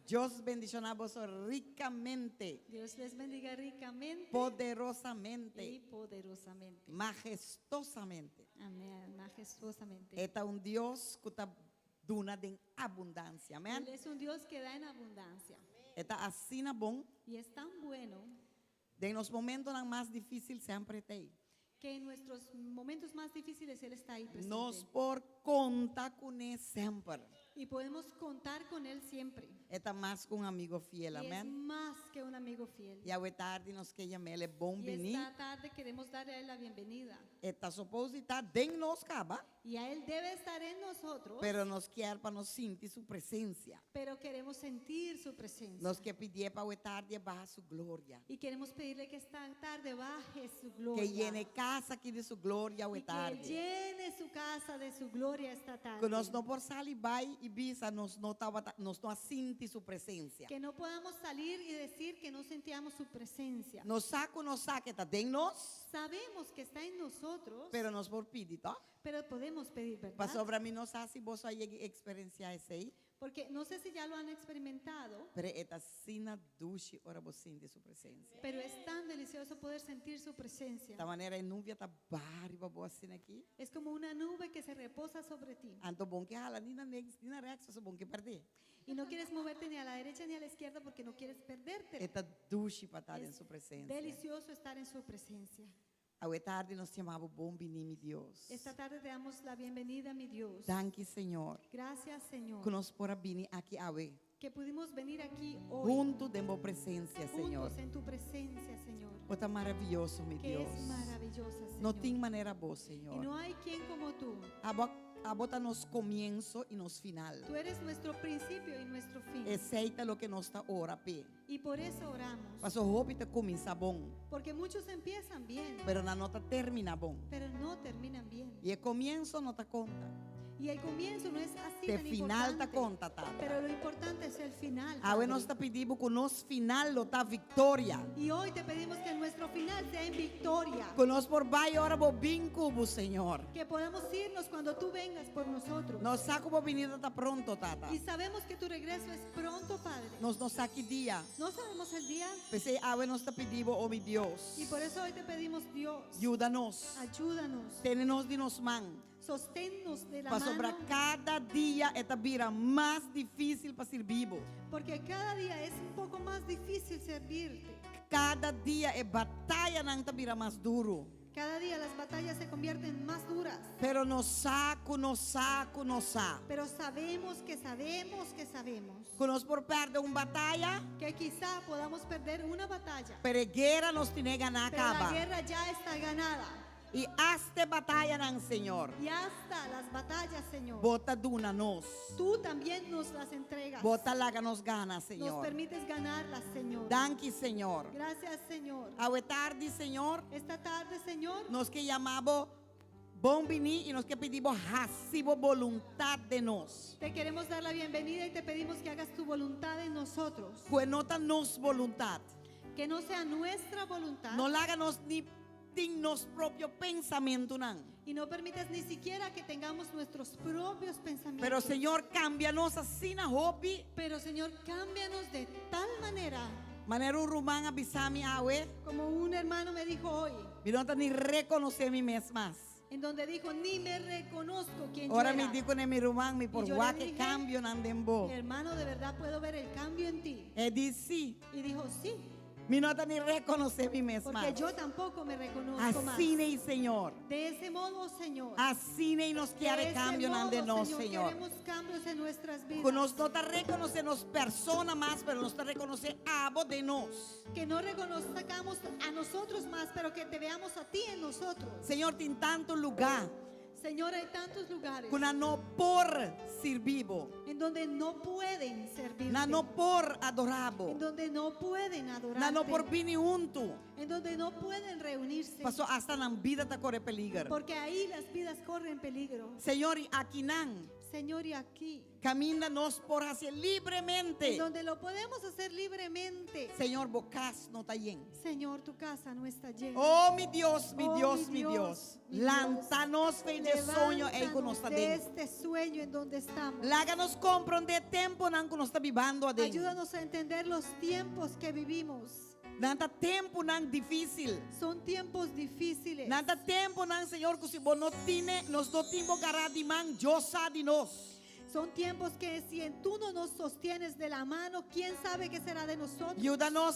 Dios bendishoná boso rikamente. Dios les bendiga ricamente y Poderosamente. Poderosamente. Majestuosamente. Amén. Majestuosamente. E ta un Dios ku ta duna den abundansia. Amèn. Él es un Dios que da en abundancia. E ta asina bon. Y es tan bueno Den nos momentonan mas difísil semper e t'ei. Que en nuestros momentos más difíciles Él está ahí presente. Nos por konta kuné semper. Y podemos contar con Él siempre. E ta mas ku un amigo fiel. Y es Amèn. Más que un amigo fiel. I awe tardi nos ke yam'é bon Y biní. esta tarde queremos darle a Él la bienvenida. E ta supose di ta den nos kaba. Y a Él debe estar en nosotros. Pero nos kier pa nos sinti su presensia. Pero queremos sentir su presencia. Nos ke pidié pa awe tardi e baha su gloria. Y queremos pedirle que esta tarde baje su Ke gloria. yena e kas aki di su gloria awe Y que tardi. Llene su casa de su gloria esta tarde. Ku nos no por sali bai i bisa nos no tabata nos no a sinti su presensia. Que no podamos salir y decir que no sentíamos su presencia. Nos sa ku nos sa ku e ta den nos. Sabemos que está en nosotros. Pero nos por pidi, tòg? Pero podemos pedir, ¿verdad? Pasobra mi no sa si boso a yega eksperensiá esei. Porque no sé si ya lo han experimentado. Pero e ta asina dushi ora bo sinti su presensia. Pero es tan delicioso poder sentir su presencia. Ta manera e nubia ta baha riba bo asina aki. Es como una nube que se reposa sobre ti. Anto bo no ke hala ni na links ni na rechts pasobra bo no ke pèrdè. Y no quieres moverte ni a la derecha ni a la izquierda porque no quieres perderte. E ta dushi pa ta den Es su presensia. Delicioso estar en su presencia. Awe tardi nos yama bo bon biní, mi Dios. Esta tarde te damos la bienvenida, mi Dios. Danki, Señor. Gracias, Señor. Ku nos por a bini aki awe. Que pudimos venir aquí hoy. Huntu den bo presensia, Señor. Juntos en tu presencia, Señor. Bo ta maravioso, mi Que Dios. es maravillosa, Señor. No tin manera bo, Y Señor. no hay quien como tú. Abo, abo ta nos komienso i nos final. Tú eres nuestro principio y nuestro fin. Esei ta loke nos ta ora p'e. Y por eso oramos. Paso hopi ta kuminsá bon. Porque muchos empiezan bien. Pero nan no ta terminá bon. Pero no terminan bien. I e komienso no ta konta. Y el comienzo no es así Te tan final ta importante. konta, Tata. Pero lo importante es el final. Awe Padre. nos ta pidi bo ku nos final lo ta viktoria. Y hoy te pedimos que nuestro final sea en victoria. Ku nos por bai ora bo bin ku bo, Señor. Que podamos irnos cuando tú vengas por nosotros. Nos sa ku bo binida ta pronto, Tata. Y sabemos que tu regreso es pronto, Padre. Nos no sa ki dia. No sabemos el día. P'esei awe nos ta pidi bo, oh mi Dios. Y por eso hoy te pedimos, Dios. Yuda nos. Ayúdanos. Tene nos di nos man. Sosténnos de la Pasobra mano. kada dia e ta bira mas difísil pa sirbi bo. Porque cada día es un poco más difícil servirte. Kada dia e batayanan ta bira mas duru. Cada día las batallas se convierten más duras. Pero nos sa ku nos sa ku nos sa. Pero sabemos que sabemos que sabemos. Ku nos por pèrdè un bataya. Que quizá podamos perder una batalla. Pero e guera nos tin'é ganá Pero la kaba. Guerra ya está ganada. I asta e batayanan, Señor. Y hasta las batallas, Señor. Bo ta duna nos. Tú también nos las entregas. Bo ta laga nos gana, Nos Señor. Permites ganarlas, Señor. Danki, Señor. Gracias, Señor. Awe tardi, Señor. Esta tarde, Señor. Nos ke yama bo bon biní i nos ke pidi bo hasi bo boluntat den nos. Te queremos dar la bienvenida y te pedimos que hagas tu voluntad en nosotros. Ku e no ta nos boluntat. Que no sea nuestra voluntad. No laga nos ni tin nos propio pensamentunan. Y no permitas ni siquiera que tengamos nuestros propios pensamientos. Pero Señor, kambia nos asina hopi. Pero, Señor, cámbianos de tal manera. Manera un ruman a bisa mi awe. Como un hermano me dijo hoy. Mi no ta ni rekonosé mi mes mas. En donde dijo: "Ni me reconozco quien yo Ora mi era". di kuné mi ruman, mi por Y yo le wak e dije: kambionan den bo. "Mi hermano, de verdad puedo ver el cambio en ti". E di si. Y dijo: "Sí". Mi no ta ni rekonosé mi mes Porque mas. Yo tampoco me reconozco más. Asina ei, Señor. De ese modo, Señor. Asina ei nos De kier e ese kambionan den modo, nos, Señor, Señor. queremos cambios en nuestras vidas. Ku nos no ta rekonosé nos persona mas, pero nos ta rekonosé abo den nos. Que no reconozcamos a nosotros más, pero que te veamos a ti en nosotros. Señor, tin tantu lugá. Señor, hay tantos lugares Ku nan no por sirbi bo. En donde no pueden servirte. Nan no por adorá bo. En donde no pueden adorarte. Nan no por bini huntu. En donde no pueden reunirse. Paso asta nan bida ta kore peliger. Porque ahí las vidas corren peligro. Señor, i akinan. Señor, y aquí, Kaminda nos por hasi libremente. en donde lo podemos hacer libremente. Señor, bo kas no ta yen. Señor, tu casa no está llena. Oh, mi Dios, mi Oh, Dios, mi mi Dios. Dios, mi Lanta nos for di e soño ei ku nos Levántanos ta de den. este sueño en donde estamos. Laga nos komprondé temponan ku nos ta bibando aden. Ayúdanos a entender los tiempos que vivimos. Nan ta temponan difísil. Son tiempos difíciles. Nan ta temponan, Señor, ku si bo no tin, nos no tin bo gará di man, Dios sa di nos. Son tiempos que si en tú no nos sostienes de la mano, ¿quién sabe qué será de nosotros? Yuda nos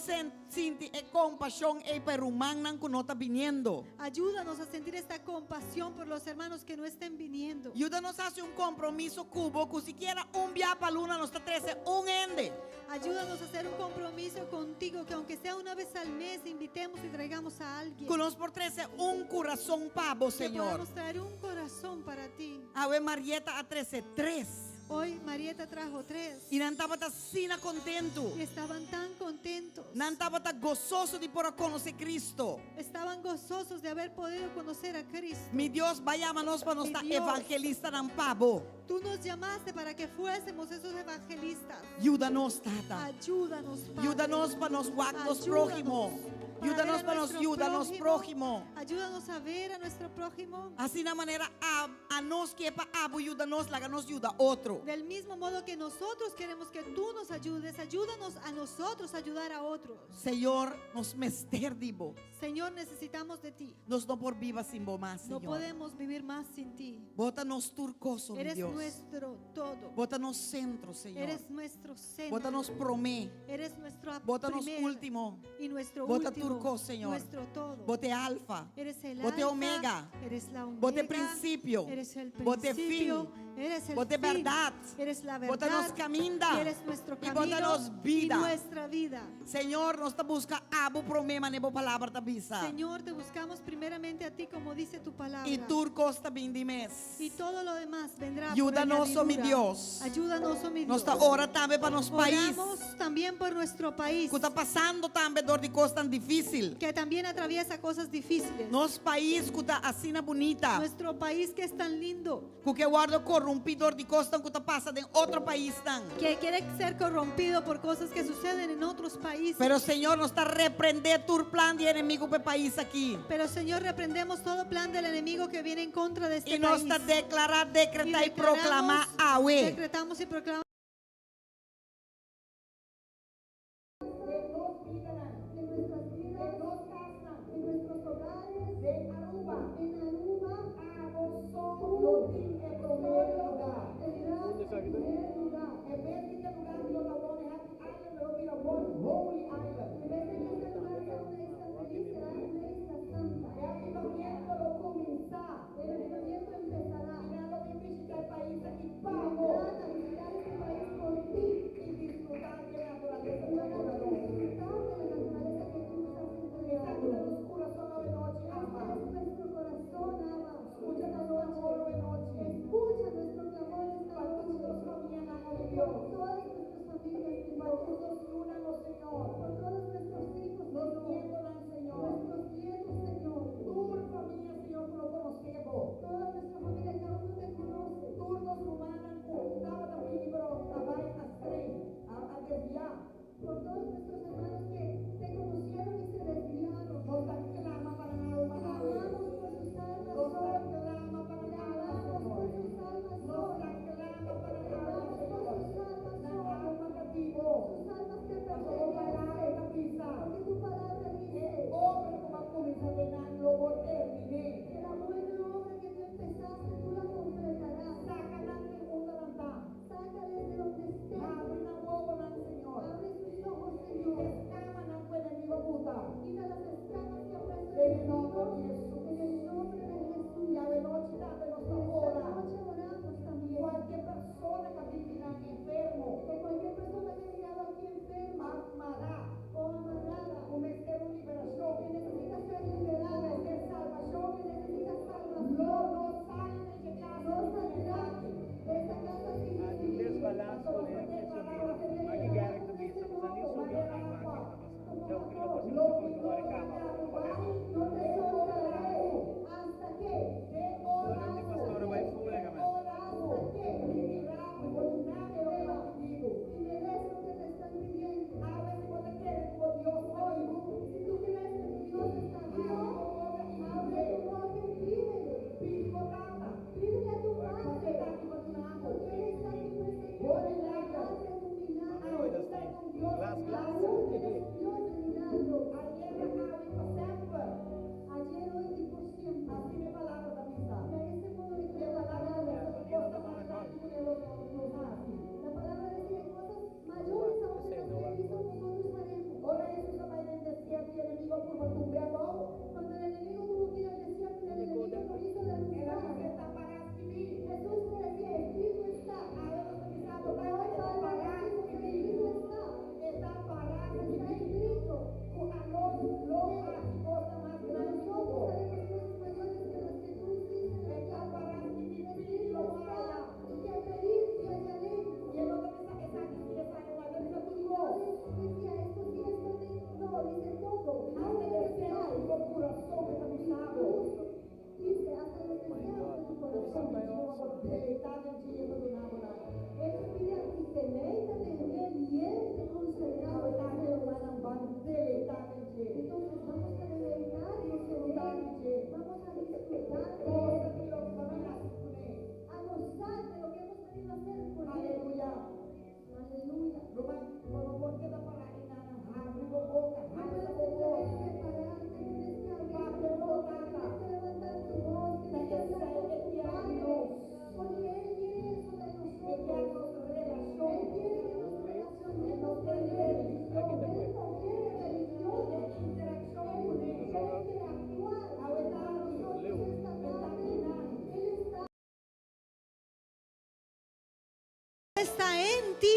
sinti e kompashon ei pa rumannan ku no ta biniendo. Ayúdanos a sentir esta compasión por los hermanos que no estén viniendo. Yuda nos hasi un kompromiso ku bo, ku sikiera un bia pa luna nos ta trese un hende. Ayúdanos a hacer un compromiso contigo que aunque sea una vez al mes, invitemos y traigamos a alguien. Ku nos por trese un kurason pa bo, Que Señor. podamos traer un corazón para ti. Awe Marieta a trese tres. Hoy Marieta trajo tres I nan tabata asina kontentu. y estaban tan contentos. Nan tabata gososo di por a konosé Kristu. Estaban gozosos de haber podido conocer a Cristo. Mi Dios, b'a yama nos pa nos Mi ta Dios. evangelistanan pa bo. Tú nos llamaste para que fuésemos esos evangelistas. Yuda nos, Tata. Ayúdanos, Padre. Yuda nos pa nos wak nos Ayúdanos próhimo. para Yuda ver nos a pa nos nuestro yuda nos próhimo. Ayúdanos a ver a nuestro prójimo. Asina manera a nos ke pa abo yuda nos, laga nos yuda otro. Del mismo modo que nosotros queremos que tú nos ayudes, ayúdanos a nosotros a ayudar a otros. Señor, nos mester di bo. Señor, necesitamos de ti. Nos no por biba sin bo mas, No Señor. podemos vivir más sin ti. Bo ta nos tur kos, mi Eres Dios. nuestro todo. Bo ta nos sentro, Señor. Eres nuestro centro. Bo ta nos promé. Eres nuestro Bo ta nos primer último. y nuestro Bo ta último. tur kos, Señor. Nuestro todo. Bo ta alfa. Eres el Bo ta alfa, omega. Eres la omega. Bo ta prinsipio. Eres el Bo ta fin. principio. Eres el Bo ta fin. berdat. Eres la Bo ta verdad. nos kaminda. Y eres nuestro I bo ta camino. nos bida. Y nuestra vida. Señor, nos ta buska abo promé manera bo palabra ta bisa. Señor, te buscamos primeramente a ti como dice tu palabra. I tur kos ta bin di mes. Y todo lo demás vendrá por Ayúdanos, oh mi añadidura. Dios. Ayúdanos, oh mi Dios. Nos ta ora tambe pa nos pais. Oramos también por nuestro país, Ku ta pasando tambe dor di kosnan difísil. que también atraviesa cosas difíciles. Nos pais ku ta asina bunita. Nuestro país que es tan lindo, Ku ke wòrdu korumpí dor di kosnan ku ta pasa den otro paisnan. que quiere ser corrompido por cosas que suceden en otros países. Pero Señor, nos ta reprendé tur plan di enemigu pa e pais aki. Pero Señor, reprendemos todo plan del enemigo que viene en contra de este I nos país. ta deklará, Y dekretá i proklamá declaramos, awe. Decretamos y proclamamos. Den nos bidanan, En nuestras vidas, den nos kasnan, en nuestros hogares, den Aruba, en Aruba, abo so lo tin e promé lugá. tendrás el primer lugar. En bes di ku e lugá bira One Happy Island, lo bira One Holy Island. En vez de que este lugar sea una isla feliz, será una isla santa. E avivamentu lo kuminsá. El avivamiento empezará. I nan lo bin bishitá e pais aki Y pa bo. vendrán a visitar este país.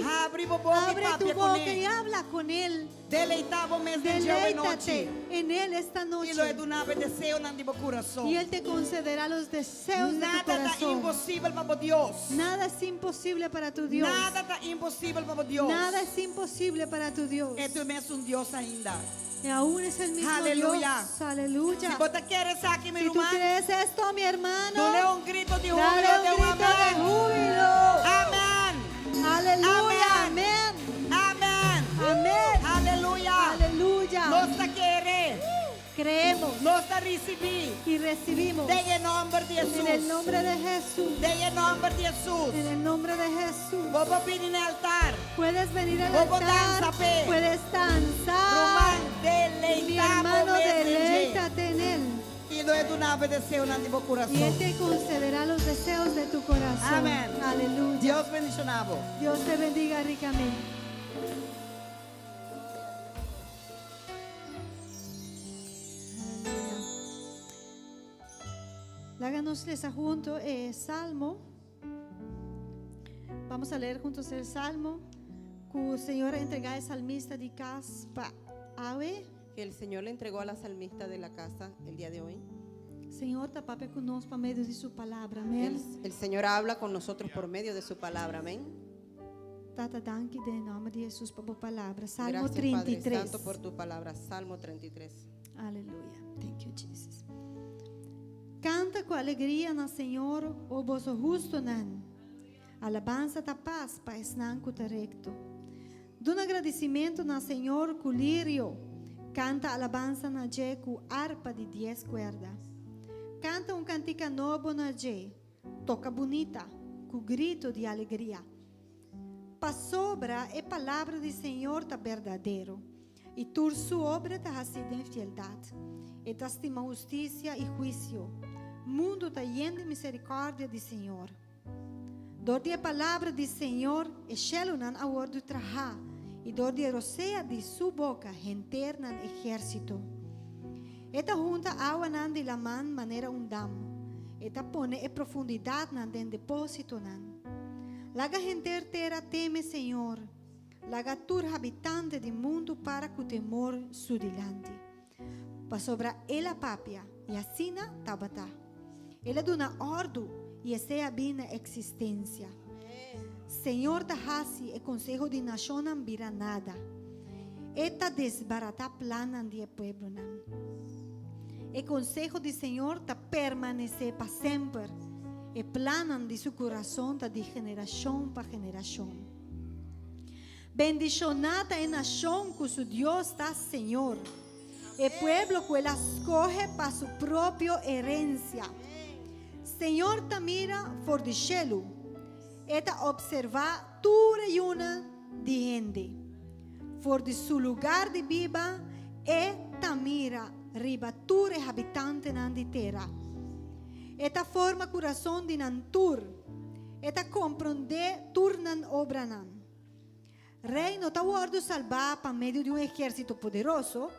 Habri bo boka i Abre tu papia boca y kuné. habla con Él. Deleitá bo mes den dje Deleítate anochi. en Él esta I lo e noche. duna bo deseonan di bo kurason. Y Él te concederá los deseos de tu Nada ta corazón. imposibel pa bo Dios. Nada es imposible para tu Dios. Nada ta imposibel pa bo Dios. Nada es imposible para tu Dios. E ta e mesun Dios ainda. Y aún es el mismo Aleluya. Dios. Aleluya. Si bo ta kere esaki, mi Si tú ruman, crees esto, mi hermano, duna un gritu di dale húbilo un de un grito de amèn. júbilo. Amèn. Aleluya. Amèn. Amén. Amèn. Amèn. Aleluya. Aleluya. Nos ta kere. Creemos Nos ta risibí. y recibimos Den nòmber di en el Hesus. nombre de Jesús. Den nòmber di Hesus. En el nombre de Jesús. Bo por bini na altar. Puedes venir al Bo por altar. dansa, p'e. Puedes danzar. Ruman, Mi deleitá bo hermano, mes den dje. deleítate en Él. I lo e duna bo deseonan di bo Y Él kurason. te concederá los deseos de tu corazón. Amèn. Aleluya. Dios bendishoná bo. Dios te bendiga ricamente. Aleluya. Laga nos lesa huntu Salmo. Vamos a leer juntos el Salmo. Ku Señor a entregá e salmista di kas pa awe. Que el Señor le entregó a la salmista de la casa el día de hoy. Señor ta papia ku nos pa medio di su palabra. Amèn. El Señor habla con nosotros por medio de su palabra. Amén. Tata, danki den nòmber di Hesus pa bo palabra. Salmo Gracias, Padre 33. Santo, por tu palabra. Salmo 33. Aleluya. Thank you, Jesus. Kanta ku alegria na Señor, o boso hustunan. Alabansa ta pas pa esnan ku ta rekto. Duna gradisimentu na Señor ku lirio. Kanta alabansa na dje ku arpa di 10 kuerda. Kanta un kantika nobo na dje. Toka bunita, ku gritu di alegria. Pasobra e palabra di Señor ta berdadero, i tur su obra ta hasí den fieldat. E ta stima hustisia i huisio. Mundu ta yen di miserikòrdia di Señor. Dor di e palabra di Señor e shelunan a wòrdu trahá, i dor di e rosea di su boka henter nan ehérsito. E ta hunta awanan di laman manera un dam, e ta pone e profundidatnan den depósitonan. Laga henter tera teme Señor, laga tur habitante di mundu para ku temor su dilanti. Pasobra El a papia, i asina tabata. El a duna òrdu, i esei a bin na eksistensia. Señor ta hasi e konseho di nashonnan bira nada. E ta desbaratá plannan di e pueblonan. E konseho di Señor ta permanesé pa semper, e plannan di su kurason ta di generashon pa generashon. Bendishoná ta e nashon ku su Dios ta Señor, e pueblo ku el a skohe pa su propio herensia. Señor ta mira for di shelu, e ta opservá tur e yunan di hende. For di su lugar di biba e ta mira riba tur e habitantenan di tera. E ta forma kurason di nan tur, e ta komprondé tur nan obranan. Rei no ta wòrdu salbá pa medio di un ehérsito poderoso,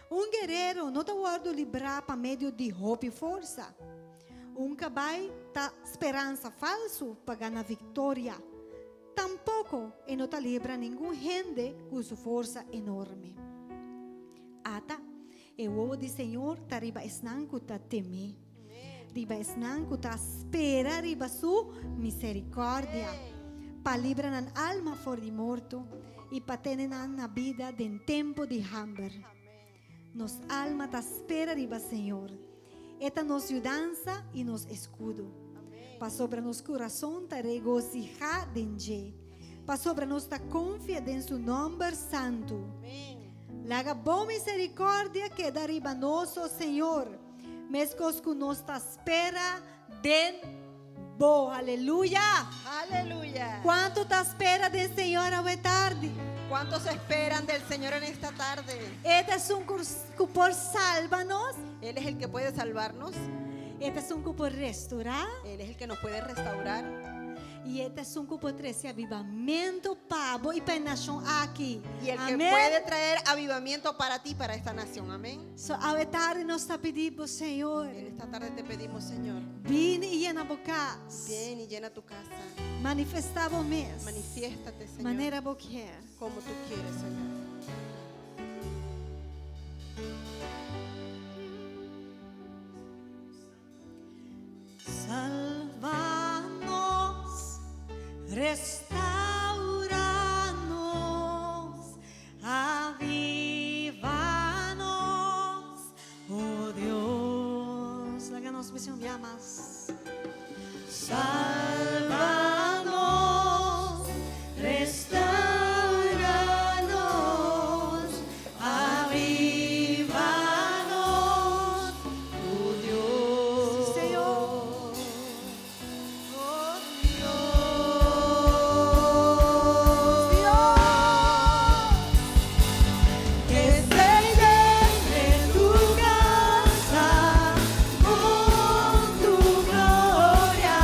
un guerero no ta wòrdu librá pa medio di hopi forsa. Un kabai ta speransa falsu pa gana viktoria, tampoko e no ta libra ningun hende ku su forsa enorme. Ata, e wowo di Señor ta riba esnan ku ta tem'é, riba esnan ku ta spera riba su miserikòrdia, pa libra nan alma for di morto i pa tene nan na bida den tempu di hamber. Nos alma ta spera riba Señor. E ta nos yudansa i nos eskudo. Pasobra nos kurason ta regosihá den dje, pasobra nos ta konfia den su nòmber santu. Laga bo miserikòrdia keda riba nos, o Señor, meskos ku nos ta spera den bo. Aleluya! Aleluya. Kuantu ta spera den Señor awe tardi? ¿Cuántos esperan del Señor en esta tarde? E ta esun ku por salba nos. Él es el que puede salvarnos. E ta esun ku por restourá. Él es el que nos puede restaurar. I e ta esun ku por trese avivamentu pa bo i pa e nashon aki. Y el que Amèn. puede traer avivamiento para ti, para esta nación. Amén. So awe tardi nos ta pidi bo, Señor, En esta tarde te pedimos, Señor, bini i yena bo kas. ven y llena tu casa. Manifestá bo mes. Manifiéstate, Señor, Manera bo ke. como tú quieres, Señor. Salva nos, restaura nos, aviva nos, oh Dios. Laga nos bisa un bia mas. Salva nos, restaura nos, aviva nos, oh Dios. Sí, Señor. Oh Dios, Dios. Que se llene tu casa con tu gloria.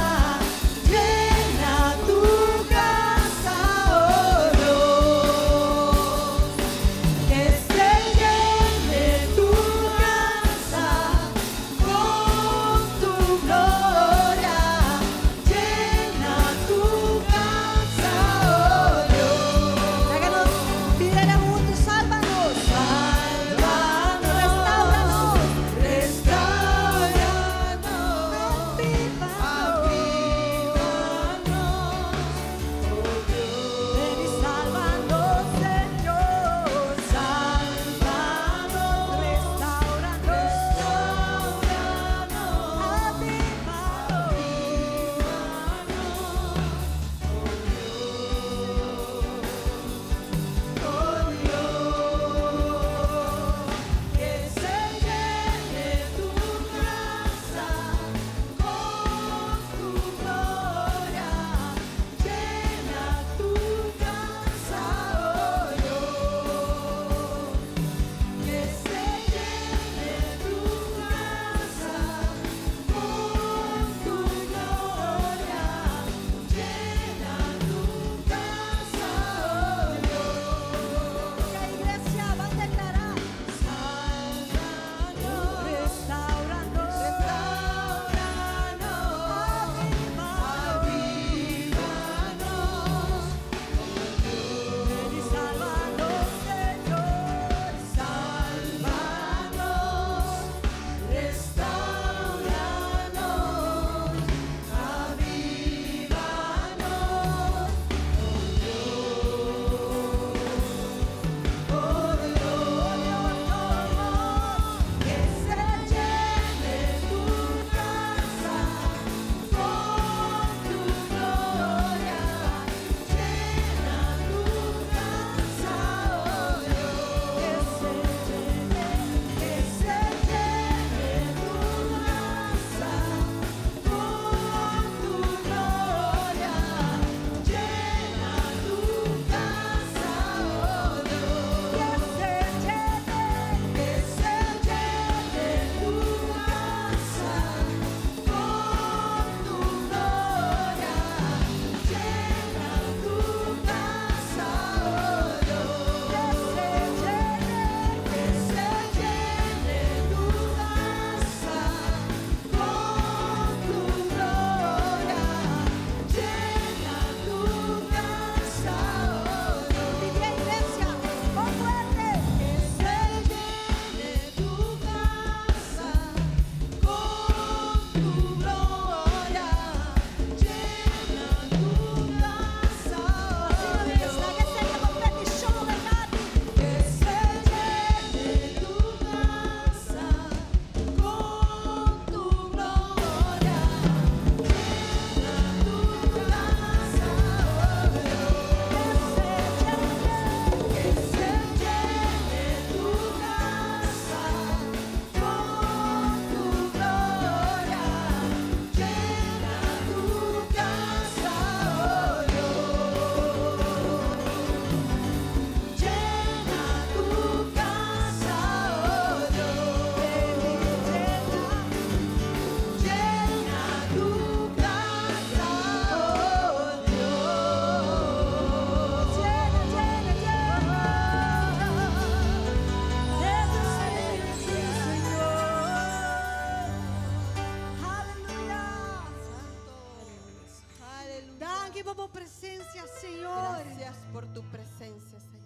presensia, Señor. Gracias por tu presencia, Señor.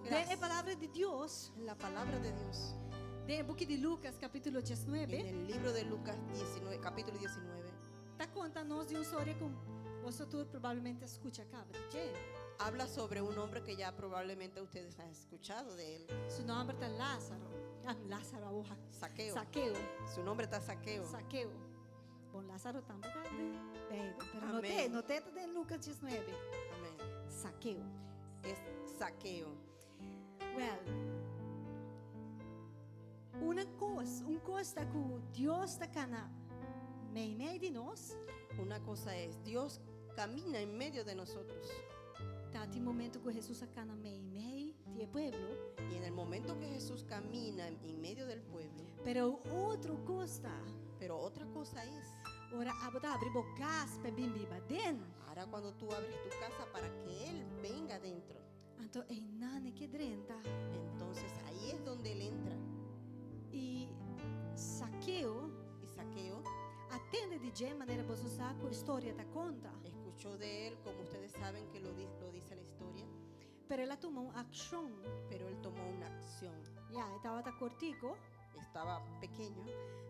Den e Gracias. palabra di Dios, En la palabra de Dios. den e buki di Lucas capítulo En 19, el libro de Lucas 19, capítulo 19, ta konta nos di un storia ku boso tur probablemente a skucha kaba di dje. habla sobre un hombre que ya probablemente ustedes han escuchado de él. Su nòmber ta Lázaro. Ah, Lázaro, awoha. Saqueo. Saqueo. Su nombre ta Saqueo. Saqueo. Bon, Lázaro tambe ta den Beibel, pero no Amén. te, no te den Lucas 19. Amén. Saqueo. Es Saqueo. Well, una kos, un kos ta ku Dios ta kana meimei di nos. Una cosa es, Dios camina en medio de nosotros. Tabatin momento ku Hesus a kana meimei di e pueblo. Y en el momento que Jesús camina en medio del pueblo, Pero otro kos ta, pero otra cosa es, ora abo ta habri bo kas p'e bin biba aden. ahora cuando tú abres tu casa para que Él venga dentro, Anto einan e ke drenta. entonces ahí es donde Él entra. I Saqueo Y Saqueo a tende di dje manera boso sa ku historia ta konta. escuchó de Él, como ustedes saben que lo dice la historia, Pero el a tuma un akshon. pero Él tomó una acción. Ya, e tabata kortiku. Estaba pequeño,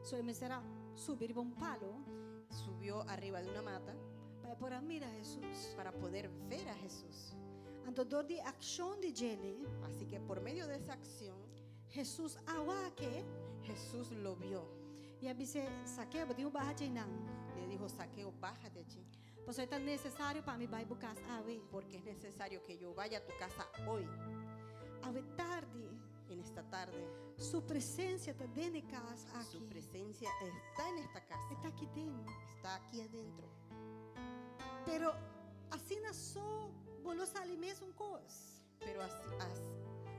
So e mester a subi riba un palu subió arriba de una mata pa e por a mira Hesus. para poder ver a Jesús. Anto dor di akshon di djele, Así que por medio de esa acción, Hesus a wak e Jesús lo vio. i a bis'é, Saqueo, bo tin ku baha djeinan. Le dijo, Saqueo, bájate allí, Pasobra ta nesesario pa mi bai bo kas awe. porque es necesario que yo vaya a tu casa hoy, Awe tardi, en esta tarde. Su presensia ta den e kas Su aki. presencia está en esta casa. E ta aki den. Está aquí adentro. Pero asina so bo lo sali mesun kos. Pero así,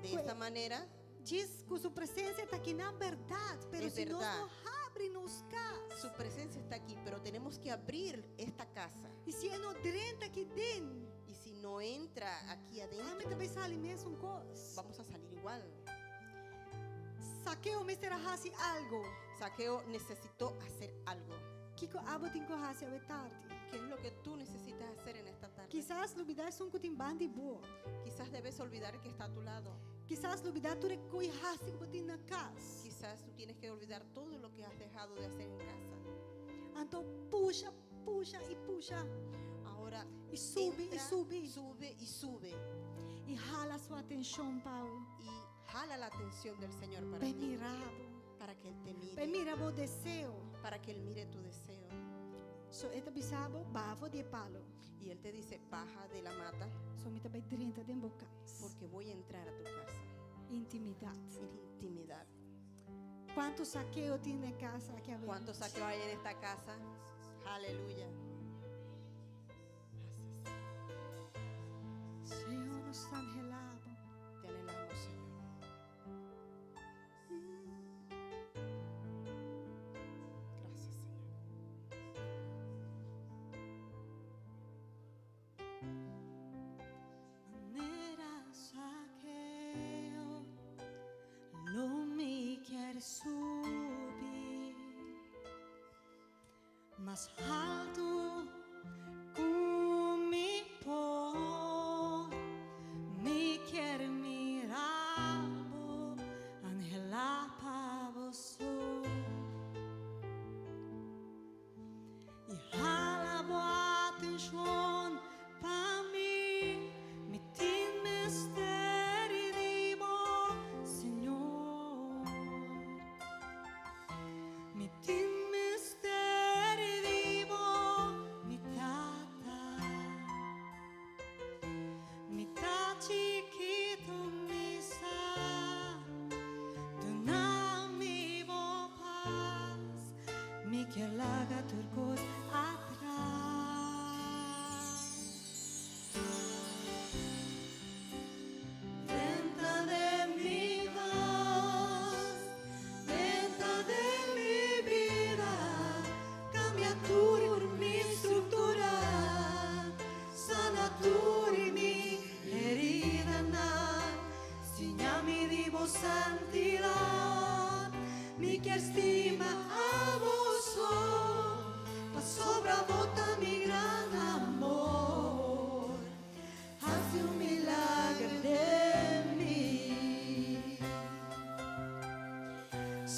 de Pues- esa manera, Djis ku su presensia ta aki nan bèrdat, pero Es si nos bèrdat. no habri nos kas. Su presencia está aquí, pero tenemos que abrir esta casa. I si e no drenta aki den, Y si no entra aquí adentro, ami ta bai sali mesun kos. vamos a salir igual. Saqueo mester a hasi algu. Saqueo necesitó hacer algo. Kiko abo tin ku hasi awe tardi? ¿Qué es lo que tú necesitas hacer en esta tarde? Kisas lubidá esun ku tin band'i bo. Quizás debes olvidar que está a tu lado. Kisas lubidá tur e ko'i hasi ku bo tin na kas. Quizás tú tienes que olvidar todo lo que has dejado de hacer en casa. Anto pusha, pusha i pusha. Ahora I subi, i entra, subi. sube y sube. I hala su atenshon pa bo. Y jala la atención del Señor para P'e ti. mira bo. Para que Él te mire. P'e mira bo deseo. Para que Él mire tu deseo. So e ta bisa bo, baha for di e palu. Y Él te dice, baja de la mata So mi ta bai drenta den bo kas. porque voy a entrar a tu casa. Intimidat. En intimidad. Kuantu Saqueo tin den e kas aki awe? ¿Cuántos saqueos hay en esta casa? Aleluya. Gracias. Señor, nos ta anhelá bo. Te anhelamos, Señor. Gracias, Señor. Manera Saqueo, lo mi kier subi mas haltu ku mi por, mi kier mira bo, anhelá pa bo so. I hala bo atenshon pa mi, mi tin mester di bo, Señor. Mi tin mester di bo.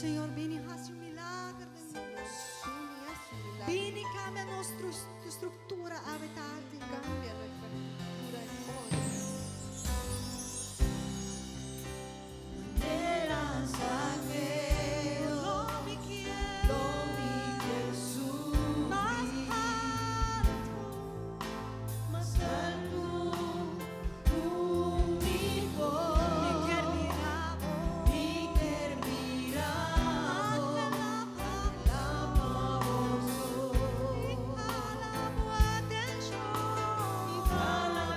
Señor, bini hasi un milager den nos. Ven y haz un milagro. Bini kambia nos struktura awe tardi. Cambia nuestra estructura hoy. Lo mi kier, mas altu, mas altu, mi kier mira bo, i hala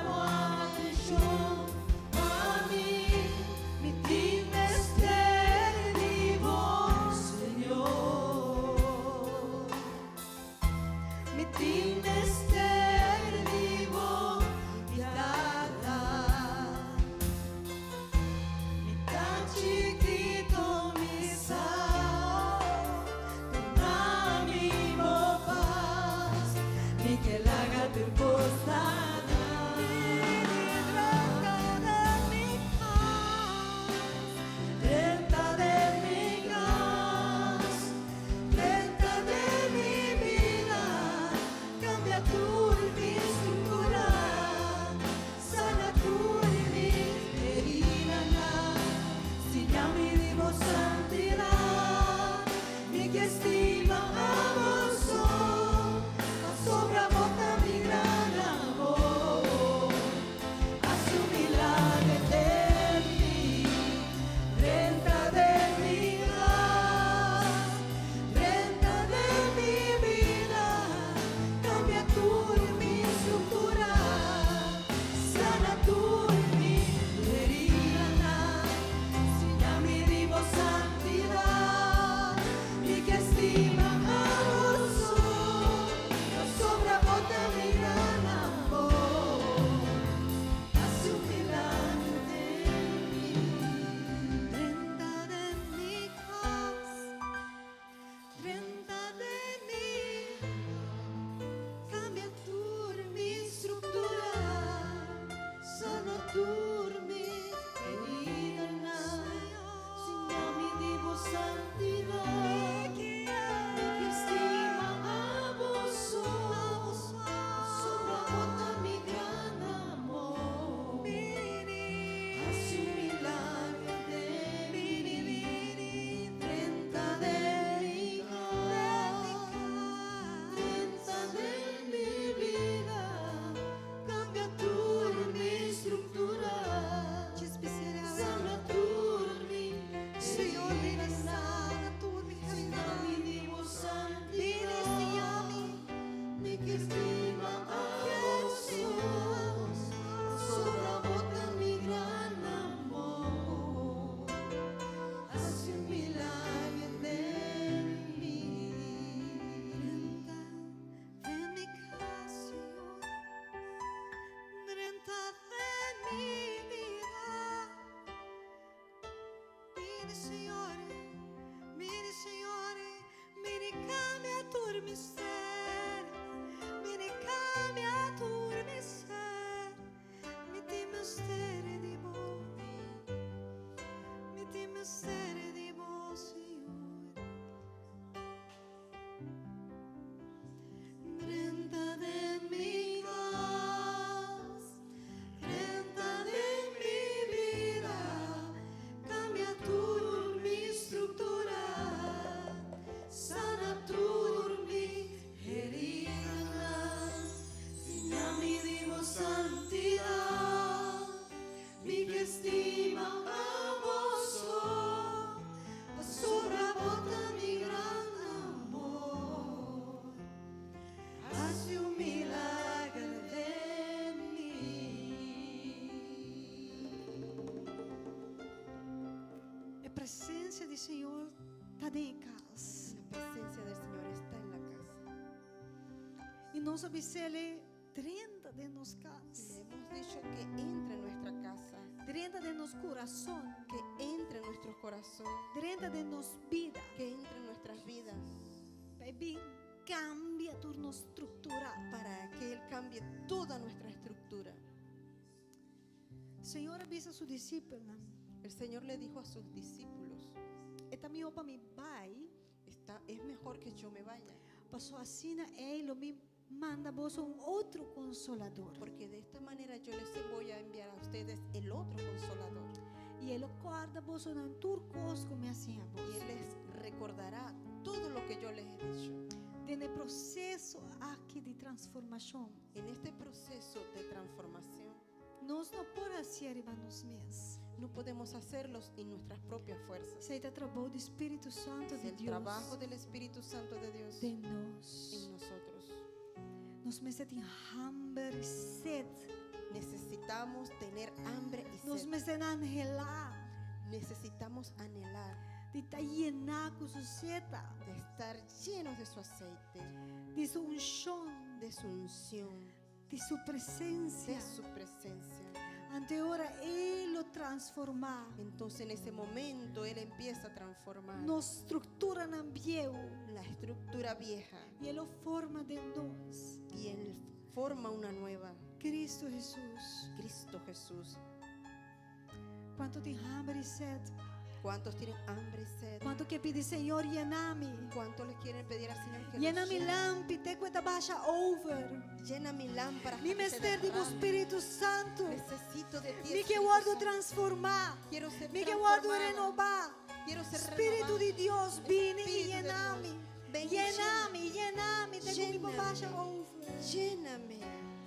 bo atenshon, Mi tin mester di bo, Señor. Mi tin mester di bo, mi Tata. Mi ta chikitu mi sa, duna mi bo pas, mi ke laga tur kos Drenta den mi kas, Drenta den mi kas, drenta den mi bida, kambia tur mi struktura, sana tur mi heridanan, siña mi di bo santidat, mi ke stima abo so, pasobra bo ta mi gran amor. Hasi un milager den mi, drenta den mi kas, drenta den mi bida, kambia tur mi struktura, sana tur mi heridanan, siña mi di bo santidat, mi ke stima abo so, pasobra bo ta mi gran amor. Hasi un milager den mi. Drenta den mi kas, drenta den mi, kambia tur mi struktura, Sana tur mi heridanan, siña mi di bo santidat, mi ke stima abo so, pasobra bo ta mi gran amor. Hasi un milager den mi, drenta den mi kas, drenta den mi bida, kambia tur mi struktura, sana tur mi Señor, bini sana tur mi Siña mi di bo Bini santidat, siña mi, mi ke stima abo so, pasobra bo ta mi gran amor. Hasi un milager den mi. Drenta den mi kas, Señor. Drenta den mi bida. Bini, Señor, bini, Señor, bini kambia tur mi ser. Bini kambia tur mi ser. Mi tin mester di bo. Mi tin mester di bo, Señor. Drenta den mi kas, drenta den mi bida, kambia tur mi struktura, sana tur mi heridanan, siña mi di bo santidat, mi ke stima abo so, pasobra bo ta mi gran amor. Hasi un milager den mi. E presensia di Señor ta den kas. La presencia del Señor está en la casa. I nos a bis'é, drenta den nos kas. Le hemos dicho que entre en nuestra casa, Drenta den nos kurason. Que entre en nuestro corazón, Drenta den nos bida. Que entre en nuestras vidas, Pa bin kambia tur nos struktura. Para que Él cambie toda nuestra estructura. Señor a bisa su disipelnan. El Señor le dijo a sus discípulos, E ta mi mihó pa mi bai. Está, es mejor que yo me vaya. Paso asina ei lo mi manda boso un otro konsolador. Porque de esta manera yo les voy a enviar a ustedes el otro consolador. I e lo kòrda boso nan tur kos ku mi a siña Y boso. Él les recordará todo lo que yo les he dicho. Den e proseso aki di transformashon, En este proceso de transformación, nos no por hasié riba nos mes. no podemos hacerlos en nuestras propias fuerzas. Esei ta trabou di Spiritu Santu Es di el Dios trabajo del Espíritu Santo de Dios den en nos. nosotros. Nos mester tin hamber i set. Necesitamos tener hambre y Nos sed. mester anhelá Necesitamos anhelar di ta yená ku su zeta, de estar llenos de su aceite, di su unshon, de su unción, di su presensia. de su presencia. Anto e ora e lo transformá Entonces en ese momento Él empieza a transformar nos strukturanan bieu la estructura vieja i e lo forma den nos. y Él forma una nueva. Cristo Hesus. Cristo Jesús. Kuantu tin hamber i set? ¿Cuántos tienen hambre y sed? Kuantu ke pidi Señor yena mi? ¿Cuántos le quieren pedir al Señor que Yena los mi llene? lampi te ku e ta basha over. Llena mi lámpara hasta Mi que se mester di bo derrame. Spiritu Santu. Necesito de ti, Mi ke Espíritu wòrdu Santo. transformá. Quiero ser Mi ke wòrdu transformada. renobá. Quiero ser Spiritu renovada. di Dios, bini i Espíritu de yena Dios, mi. ven y Yena mi, yena mi, te ku mi por Lléname. basha over. Lléname.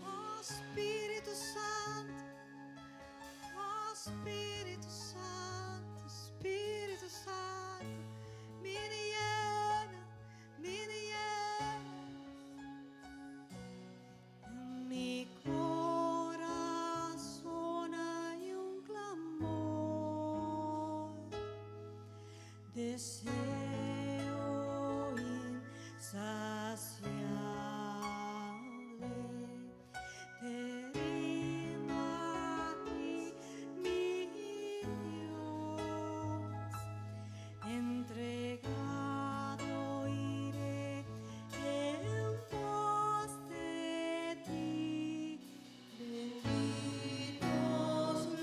Oh Spiritu Santu, oh Spiritu Santu, Spiritu Santu, bini yena, bini yena. En mi corazón hay un clamor, deseo insaciable. Te rindo a ti, mi Dios. Entregado iré en pos de ti. Benditos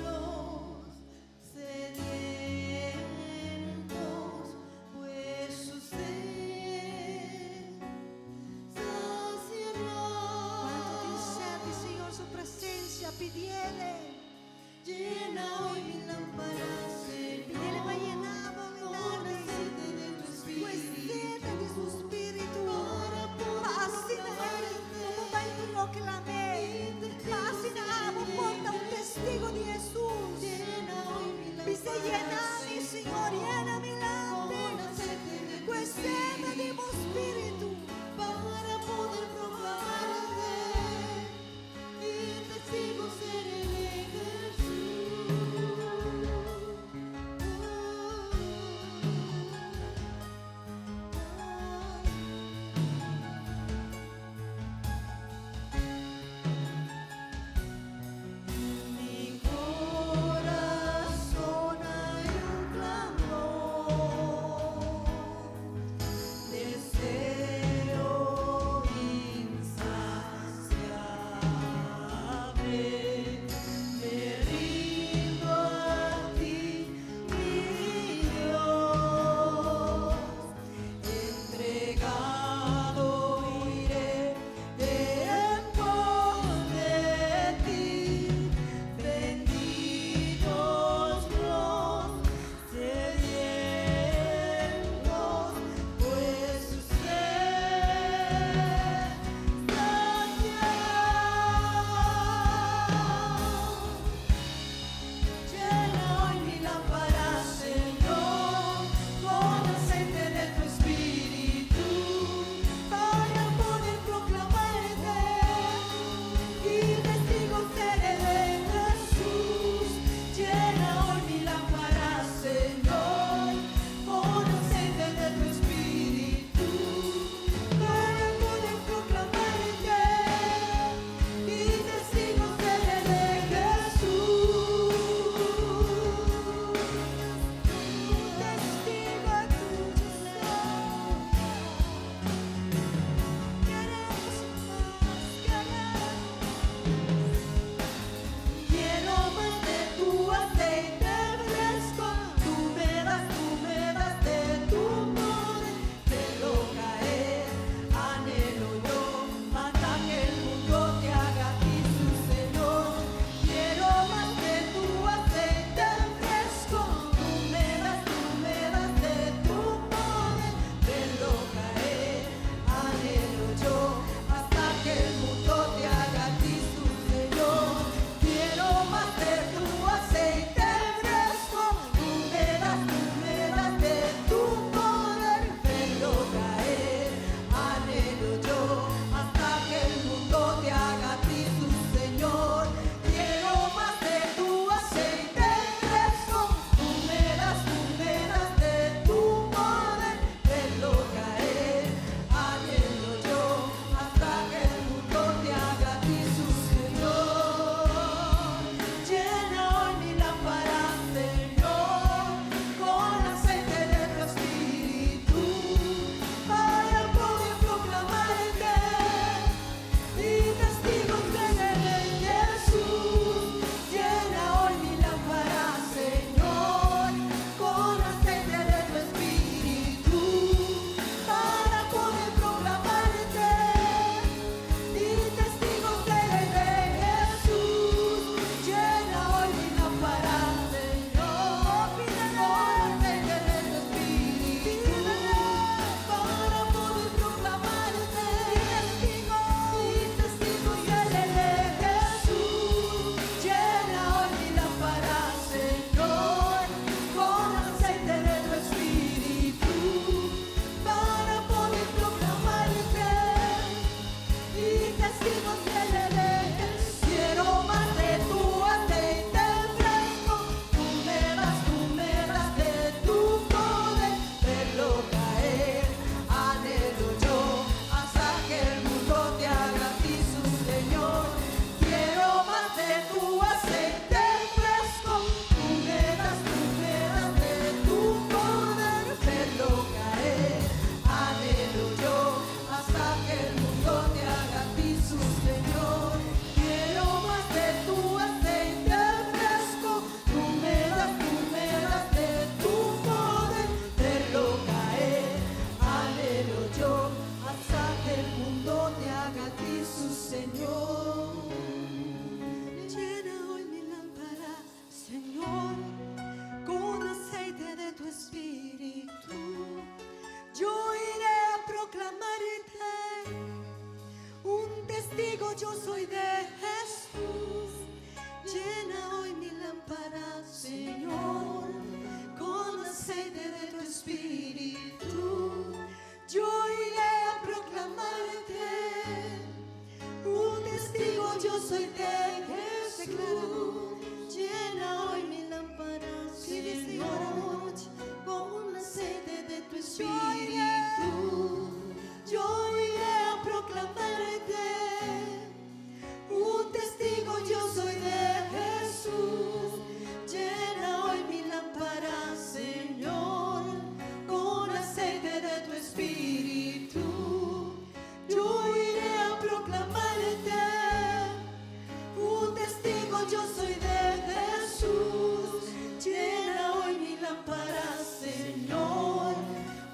los sedientos, pues su sed saciará. Kuantu tin set di Señor su presensia, pidié. Llena hoy mi lámpara, Señor. Pidié pa yena bo Con tardi. aceite de tu Ku e espíritu. zeta di su spiritu. Para poder Pa asina ei, bo por bai proklam'é. Pa asina abo por ta un testigu di Hesus. Llena hoy mi Bisa lámpara, yena mi, Señor, yena mi Con lampi. aceite de tu Ku e zeta di bo spiritu. para poder proclamarte y testigo seré. espíritu. Yo iré a proclamarte. Un testigo yo soy de Jesús. Llena hoy mi lámpara, Señor, con aceite de tu espíritu. Yo iré a proclamarte. Un testigo yo soy de Jesús. Llena hoy mi lámpara, Señor, con aceite de tu espíritu. Yo iré a proclamarte. Un testigo yo soy de Jesús. Llena hoy mi lámpara, Señor,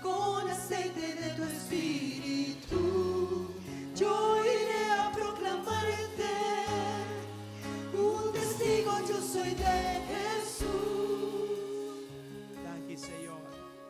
con aceite de tu espíritu. Yo iré a proclamarte. Un testigo yo soy de Jesús. Danki, Señor.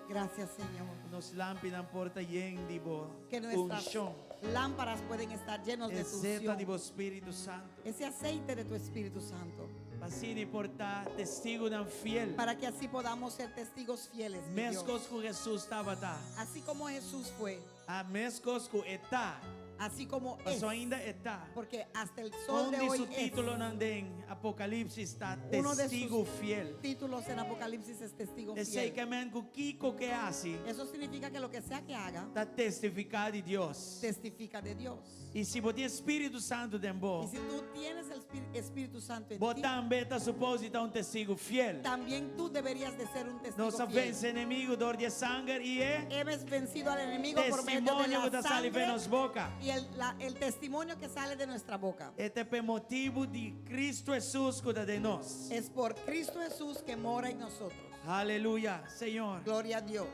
Gracias, Señor. Nos lampinan por ta yen di bo Que nuestras unshon. Lámparas pueden estar llenos de tu E zeta di unción. bo Spiritu Santu. Ese aceite de tu Espíritu Santo. Asina por ta testigunan fiel. Para que así podamos ser testigos fieles, mi Dios. Meskos ku Jesus tabata. Así como Jesús fue, A meskos ku e ta. Así como es. Paso ainda e ta. Porque hasta el sol Un de di hoy su es. títulonan den Apokalipsis ta Uno de testigo sus fiel. Títulos en Apocalipsis es testigo Esei fiel. ke men ku kiko ku e hasi, Eso significa que lo que sea que haga, ta testifiká di Dios. Testifica de Dios. I si bo tin Spiritu Santu den bo, Y si tú tienes el Espíritu Santo en bo ti, tambe ta supuesto di ta un testigo fiel. También tú deberías de ser un testigo Nos a fiel. vense enemigu dor di sanger i e Hemos vencido al enemigo por medio de testimonio la ku ta sali sangre di nos boka. Y el testimonio que sale de nuestra boca. E ta pa motibu di Kristu Jesus ku ta den nos. Es por Cristo Jesús que mora en nosotros. Aleluya, Señor. Gloria a Dios.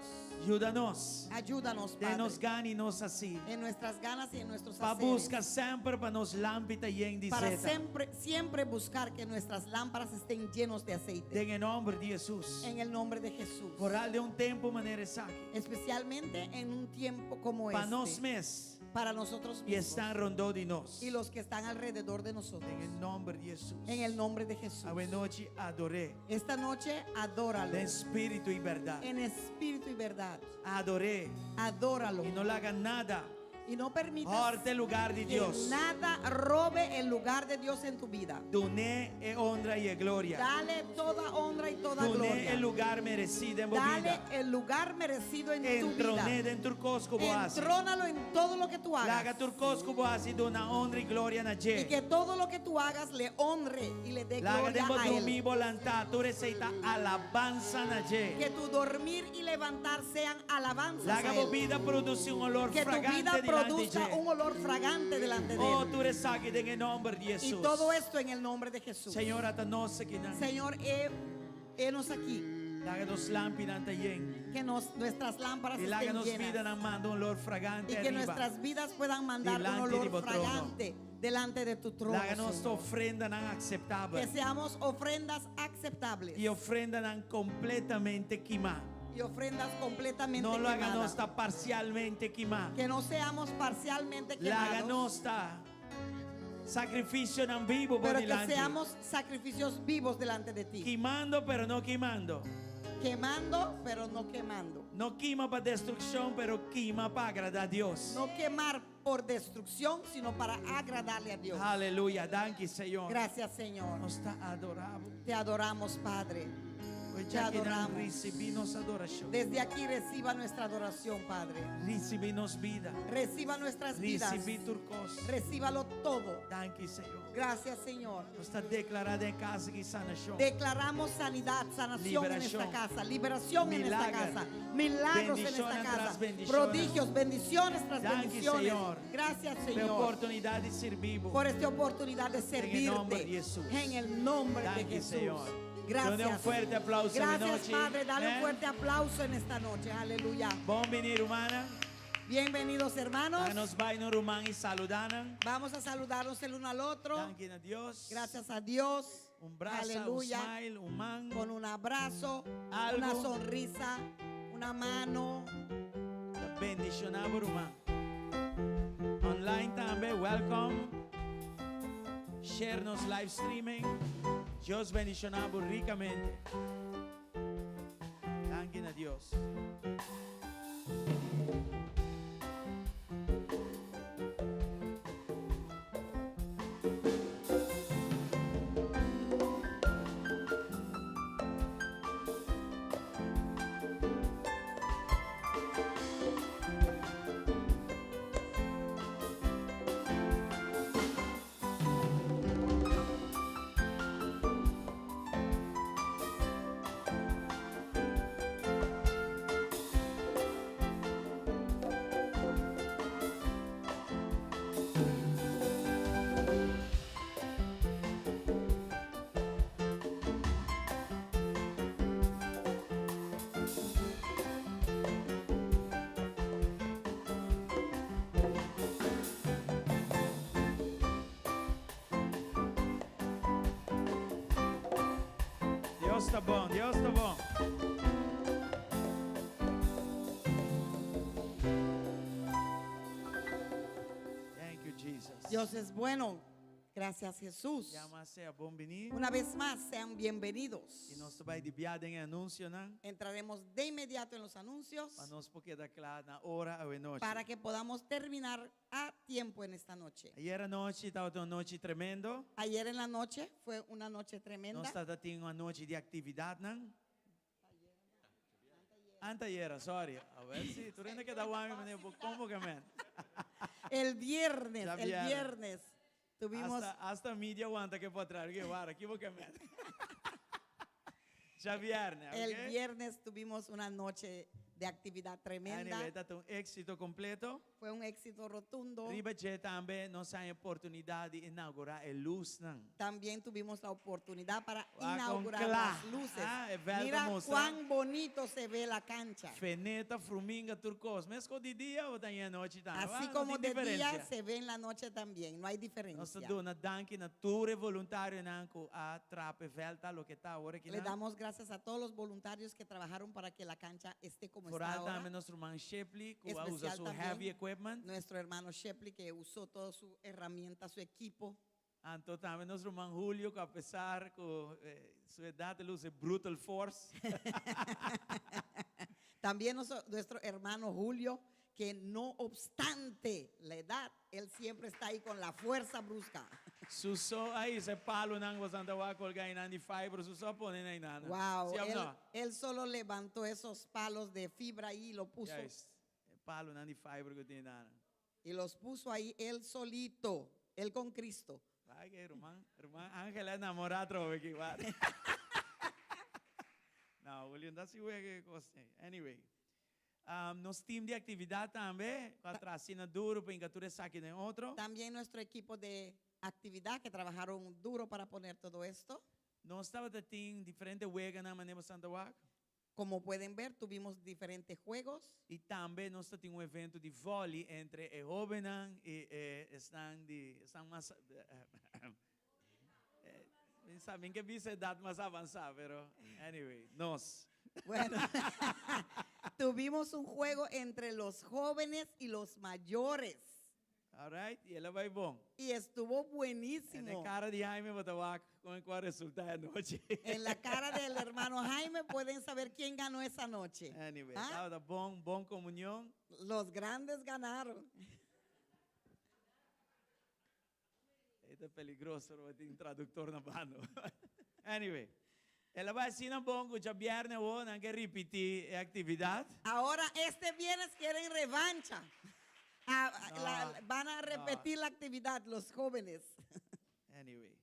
Yuda nos. Ayúdanos, Padre. Den nos gana i nos hasí. En nuestras ganas y en nuestros Pa haceres. buska semper pa nos lampi ta yen di Para zeta. siempre, siempre buscar que nuestras lámparas estén llenos de aceite. Den nòmber di Jesus. En el nombre de Jesús. Vooral den un tempu manera esaki. Especialmente en un tiempo como Pa nos este. mes Para nosotros i mismos. esnan rondó di nos. Y los que están alrededor de nosotros. Den nòmber di Jesus. En el nombre de Jesús. Awe nochi ador'é. Esta noche adóralo. Den spiritu i berdat. En espíritu y verdad. Ador'é. Adóralo. I no laga nada. Y no permitas Hòrta lugá di que Dios. Nada robe el lugar de Dios en tu vida. Dun'é e honra i gloria. Dale toda honra y toda Dun'é gloria. e lugá meresí den bo Dale bida. El lugar merecido en tu Entron'é vida. den tur kos ku bo hasi. Entrónalo en todo lo que tú hagas. Laga tur kos ku bo hasi duna honra i gloria na Y dje. que todo lo que tú hagas le honre y le dé Laga gloria den bo a él. drumi bo lanta, tur esei ta alabansa na dje. Que tu dormir y levantar sean alabanzas Laga a bo él. bida produsí un olor Que tu vida fragante delante produzca dje. Un olor fragante delante de Oh, él. tur esaki den nòmber di Y Jesus. todo esto en el nombre de Jesús. Señor, ata nos akinan. Señor, henos aquí. Laga nos lampinan ta yen. Que nuestras lámparas I laga estén nos llenas. bidanan manda un olor fragante Y que ariba. Nuestras vidas puedan mandar un Delante di olor bo trono. Fragante delante de tu trono, Laga nos Señor. ofrendanan aseptabel. Que seamos ofrendas aceptables. I ofrendanan kompletamente kimá. Y ofrendas completamente No laga quemadas. nos ta parsialmente kimá. Que no seamos parcialmente Laga quemados. Nos ta sakrifisionan bibu Pero que delante. Seamos sacrificios vivos delante de ti. Kimando, pero no kimando. Quemando, pero no quemando. No kima pa destrukshon, pero kima pa agradá Dios. No quemar por destrucción, sino para agradarle a Dios. Aleluya. Danki, Señor. Gracias, Señor. Nos ta adorá Bo. Te adoramos, Padre. Hoy Te ya que adoramos. risibí nos adorashon. Desde aquí reciba nuestra adoración, Padre. Risibí nos bida. Reciba nuestras vidas. Risibí tur kos. Recíbalo todo. Danki, Señor. Gracias, Señor. Nos ta deklará den kas aki sanashon. Declaramos sanidad, sanación en esta Liberación. Casa, liberación en esta Milagro. Casa, milagros en esta Bendiciones casa, tras bendiciones. Prodigios, bendiciones tras Danki, bendiciones. Señor. Gracias, Pa Señor, oportunidat di sirbi. Por esta oportunidad de En nombre servirte. de Jesús. En el nombre de Danki, Jesús. Señor. Gracias. Dale un fuerte aplauso Gracias, noche. Padre. Dale un Amén. Fuerte aplauso en esta noche. Aleluya. Bon biní, rumannan. Bienvenidos, hermanos. Nos bai na ruman i saludá nan. Vamos a saludarnos el uno al otro. Danki na Dios. Gracias a Dios. Un brasa, Aleluya. un smile, un man. Con un abrazo, Algo. Una sonrisa, una mano. Bendishoná ruman. Online tambe, welcome. Share nos live streaming. Dios bendishoná rikamente. Danki na Dios. ta bon, Dios ta bon. Thank you, Jesus. Dios es bueno. Gracias, Jesús. Ya mas sea bon bini. Una vez más, sean bienvenidos. I nos ta bai di biaha den e anunsionan. Entraremos de inmediato en los anuncios. Pa nos por keda kla na ora awenochi. Para que podamos terminar a tiempo en esta noche. Ayera nochi tabata un nochi tremendo. Ayer en la noche fue una noche tremenda. Nos tabata tin un anochi di aktividatnan. Antayera, sorry. A ver si tur hende keda wami manera bo kombo ke men. El viernes, Ya el viernes. viernes tuvimos Hasta, hasta media wanta ke por atrás. Ke wara, ki bo ke men. Ya viernes, el ok? viernes tuvimos una noche de actividad tremenda. Anyway, tabata un éksito kompleto. Fue un éxito rotundo. Riba dje tambe nos a haña oportunidat di inaugurá e lusnan. También tuvimos la oportunidad para Ah, con inaugurar cla. las luces. Ah, e veld Mira a mustra. cuán bonito se ve la cancha. Feneta, fruminga, tur kos. Meskos di dia bo ta haña anochi tambe. Así Ah, no como tin de día diferencia. se ve en la noche también, no hay Nos ta diferencia. duna danki na tur e voluntarionan ku a trapa e veld ta loke ta awor Le akinan. damos gracias a todos los voluntarios que trabajaron para que la cancha esté como está Foral ahora. tambe nos ruman Shepley ku a usa Especial su también heavy equipment. Nuestro hermano Shepley que usó toda su herramienta, su equipo. Anto tambe nos ruman Julio ku apesar ku su edat el usa e brutal force. También nuestro hermano Julio que no obstante la edad, él siempre está ahí con la fuerza brusca. Su so a hisa e palunan ku boso ta wak kolgá einan di fibra, su so a pone na einan. Wow, Sí of él, no? él solo levantó esos palos de fibra ahí y lo puso. Juist, e palunan di fibra ku tin einan. Y los puso ahí él solito, él con Cristo. Vai que ruman, ruman Ángel a enamorá atrobe aki, wak. No, Julio no ta sigur e kos ei. Anyway. Nos team di actividad tambe cu a traha asina duro pa hinca tur esaki den otro. También nuestro equipo de actividad que trabajaron duro para poner todo esto. Nos tabata tin diferente weganan manera bo Santa wak. Como pueden ver, tuvimos diferentes juegos. Y tambe nos ta tin un evento di volley entre e hobennan y e esnan di esnan mas Mi sa mi ke bisa edad mas avansa pero anyway nos. Bueno, tuvimos un juego entre los jóvenes y los mayores. Alright, y el a bai bon. Y estuvo En e buenísimo. cara di Jaime bo ta wak con e cua resulta e anochi. En la cara del hermano Jaime pueden saber quién ganó esa noche. Anyway, ¿Ah? tabata bon, bon comunión. Los grandes ganaron. E ta peligroso ora bo tin traductor na banda. Anyway, el a bai asina bon cu djabierne awor nan ke ripiti e actividad. Ahora este viernes quieren revancha. Ah, No, la, van a no. repetir la actividad los jóvenes. Anyway.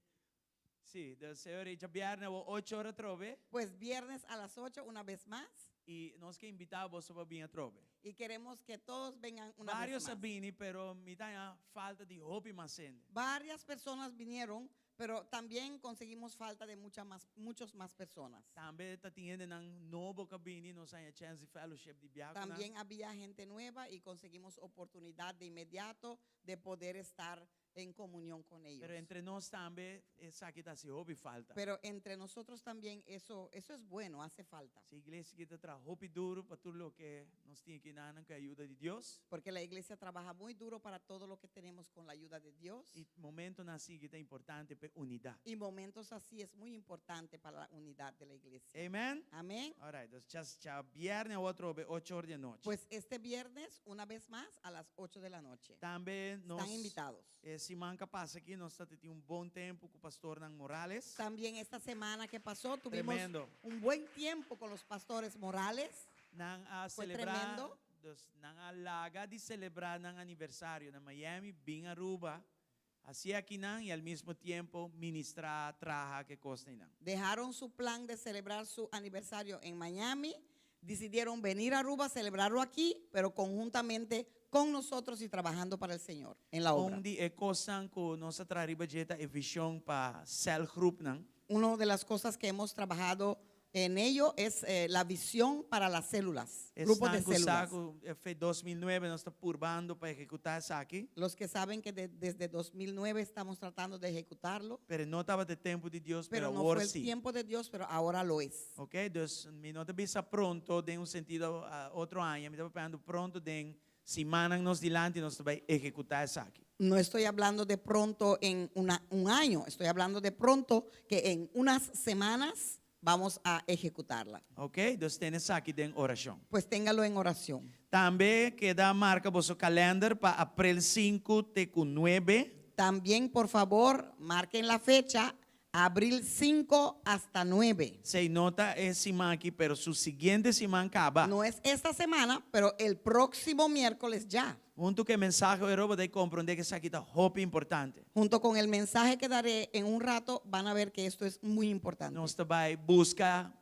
Sí, dus señor, djabierne awor ocho ora atrobe. Pues viernes a las 8 una vez más. I nos ke invitá boso pa bin atrobe. Y queremos que todos vengan una vez Varios a más. bini, pero mi ta haña falta di hopi mas hende. Varias personas vinieron, pero también conseguimos falta de mucha más, muchos más personas. Tambe ta tin hendenan nobo ku a bini, nos a haña chèns di fellowship di bia ku nan. También había gente nueva y conseguimos oportunidad de inmediato de poder estar en comunión con ellos. Pero entre nos tambe esaki ta hasi hopi falta. Pero entre nosotros también eso, eso es bueno, hace falta. Si iglesia aki ta traha hopi duro pa tur loke nos tin aki nan ku e ayuda di Dios. Porque la iglesia trabaja muy duro para todo lo que tenemos con la ayuda de Dios. Y momentonan así ta importante pa e unidad. Y momentos así es muy importante para la unidad de la iglesia. Amen. Amén. All right, dus just djabièrnè awor atrobe ocho or di anochi. Pues este viernes, una vez más, a las 8 de la noche. Tambe nos Están invitados. E siman ku a pasa aki nos tabatin un bon tempu ku pastornan Morales. También esta semana que pasó tuvimos Tremendo. un buen tiempo con los pastores Morales. Nan a Fue selebrá, tremendo. dus nan a laga di selebrá nan aniversario na Miami, bin Aruba, hasié akinan i al mismo tiempo ministrá, traha ku e kosnan. Dejaron su plan de celebrar su aniversario en Miami, decidieron venir a Aruba, celebrarlo aquí, pero conjuntamente con nosotros y trabajando para el Señor en la obra. Un di e kosnan ku nos a traha riba dje ta e vishon pa cellgroepnan. Una de las cosas que hemos trabajado En ello es la visión para las células, grupos de Esnan ku sa células. ku fe 2009 nos ta purbando pa ehekutá esaki. Los que saben que desde 2009 estamos tratando de ejecutarlo. Pero no tabata e tempu di Dios, Pero pero no awor fue el sí. tiempo de Dios, pero ahora lo es. Ok, dus mi no ta bisa pronto den un sentido otro aña, mi ta papiando pronto den simannan nos dilanti nos ta bai ehekutá esaki. No estoy hablando de pronto en una, un año, estoy hablando de pronto que en unas semanas vamos a ejecutarla. Ok, dus tene esaki den orashon. Pues téngalo en oración. Tambe keda marka boso kalender pa aprel sinku te ku nuebe. También, por favor, marquen la fecha, abril 5 hasta 9. Esei no ta e siman aki, pero su siguiente siman kaba. No es esta semana, pero el próximo miércoles ya. Huntu ku e mensahe hoy bo ta komprondé ku esaki ta hopi importante. Junto con el mensaje que daré en un rato, van a ver que esto es muy importante. Nos ta bai buska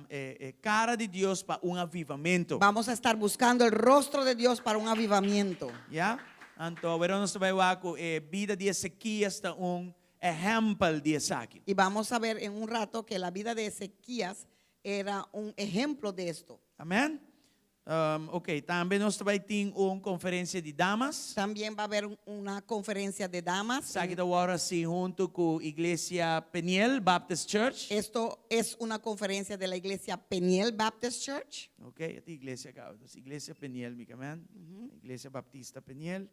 e e kara di Dios pa un avivamentu. Vamos a estar buscando el rostro de Dios para un avivamiento. Ya? Anto awor nos ta bai wak ku e bida di Ezekias ta un ehèmpel di esaki. Y vamos a ver en un rato que la vida de Ezequías era un ejemplo de esto. Amèn? Ok, tambe nos ta bai tin un konferensia di damas. También va a haber una conferencia de damas. Esaki ta wòrdu hasi huntu ku Iglesia Peniel Baptist Church. Esto es una conferencia de la iglesia Peniel Baptist Church. Ok, e ta iglesia kaba. Dus Iglesia Peniel, mi kamen. Iglesia Baptista Peniel.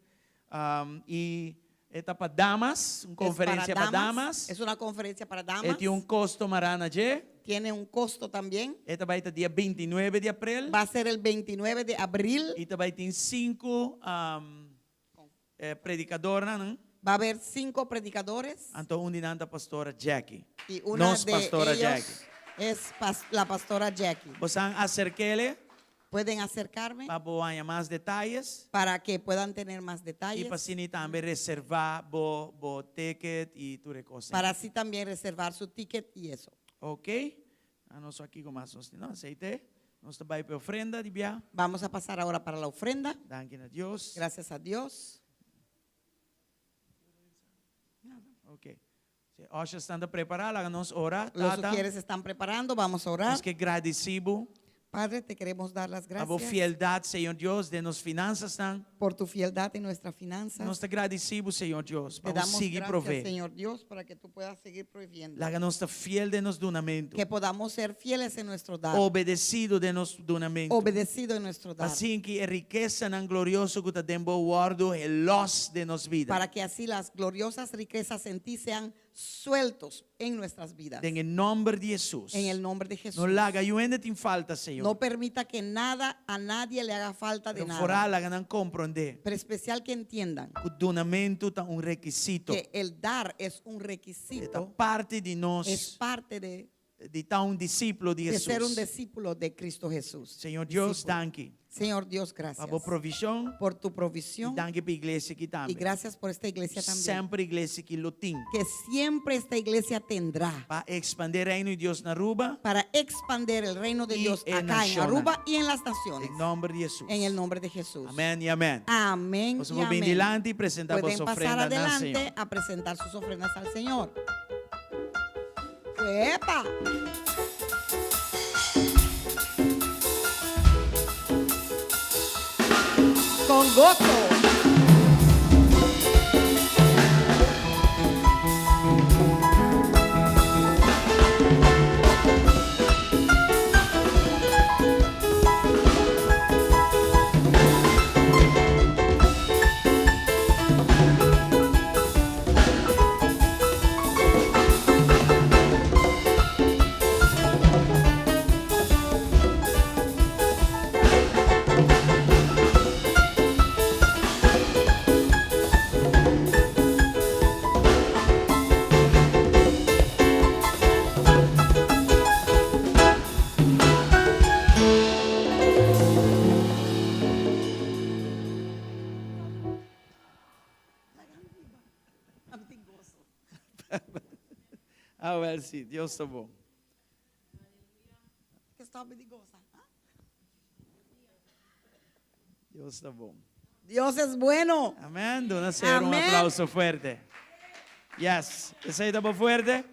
I e ta pa damas, un Es para konferensia pa damas. Es una conferencia para E damas. tin un kosto mará na dje. Tiene un costo también. E ta bai ta dia bintinuebe di aprel. Va a ser el 29 de abril. I ta bai tin sinku predikadornan. Va a haber cinco predicadores. Anto un di nan ta pastora Jackie. Y una Nos de pastora ellos Jackie. es la pastora Jackie. Bosan aserk'ele. Pueden acercarme. Pa bo haña mas detayes. Para que puedan tener más detalles. I pa asina tambe reservá bo bo ticket i tur e kosnan. Para así también reservar su ticket y eso. Ok. Anos aki ku mas nos tin. No, aceite. Nos ta bai pa e ofrenda di bia. Vamos a pasar ahora para la ofrenda. Danki na Dios. Gracias a Dios. Ok. Si ushers ta prepará, laga nos ora. Los Tata, ujieres están preparando, vamos a orar. nos ke gradisí bo. Padre, te queremos dar las Pa bo gracias. fieldad, Señor Dios, den nos finanzasnan. Por tu fieldad en nuestras finanzas. Nos ta gradisí bo, Señor Dios, pa Te bo damos sigui gracias, provee. Señor Dios, para que tú puedas seguir proviendo. Laga nos ta fiel den nos dunamentu. Que podamos ser fieles en nuestro dar. Obedecido den nos dunamentu. Obedecido en nuestro dar. Asina ku e rikesanan glorioso ku ta den bo wòrdu gelòs den nos bida. Para que así las gloriosas riquezas en ti sean sueltos en nuestras vidas. Den e nòmber di Hesus. En el nombre de Jesús. No laga yu hende tin falta, Señor. No permita que nada a nadie le haga falta de Pero nada. foral laga nan komprondé. Pero especial que entiendan. Ku dunamentu ta un rekisito. Que el dar es un E ta requisito. parti di nos. Es parte de. Di ta un disípulo di De ser un Hesus. discípulo de Cristo Jesús. Señor Dios, Discípulo. danki. Señor Dios, gracias. Pa bo provishon. Por tu provisión. I danki pa e iglesia aki tambe. Y gracias por esta iglesia también. Semper iglesia aki lo tin. Que siempre esta iglesia tendrá. Pa expandé reino di Dios na Aruba. Para expander el reino de Y Dios en acá en nashonnan. Aruba y en las naciones. Den nomber di Hesus. En el nombre de Jesús. Amén y amén. Amén Boso y por bin amén. dilanti y presentá Pueden boso pasar ofrenda na adelante Señor. a presentar sus ofrendas al Señor. ¡Epa! Con gozo. Ah, wel sí, Dios ta bon. Que stop di goza. Dios ta bon. Dios es bueno. Amén. Duna Señor un Amén. aplauso fuerte. Yes. Esey ta bon fuerte?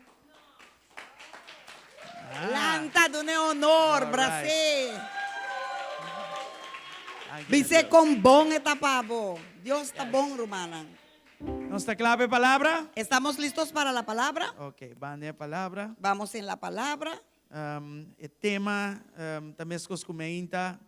Ah. Lanta, dun'é honor, All right. bras'é. Danki na Bis'é Dios. kon bon e ta pa bo. Dios ta bon, rumannan. Nos ta kla pa e palabra? Estamos listos para la palabra? Ok, ban den e palabra. Vamos en la palabra. Um, e tema um, ta meskos ku mainta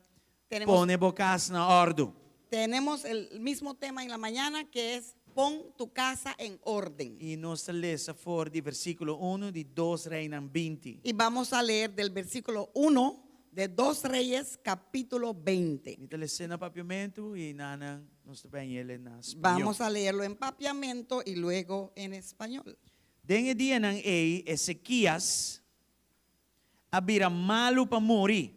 Tenemos, pone bo kas na òrdu. tenemos el mismo tema en la mañana que es pon tu casa en orden. I nos ta lesa for di versíkulo 1 di 2 Reinan 20. Y vamos a leer del versículo 1 de 2 Reyes capítulo 20. Mi ta les'é na papiamentu i einan nos ta bai hañ'é na spañó. Vamos a leerlo en papiamento y luego en español. Den e dianan ei Ezekias a bira malu pa muri.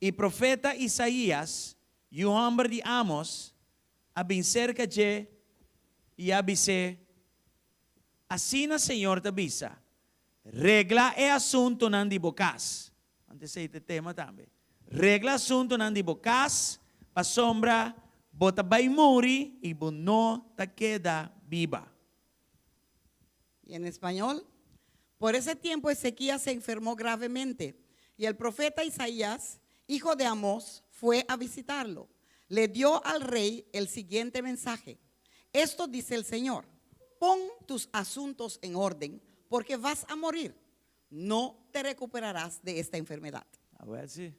I profeta Isaías, yu hòmber di Amos, a bin serka dje i a bis'é, Asina Señor ta bisa, Regla e asuntunan di bo kas. Anto esei ta e tema tambe. Regla asuntunan di bo kas, pasobra bo ta bai muri i bo no ta keda biba. Y en español, por ese tiempo Ezequías se enfermó gravemente y el profeta Isaías, hijo de Amós, fue a visitarlo. Le dio al rey el siguiente mensaje. Esto dice el Señor, pon tus asuntos en orden porque vas a morir. No te recuperarás de esta enfermedad. Awèl si.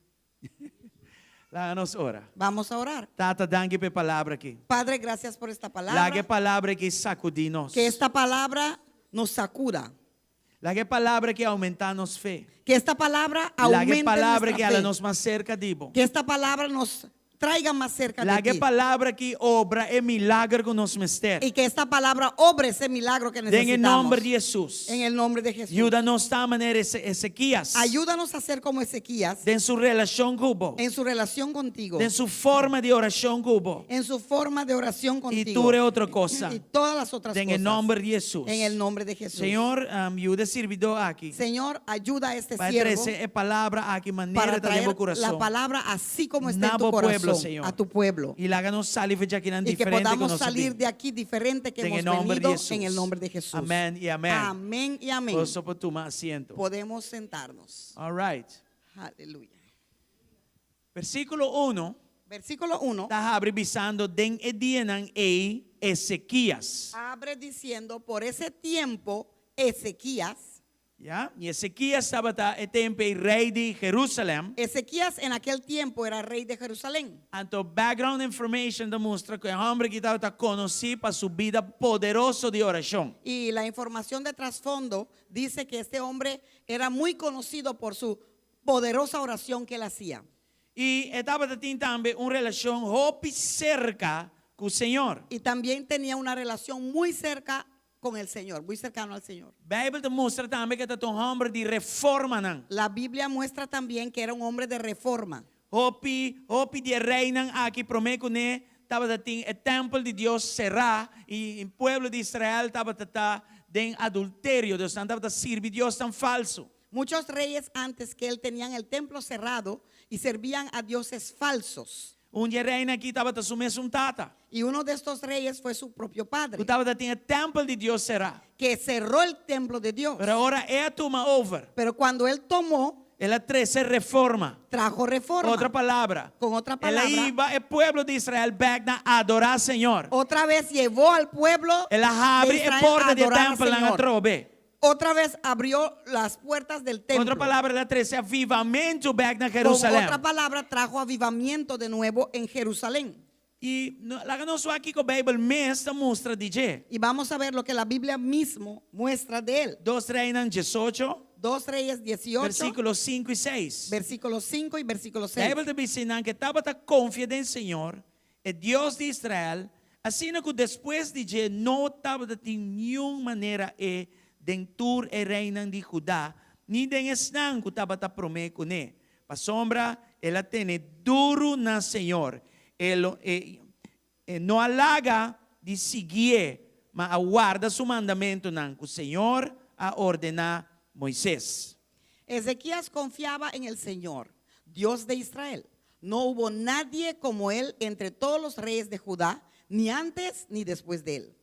Laga nos ora. Vamos a orar. Tata, danki pa e palabra aki. Padre, gracias por esta Laga palabra. e palabra aki sakudí nos. Que esta palabra nos sacuda. Laga e palabra aki oumentá nos fe. Que esta palabra Laga e aumente palabra nuestra aki hala fe. nos mas serka di bo. Que esta palabra nos traiga más cerca de Laga e ti. palabra aki obra e milager ku nos mester. Y que esta palabra obre ese milagro que Den e necesitamos. nòmber di Hesus. En el nombre de Jesús. Yuda nos ta manera Ezekias. Ayúdanos a ser como Ezequías Den su relashon ku bo. en su relación contigo. Den su forma di orashon ku bo. En su forma de oración I contigo. tur e otro kos. Y todas las otras Den e cosas. nòmber di Hesus. En el nombre de Jesús. Señor, um, yuda e sirbidó aki. Señor, ayuda a este Pa siervo trese e palabra aki manera para ta den bo traer kurason. la palabra así como está en Na tu bo pueblo, corazón Señor. a tu pueblo. I laga nos sali for di akinan Y que diferente ku podamos nos salir de aquí diferente que Den e hemos nòmber di venido Hesus. en el nombre de Jesús. Amèn i amèn. Amén y amén. Boso por tuma asiento. Podemos sentarnos. All right. Aleluya. Versíkulo 1 Versículo 1 ta habri bisando den e dianan ei Ezekias. abre diciendo, por ese tiempo Ezequías, Ya? I Ezekias tabata e tempu ei rei di Jerusalèm. Ezequías en aquel tiempo era rey de Jerusalén. Anto background information ta mustra ku e hòmber aki tabata konosí pa su bida poderoso di orashon. Y la información de trasfondo dice que este hombre era muy conocido por su poderosa oración que él hacía. I e tabatin tambe un relashon hopi serka ku Señor. Y también tenía una relación muy cerca con el Señor, muy cercano al Señor. Beibel ta mustra tambe ku e tabata un hòmber di reformanan. La Biblia muestra también que era un hombre de reforma. Hopi, hopi di e reinan aki promé kuné tabatin e tèmpel di Dios será i e pueblo di Israel tabata ta den adulterio, dus nan tabata sirbi diosnan falsu. Muchos reyes antes que él tenían el templo cerrado y servían a dioses falsos. Un di e reinan aki tabata su mesun tata. Y uno de estos reyes fue su propio padre, Ku tabatin e tèmpel di Dios será. que cerró el templo de Dios. Pero ora el a tuma over. Pero cuando él tomó, El a trese reforma. trajo reforma. Otro palabra. Con otra El a palabra. hiba e pueblo di Israel bèk na adorá Señor. Otra vez llevó al pueblo El a de habri e Israel porta a di adorar al tèmpel Señor. atrobe. Otra vez abrió las puertas del templo. Otro palabra, el a trese avivamentu bèk na Con Jerusalèm. otra palabra, trajo avivamiento de nuevo en Jerusalén. I laga nos wak kiko Beibel mes ta mustra di dje. Y vamos a ver lo que la Biblia mismo muestra de él. Dos Reinan 18, 2 Reyes 18, versíkulo 5 i 6. versículo 5 y versículo 6. Beibel ta bisa ku e tabata konfia den Señor, e Dios di Israel, asina ku despues di dje no tabatin niun manera e den tur e reinan di Huda, ni den esnan ku tabata promé kuné. Pasobra el a tene duru na Señor. E e, e no a laga di siguié, ma a warda su mandamentunan ku Señor a ordená Moises. Ezequías confiaba en el Señor, Dios de Israel. No hubo nadie como él entre todos los reyes de Judá, ni antes ni después de él.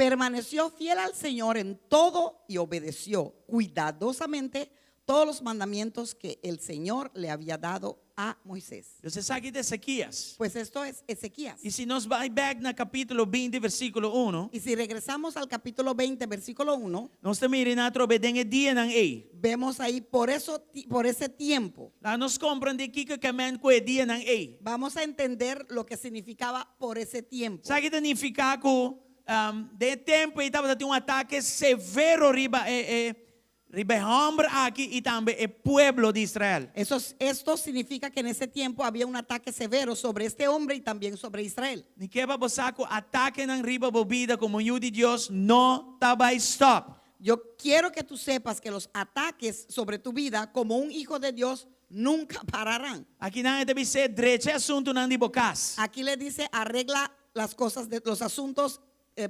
Permaneció fiel al Señor en todo y obedeció cuidadosamente todos los mandamientos que el Señor le había dado a Moisés. Entonces, esaki ta Ezekias. Pues esto es Ezequías. I si nos bai bèk na kapítulo 20, versíkulo 1, Y si regresamos al capítulo 20, versículo 1, nos ta mira atrobe den e dianan ei. Vemos ahí por ese tiempo. Laga nos komprondé kiko ke men ku e dianan ei. Vamos a entender lo que significaba "por ese tiempo". Esaki ta nifiká ku den e tempu ei tabatin un atake severo riba e e riba e hòmber aki i tambe e pueblo di Israel. Esto significa que en ese tiempo había un ataque severo sobre este hombre y también sobre Israel. Mi ke pa bo sa ku atakenan riba bo bida komo yu di Dios no ta bai stòp. Yo quiero que tú sepas que los ataques sobre tu vida como un hijo de Dios nunca pararán. Akinan e ta bis'é drecha e asuntunan di bo kas. Aquí le dice: arregla las cosas de los asuntos,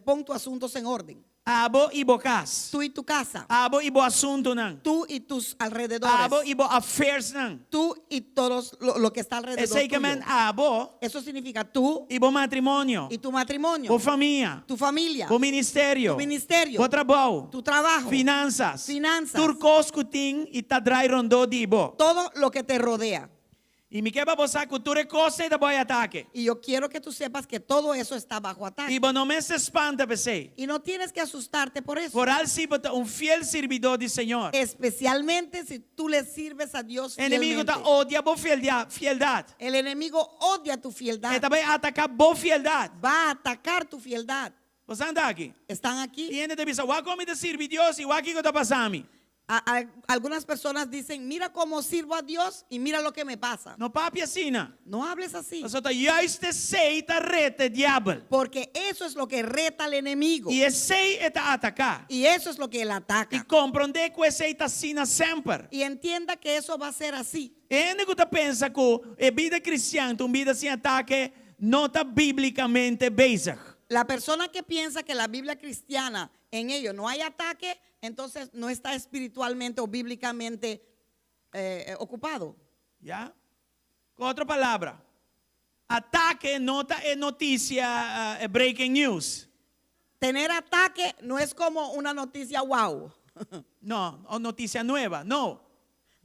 pon tus asuntos en orden. Abo i bo kas. Tú y tu casa. Abo i bo asuntunan. Tú y tus alrededores. Abo i bo affairsnan. Tú y todos lo que está alrededor Esei ke tuyo. men abo Eso significa tú i bo matrimonio. Y tu matrimonio. Bo famia. Tu familia. Bo ministerio. Tu ministerio. Bo trabou. Tu trabajo. Finansas. Finanzas. Tur kos ku tin i ta drai rondó di bo. Todo lo que te rodea. I mi ke pa bo sa ku tur e kos ei ta bou atake. Y yo quiero que tú sepas que todo eso está bajo ataque. I bo no mester spanta p'esei. Y no tienes que asustarte por eso. Foral si bo ta un fiel sirbidó di Señor. Especialmente si tú le sirves a Dios Enemigu ta fielmente. odia bo fieldat. El enemigo odia tu fieldad. E ta bai ataká bo fieldat. Va a atacar tu fieldad. Bo ta aki? ¿Están aquí? I hende ta bisa, wak kon mi ta sirbi Dios i wak kiko ta pasa mi. Algunas personas dicen: "Mira cómo sirvo a Dios y mira lo que me pasa". No papia asina. No hables así. Pasobra ta juist esei ta reta diabel. Porque eso es lo que reta al enemigo. I esei e ta ataká. Y eso es lo que él ataca. I komprondé ku esei ta asina semper. Y entienda que eso va a ser así. Hende ku ta pensa ku e bida kristian ta un bida sin atake no ta bíblikamente bezig. La persona que piensa que la Biblia cristiana, en ello no hay ataque, entonces no está espiritualmente o bíblicamente ocupado. Ya? Ku otro palabra, atake no ta e notisia breaking news. Tener ataque no es como una noticia wow. No, o notisia nobo. No.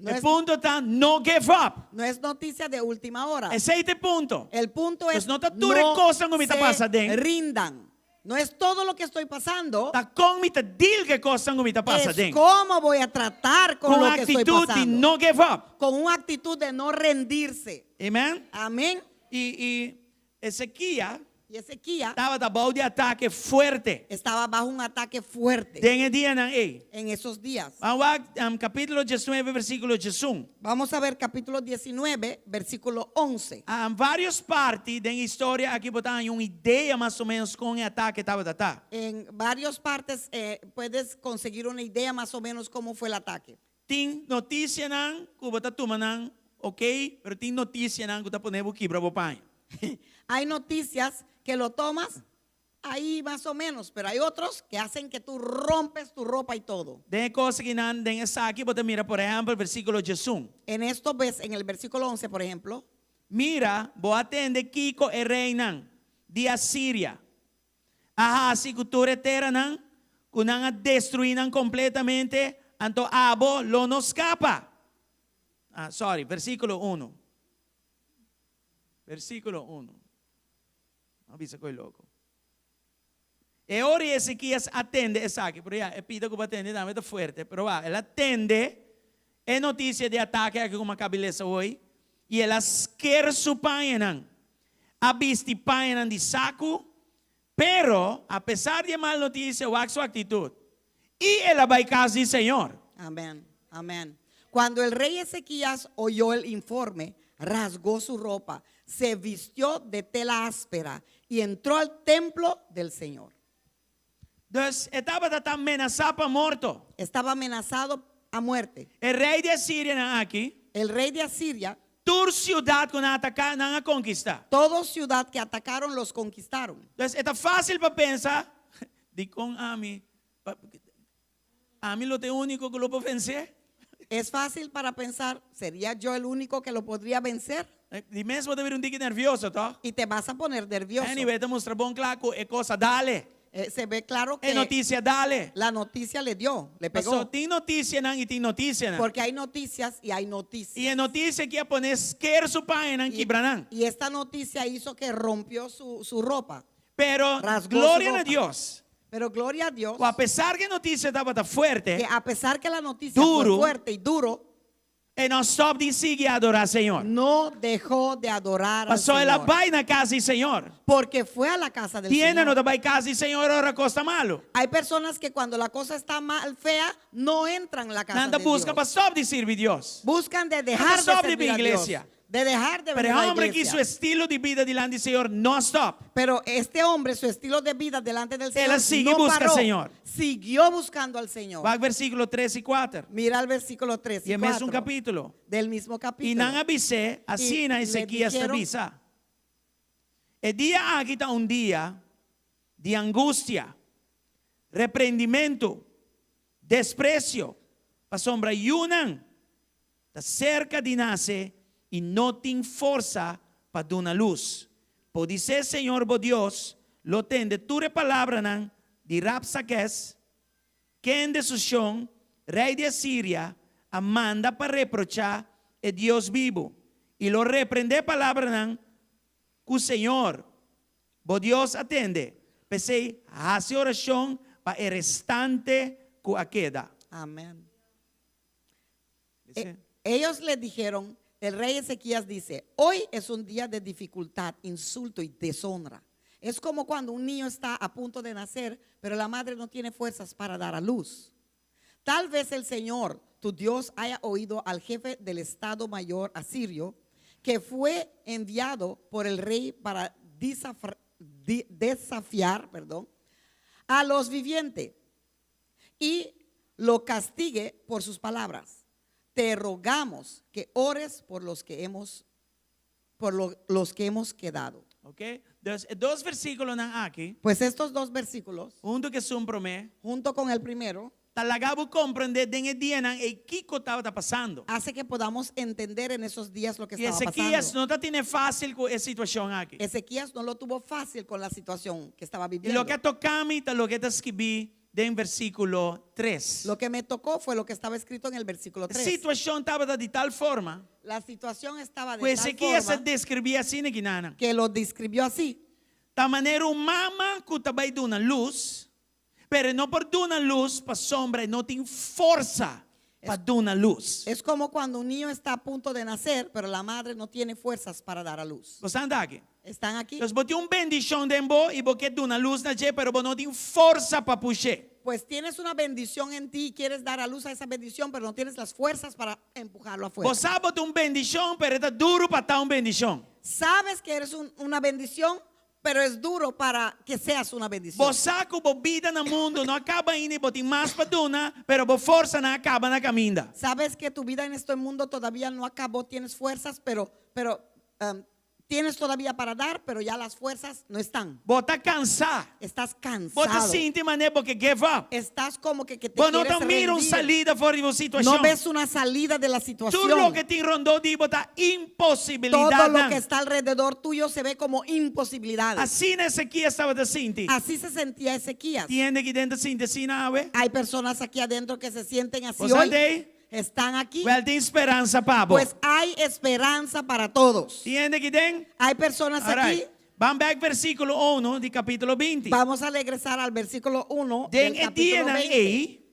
No E punto ta no give up. No es noticia de última hora. Esei ta e punto. El punto es Pues no ta tur e no kos ku mi ta se pasa den. rindan. No es todo lo que estoy pasando. Ta kon mi ta deal ku e kos ku mi ta pasa Es den. cómo voy a tratar con Ku lo que estoy aktitut di pasando. no give up. Con una actitud de no rendirse. Amen? Amén. I Ezekias Y Ezequías tabata bou di atake fuerte. Estaba bajo un ataque fuerte Den e dianan ei. En esos días. Ban wak kapítulo 19, versíkulo 11. Vamos a ver capítulo 19, versículo 11. Vários parti den e historia aki bo ta haña un idea mas o ménos kon e atake tabata ta. En varias partes puedes conseguir una idea más o menos cómo fue el ataque. Tin notisianan ku bo ta tuma nan, ok, pero tin notisianan ku ta pone bo kibra bo paña. Hay noticias que lo tomas ahí más o menos, pero hay otros que hacen que tú rompes tu ropa y todo. Den kos akinan, den esaki bo ta mira por ehèmpel versíkulo 11. En esto ves en el versículo 11, por ejemplo, Mira, bo a tende kiko e reinan di Asiria a hasi ku tur e teranan, ku nan a destruí nan kompletamente, anto abo lo no skapa. Ah, sorry, versíkulo 1. Versíkulo 1. A bisa kos loko. E ora Ezekias a tende esaki, pero ya, e pida ku bo a tende tambe ta fuerte, pero ah, el a tende e notisia di atake aki ku m'a kaba di lesa awe, i el a sker su pañanan, a bisti pañanan di saku, pero apesar di mal notisia, wak su aktitut. I el a bai kas di Señor. Amén, amén. Cuando el rey Ezequías oyó el informe, rasgó su ropa, se vistió de tela áspera y entró al templo del Señor. Dus e tabata menasá pa morto. Estaba amenazado a muerte. E rei di Asiria aki, El rey de Asiria, tur siudat ku nan a ataká, nan a konkistá. Toda ciudad que atacaron los conquistaron. Dus ta fásil pa pensa, dikon ami, ami lo ta e úniko ku lo por vense. Es fácil para pensar: ¿sería yo el único que lo podría vencer? Di mes bo ta bira un tiki nervioso, toch? Y te vas a poner nervioso. Anyway, ta mustra bon kla ku e kos a dal e. Se ve claro E que notisia a dal e. la noticia le dio, le Paso pegó. tin notisianan i tin notisianan. Porque hay noticias y hay noticias. I e notisia aki a pon'é sker su pañanan Y, kibra nan. y esta noticia hizo que rompió su ropa. Pero Rasgó su gloria na ropa. Dios. Pero gloria a Dios Ku apesar ku e notisia tabata fuerte, que a pesar que la noticia Duro. fue fuerte y duro, e no a stòp di sigui adorá Señor. no dejó de adorar al Pasó el a Señor. bai na kas di Señor. Porque fue a la casa del Tin hende Señor. no ta bai kas di Señor ora kos ta malu. Hay personas que cuando la cosa está mal, fea, no entran a la casa Nan ta de buska Dios. pa stòp di sirbi Dios. Buscan de dejar de stòp di servir bin a Dios. iglesia. De dejar de Pero venir e a la hòmber aki iglesia. su estilo di bida dilanti di Señor no a stòp. Pero este hombre, su estilo de vida delante del El a Señor, sigui no buska paró. Señor. Siguió buscando al Señor. Wak versíkulo 3 i 4. Mira el versículo 3 I y e mesun 4 kapítulo. del mismo I capítulo. nan a bis'é, asina I le Ezequías ta dijeron- bisa. E dia aki ta un dia di angustia, reprendimentu, despresio, pasobra yunan ta serka di nase i no tin forsa pa duna lus. Podisé Señor bo Dios lo tende tur e palabranan di Rabsakes, kende su shon, rei di Asiria, a manda pa reprochá e Dios bibu, i lo reprendé palabranan ku Señor, bo Dios, a tende. P'esei, hasi orashon pa e restante ku a keda. Amén. Ellos le dijeron, el rey Ezequías dice, hoy es un día de dificultad, insulto y deshonra. Es como cuando un niño está a punto de nacer, pero la madre no tiene fuerzas para dar a luz. Tal vez el Señor, tu Dios, haya oído al jefe del Estado Mayor asirio, que fue enviado por el rey para desafiar, perdón, a los vivientes y lo castigue por sus palabras. Te rogamos que ores por los que hemos, por los que hemos quedado. Ok? Dus, e dos versíkulonan aki, Pues estos dos versículos, huntu ku esun promé, junto con el primero, ta laga bo komprendé den e dianan ei kiko tabata pasando. hace que podamos entender en esos días lo que I estaba Ezequías pasando. no tabatin fásil ku e situashon aki. Ezequías no lo tuvo fácil con la situación que estaba I viviendo. loke a toka mi ta loke ta skibí den versíkulo 3. Lo que me tocó fue lo que estaba escrito en el versículo 3. Situashon tabata di tal forma La situación estaba ku de tal Ezequías a forma deskribí asina akinan. que lo describió así. Ta manera un mama ku ta bai duna lus, pero e no por duna lus pasobra e no tin forsa pa duna lus. Es como cuando un niño está a punto de nacer, pero la madre no tiene fuerzas para dar a luz. Bo ta aki? ¿Están aquí? Pues bo tin un bendishon den bo i bo ke duna lus na dje, pero bo no tin forsa pa push'é. Pues tienes una bendición en ti y quieres dar a luz a esa bendición, pero no tienes las fuerzas para empujarlo afuera. Bo sa bo ta un bendishon, pero e ta duru pa ta un bendishon. Sabes que eres una bendición, pero es duro para que seas una bendición. Bo sa ku bo bida na mundu no a kaba ainda i bo tin mas pa duna, pero bo forsanan a kaba na kaminda. Sabes que tu vida en este mundo todavía no acabó, tienes fuerzas, pero tienes todavía para dar, pero ya las fuerzas no están. Bo ta kansá. Estás Bo ta cansado. sinti manera bo ke give up. Estás como que te Bo no quieres ta mira un rendir. salida for di bo situashon. No ves una salida de la situación. Tur loke tin rondó di bo ta imposibilidat. Todo lo que está alrededor tuyo se ve como imposibilidades. Asina Ezequías tabata sinti. Así se sentía Ezequías. Tin hende aki den ta sinti asina awe. Hay personas aquí adentro que se sienten así Bo hoy. ei? Están aquí. Wèl, tin speransa pa bo. Pues hay esperanza para todos. Tin hende aki den? Hay personas All aquí. right. Ban bèk versíkulo 1 di kapítulo 20. Vamos a regresar al versículo 1 Den del e capítulo dianan 20. ei,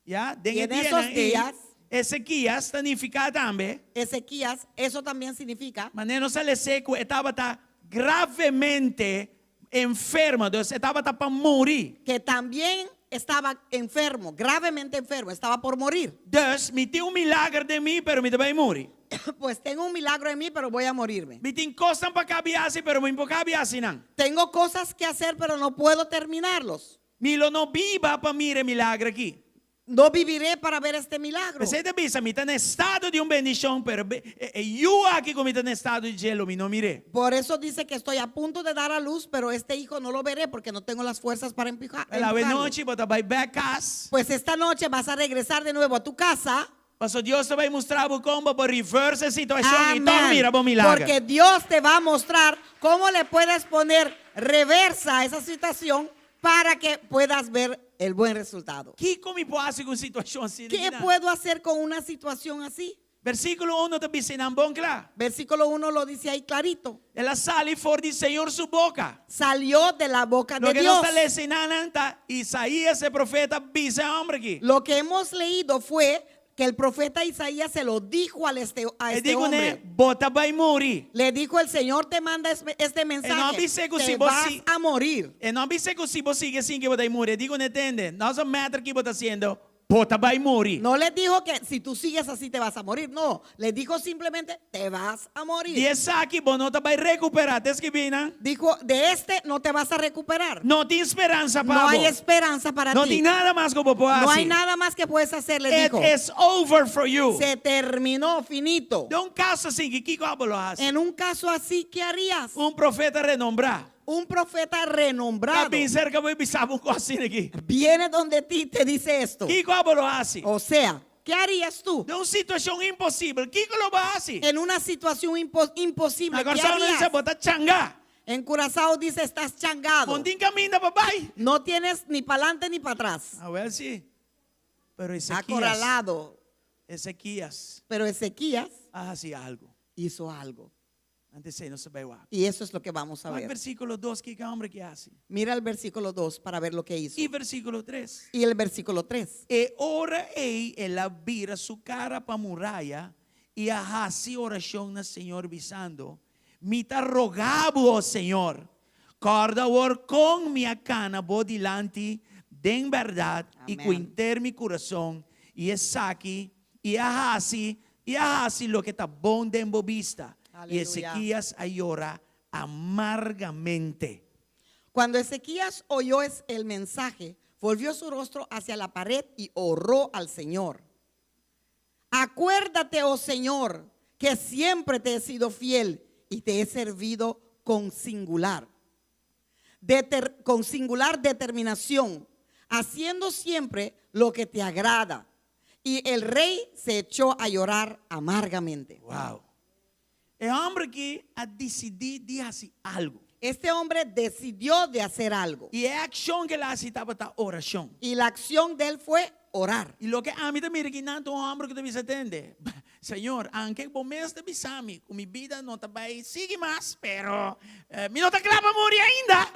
ya, den Y e en dianan esos ei, días, Ezequías ta nifiká tambe, Ezequías, eso también significa, manera nos a lesa ku e tabata gravemente enfermo, dus e tabata pa muri. que también estaba enfermo, gravemente enfermo, estaba por morir. Dus, mi tin un milager den mi, pero mi ta bai muri. Pues tengo un milagro en mí, pero voy a morirme. Mi tin kosnan pa kaba di hasi, pero mi no por kaba di hasi nan. Tengo cosas que hacer, pero no puedo terminarlos. Mi lo no biba pa mira e milager aki. No viviré para ver este milagro. P'esei e ta bisa, mi ta na estado di un bendishon, pero e yu aki ku mi ta na estado di dje lo mi no mir'é. Por eso dice que estoy a punto de dar a luz, pero este hijo no lo veré porque no tengo las fuerzas para Wèl, awe empujarlo. nochi bo ta bai bèk kas. Pues esta noche vas a regresar de nuevo a tu casa. Paso Dios ta bai mustra bo kon bo por reverse e situashon i tòg Amén. mira bo milager. Porque Dios te va a mostrar cómo le puedes poner reversa a esa situación Para que puedas ver el buen resultado. Kiko mi por hasi ku un situashon asina? ¿Qué puedo hacer con una situación así? Versíkulo 1 ta bisa nan bon kla. Versículo 1 lo dice ahí clarito. El a sali for di Señor su boka. Salió de la boca de Loke Dios. nos ta lesa einan ta Isaías e profeta a bisa e hòmber aki. Lo que hemos leído fue que el profeta Isaías se lo dijo al este, a E este di kuné, hombre. Bo ta bai muri. Le dijo el Señor te manda este mensaje. dice que Te si vos vas si- a morir. E no a bis'é ku si bo sigui asin bo ta bai muri. E di kuné, Tende, no ta matter ki bo ta hasiendo, bo ta bai muri. No le dijo que si tú sigues así te vas a morir. No, le dijo simplemente te vas a morir. Di esaki bo no ta bai rekuperá. Ta skibí einan. Dijo, de este no te vas a recuperar. No tin speransa pa No bo. hay esperanza para No ti. tin nada mas ku bo por No hay hasi. nada más que puedes hacer, le It dijo. is over for you. Se terminó, finito. Den un kaso asin, kiko abo lo hasi? En un caso así, ¿qué harías? Un profeta renombrá. Un profeta Ta renombrado bin serka bo i bisa bo un kos asina aki. viene donde ti y te dice esto. Kiko abo lo hasi? O sea, ¿qué harías tú? Den un situashon imposibel, kiko lo bo hasi? En una situación imposible, Na ¿qué Kòrsou nan harías? bisa bo ta changá. En Curazao dice, estás changado. No tin kaminda pa bai. No tienes ni para adelante ni para atrás. Awèl si. Pero Ezequías, Acorralado. Ezequías Pero Ezequías a hasi algu. hizo algo. Anto esei nos ta bai wak. Y eso es lo que vamos a Wak ver. versíkulo 2 kiko e hòmber aki a hasi. Mira el versículo 2 para ver lo que hizo. I versíkulo 3. Y el versículo 3. E ora ei el a bira su kara pa muraya i a hasi orashon na Señor bisando, Mi ta roga bo, o Señor, kòrda awor kon mi a kana bo dilanti den bèrdat i ku Amén. henter mi kurason, i esaki i a hasi i a hasi loke ta bon den bo bista. I Aleluya. Ezequías a yora amargamente. Cuando Ezequías oyó el mensaje, volvió su rostro hacia la pared y oró al Señor. Acuérdate, oh Señor, que siempre te he sido fiel y te he servido con singular, con singular determinación, haciendo siempre lo que te agrada. Y el rey se echó a llorar amargamente. Wow! E hòmber aki a disidí di hasi algu. Este hombre decidió de hacer algo. I e akshon ku el a hasi tabata orashon. Y la acción de él fue orar. I loke ami ta mira akinan ta un hòmber ku ta bisa tende, Señor, anke bo mes ta bisa mi ku mi bida no ta bai sigui mas, pero mi no ta kla pa muri ainda.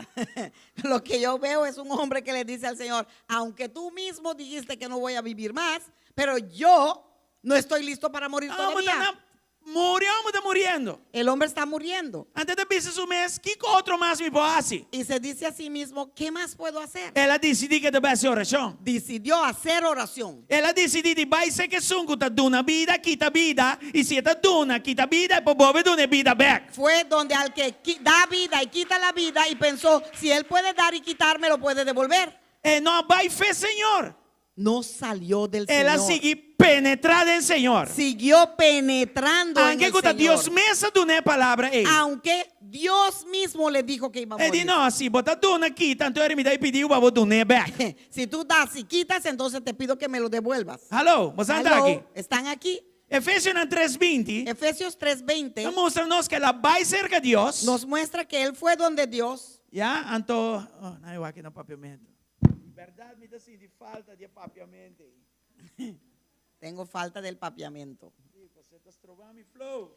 Lo que yo veo es un hombre que le dice al Señor, aunque tú mismo dijiste que no voy a vivir más, pero yo no estoy listo para morir Amo ta todavía. na muri, amo ta muriendo. El hombre está muriendo. Anto e ta bisa su mes, kiko otro mas mi por hasi? Y se dice a sí mismo, ¿qué más puedo hacer? El a disidí ku e ta bai hasi orashon. Decidió hacer oración. El a disidí di bai serka esun ku ta duna bida, kita bida, i si e ta duna, kita bida, e por bolbe duna e bida bèk. Fue donde al que da vida y quita la vida y pensó, si él puede dar y quitar, me lo puede devolver. E no a bai fe Señor. No salió del El a Señor. sigui penetrá den Señor. Siguió penetrando en Anke el ku ta Señor. Dios mes a dun'é e palabra ei. Aunque Dios mismo le dijo que iba a E di morir. no, si bo ta duna kita, anto mi ta pidi bo pa bo dun'é bèk. Si tú das y quitas, entonces te pido que me lo devuelvas. Hallo, bo ta Hello, aki. ¿Están aquí? Efesionan tres binti Efesios 3:20 ta mustra nos ku el a bai serka Dios. nos muestra que él fue donde Dios. Ya, anto, oh, nan wak na papiamentu. Berdad mi ta sinti falta di e papiamento ei. Tengo falta del papiamento. Sí, pasobra ta stroba mi flow.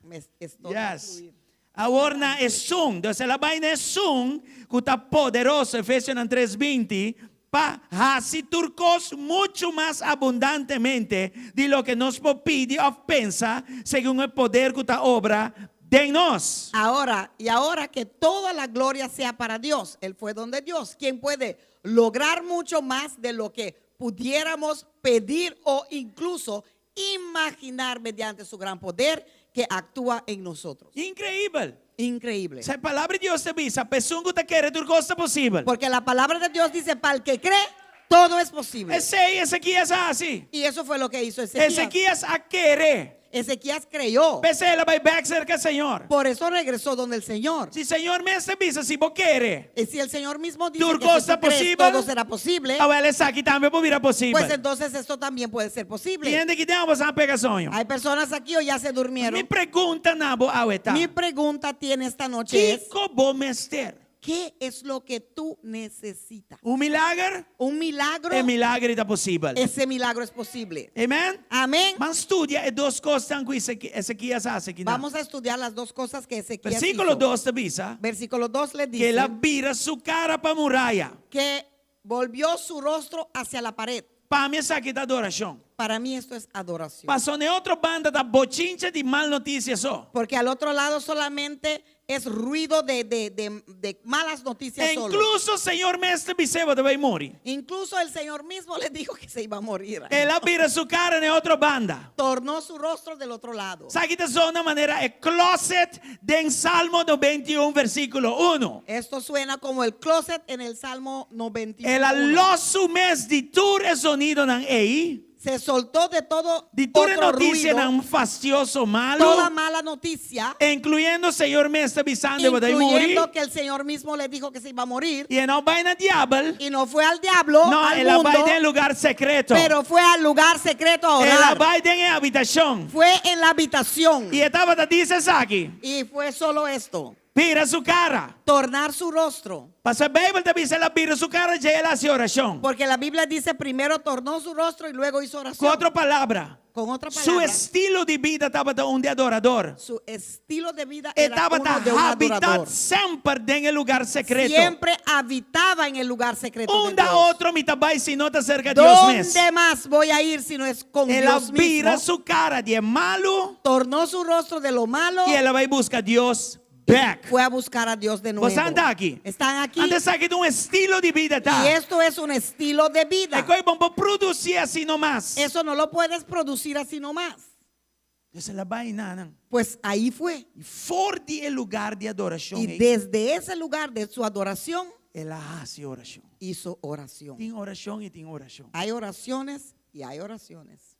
Me estorba Yes. fluir. Awor na esun, dus el a bai na esun ku ta poderoso, Efesionan tres binti, pa hasi tur kos muchu mas abundantemente di loke nos por pidi òf pensa, segun e poder ku ta obra den nos. Ahora, y ahora que toda la gloria sea para Dios. Él fue donde Dios, quien puede lograr mucho más de lo que pudiéramos pedir o incluso imaginar mediante su gran poder que actúa en nosotros. Increibel! Increíble. Sa e palabra di Dios ta bisa, pa esun ku ta kere tur kos ta posibel. Porque la palabra de Dios dice, para el que cree, todo es posible. Esei Ezequías a hasi. Y eso fue lo que hizo Ezequías. Ezequías a kere. Ezequías creyó. P'esei el a bai bèk serka Señor. Por eso regresó donde el Señor. Si Señor mes ta bisa, si bo kere. Y si el Señor mismo dice Tur que kos si ta tú crees, posibel. todo será posible, Awèl esaki tambe por bira pues posibel. entonces esto también puede ser posible. Tin hende aki den òf a pega soño. Hay personas aquí o ya se durmieron. Mi pregunta na bo awe ta. Mi pregunta tiene esta noche es, Kiko bo mester? ¿Qué es lo que tú necesitas? Un milager? Un milagro. E milager ta posibel. Ese milagro es posible. Amen? Amén. Ban studia e dos kosnan ku Ezekias a hasi aki. Vamos a estudiar las dos cosas que Ezequías Versíkulo hizo. 2 ta bisa Versículo 2 le ku dice el a bira su kara pa muraya. Que volvió su rostro hacia la pared. Pa mi esaki ta adorashon. Para mí esto es adoración. Paso na otro banda ta bochincha di mal notisia so. Porque al otro lado solamente es ruido de malas noticias solo. Inkluso Señor mes a bis'é, bo ta bai muri. Incluso el Señor mismo le dijo que se iba a morir. El a bira su kara na otro banda. Tornó su rostro del otro lado. Esaki ta zona manera e closet den Salmo 91 versíkulo 1. Esto suena como el closet en el Salmo 91. El a lòs su mes di tur e zonidonan ei. Se soltó de todo Di tur e otro noticia ruido, nan fastioso malo. Toda mala noticia, Incluyendo Señor mes ta bisand'e bo ta muri. Incluyendo que el Señor mismo le dijo que se iba a morir. I e no a bai na diabel. Y no fue al diablo, No, al el a mundo, bai den lugar secreto. Pero fue al lugar secreto a El orar. a bai den e habitashon. Fue en la habitación. I e tabata bisa esaki. Y fue solo esto. Bira su kara. Tornar su rostro. Paso Beibel ta bisa el a bira su kara djei el a hasi orashon. Porque la Biblia dice primero tornó su rostro y luego hizo oración. Ku otro palabra. Con otra Su palabra. estilo di bida tabata un di adorador. Su estilo de vida E era tabata uno de un habitá adorador. semper den e lugá sekreto. Siempre habitaba en el lugar secreto de Unda Dios. otro mi ta bai si no ta serka Dios mes? ¿Dónde más voy a ir si no es con El a Dios bira mismo? su kara di e malu. Tornó su rostro de lo malo. I el a bai buska Dios bèk. Fue a buscar a Dios de nuevo. Boso ta aki? Están aquí. Anto esaki ta un estilo di bida, ta? Y esto es un estilo de vida. E kos ei bo no por produsí asina nomás. Eso no lo puedes producir así nomás. Entonces el a bai einan. Pues ahí fue. I for di e lugá di adorashon. Y desde ese lugar de su adoración El a hasi orashon. Hizo oración. Tin orashon i tin orashon. Hay oraciones y hay oraciones.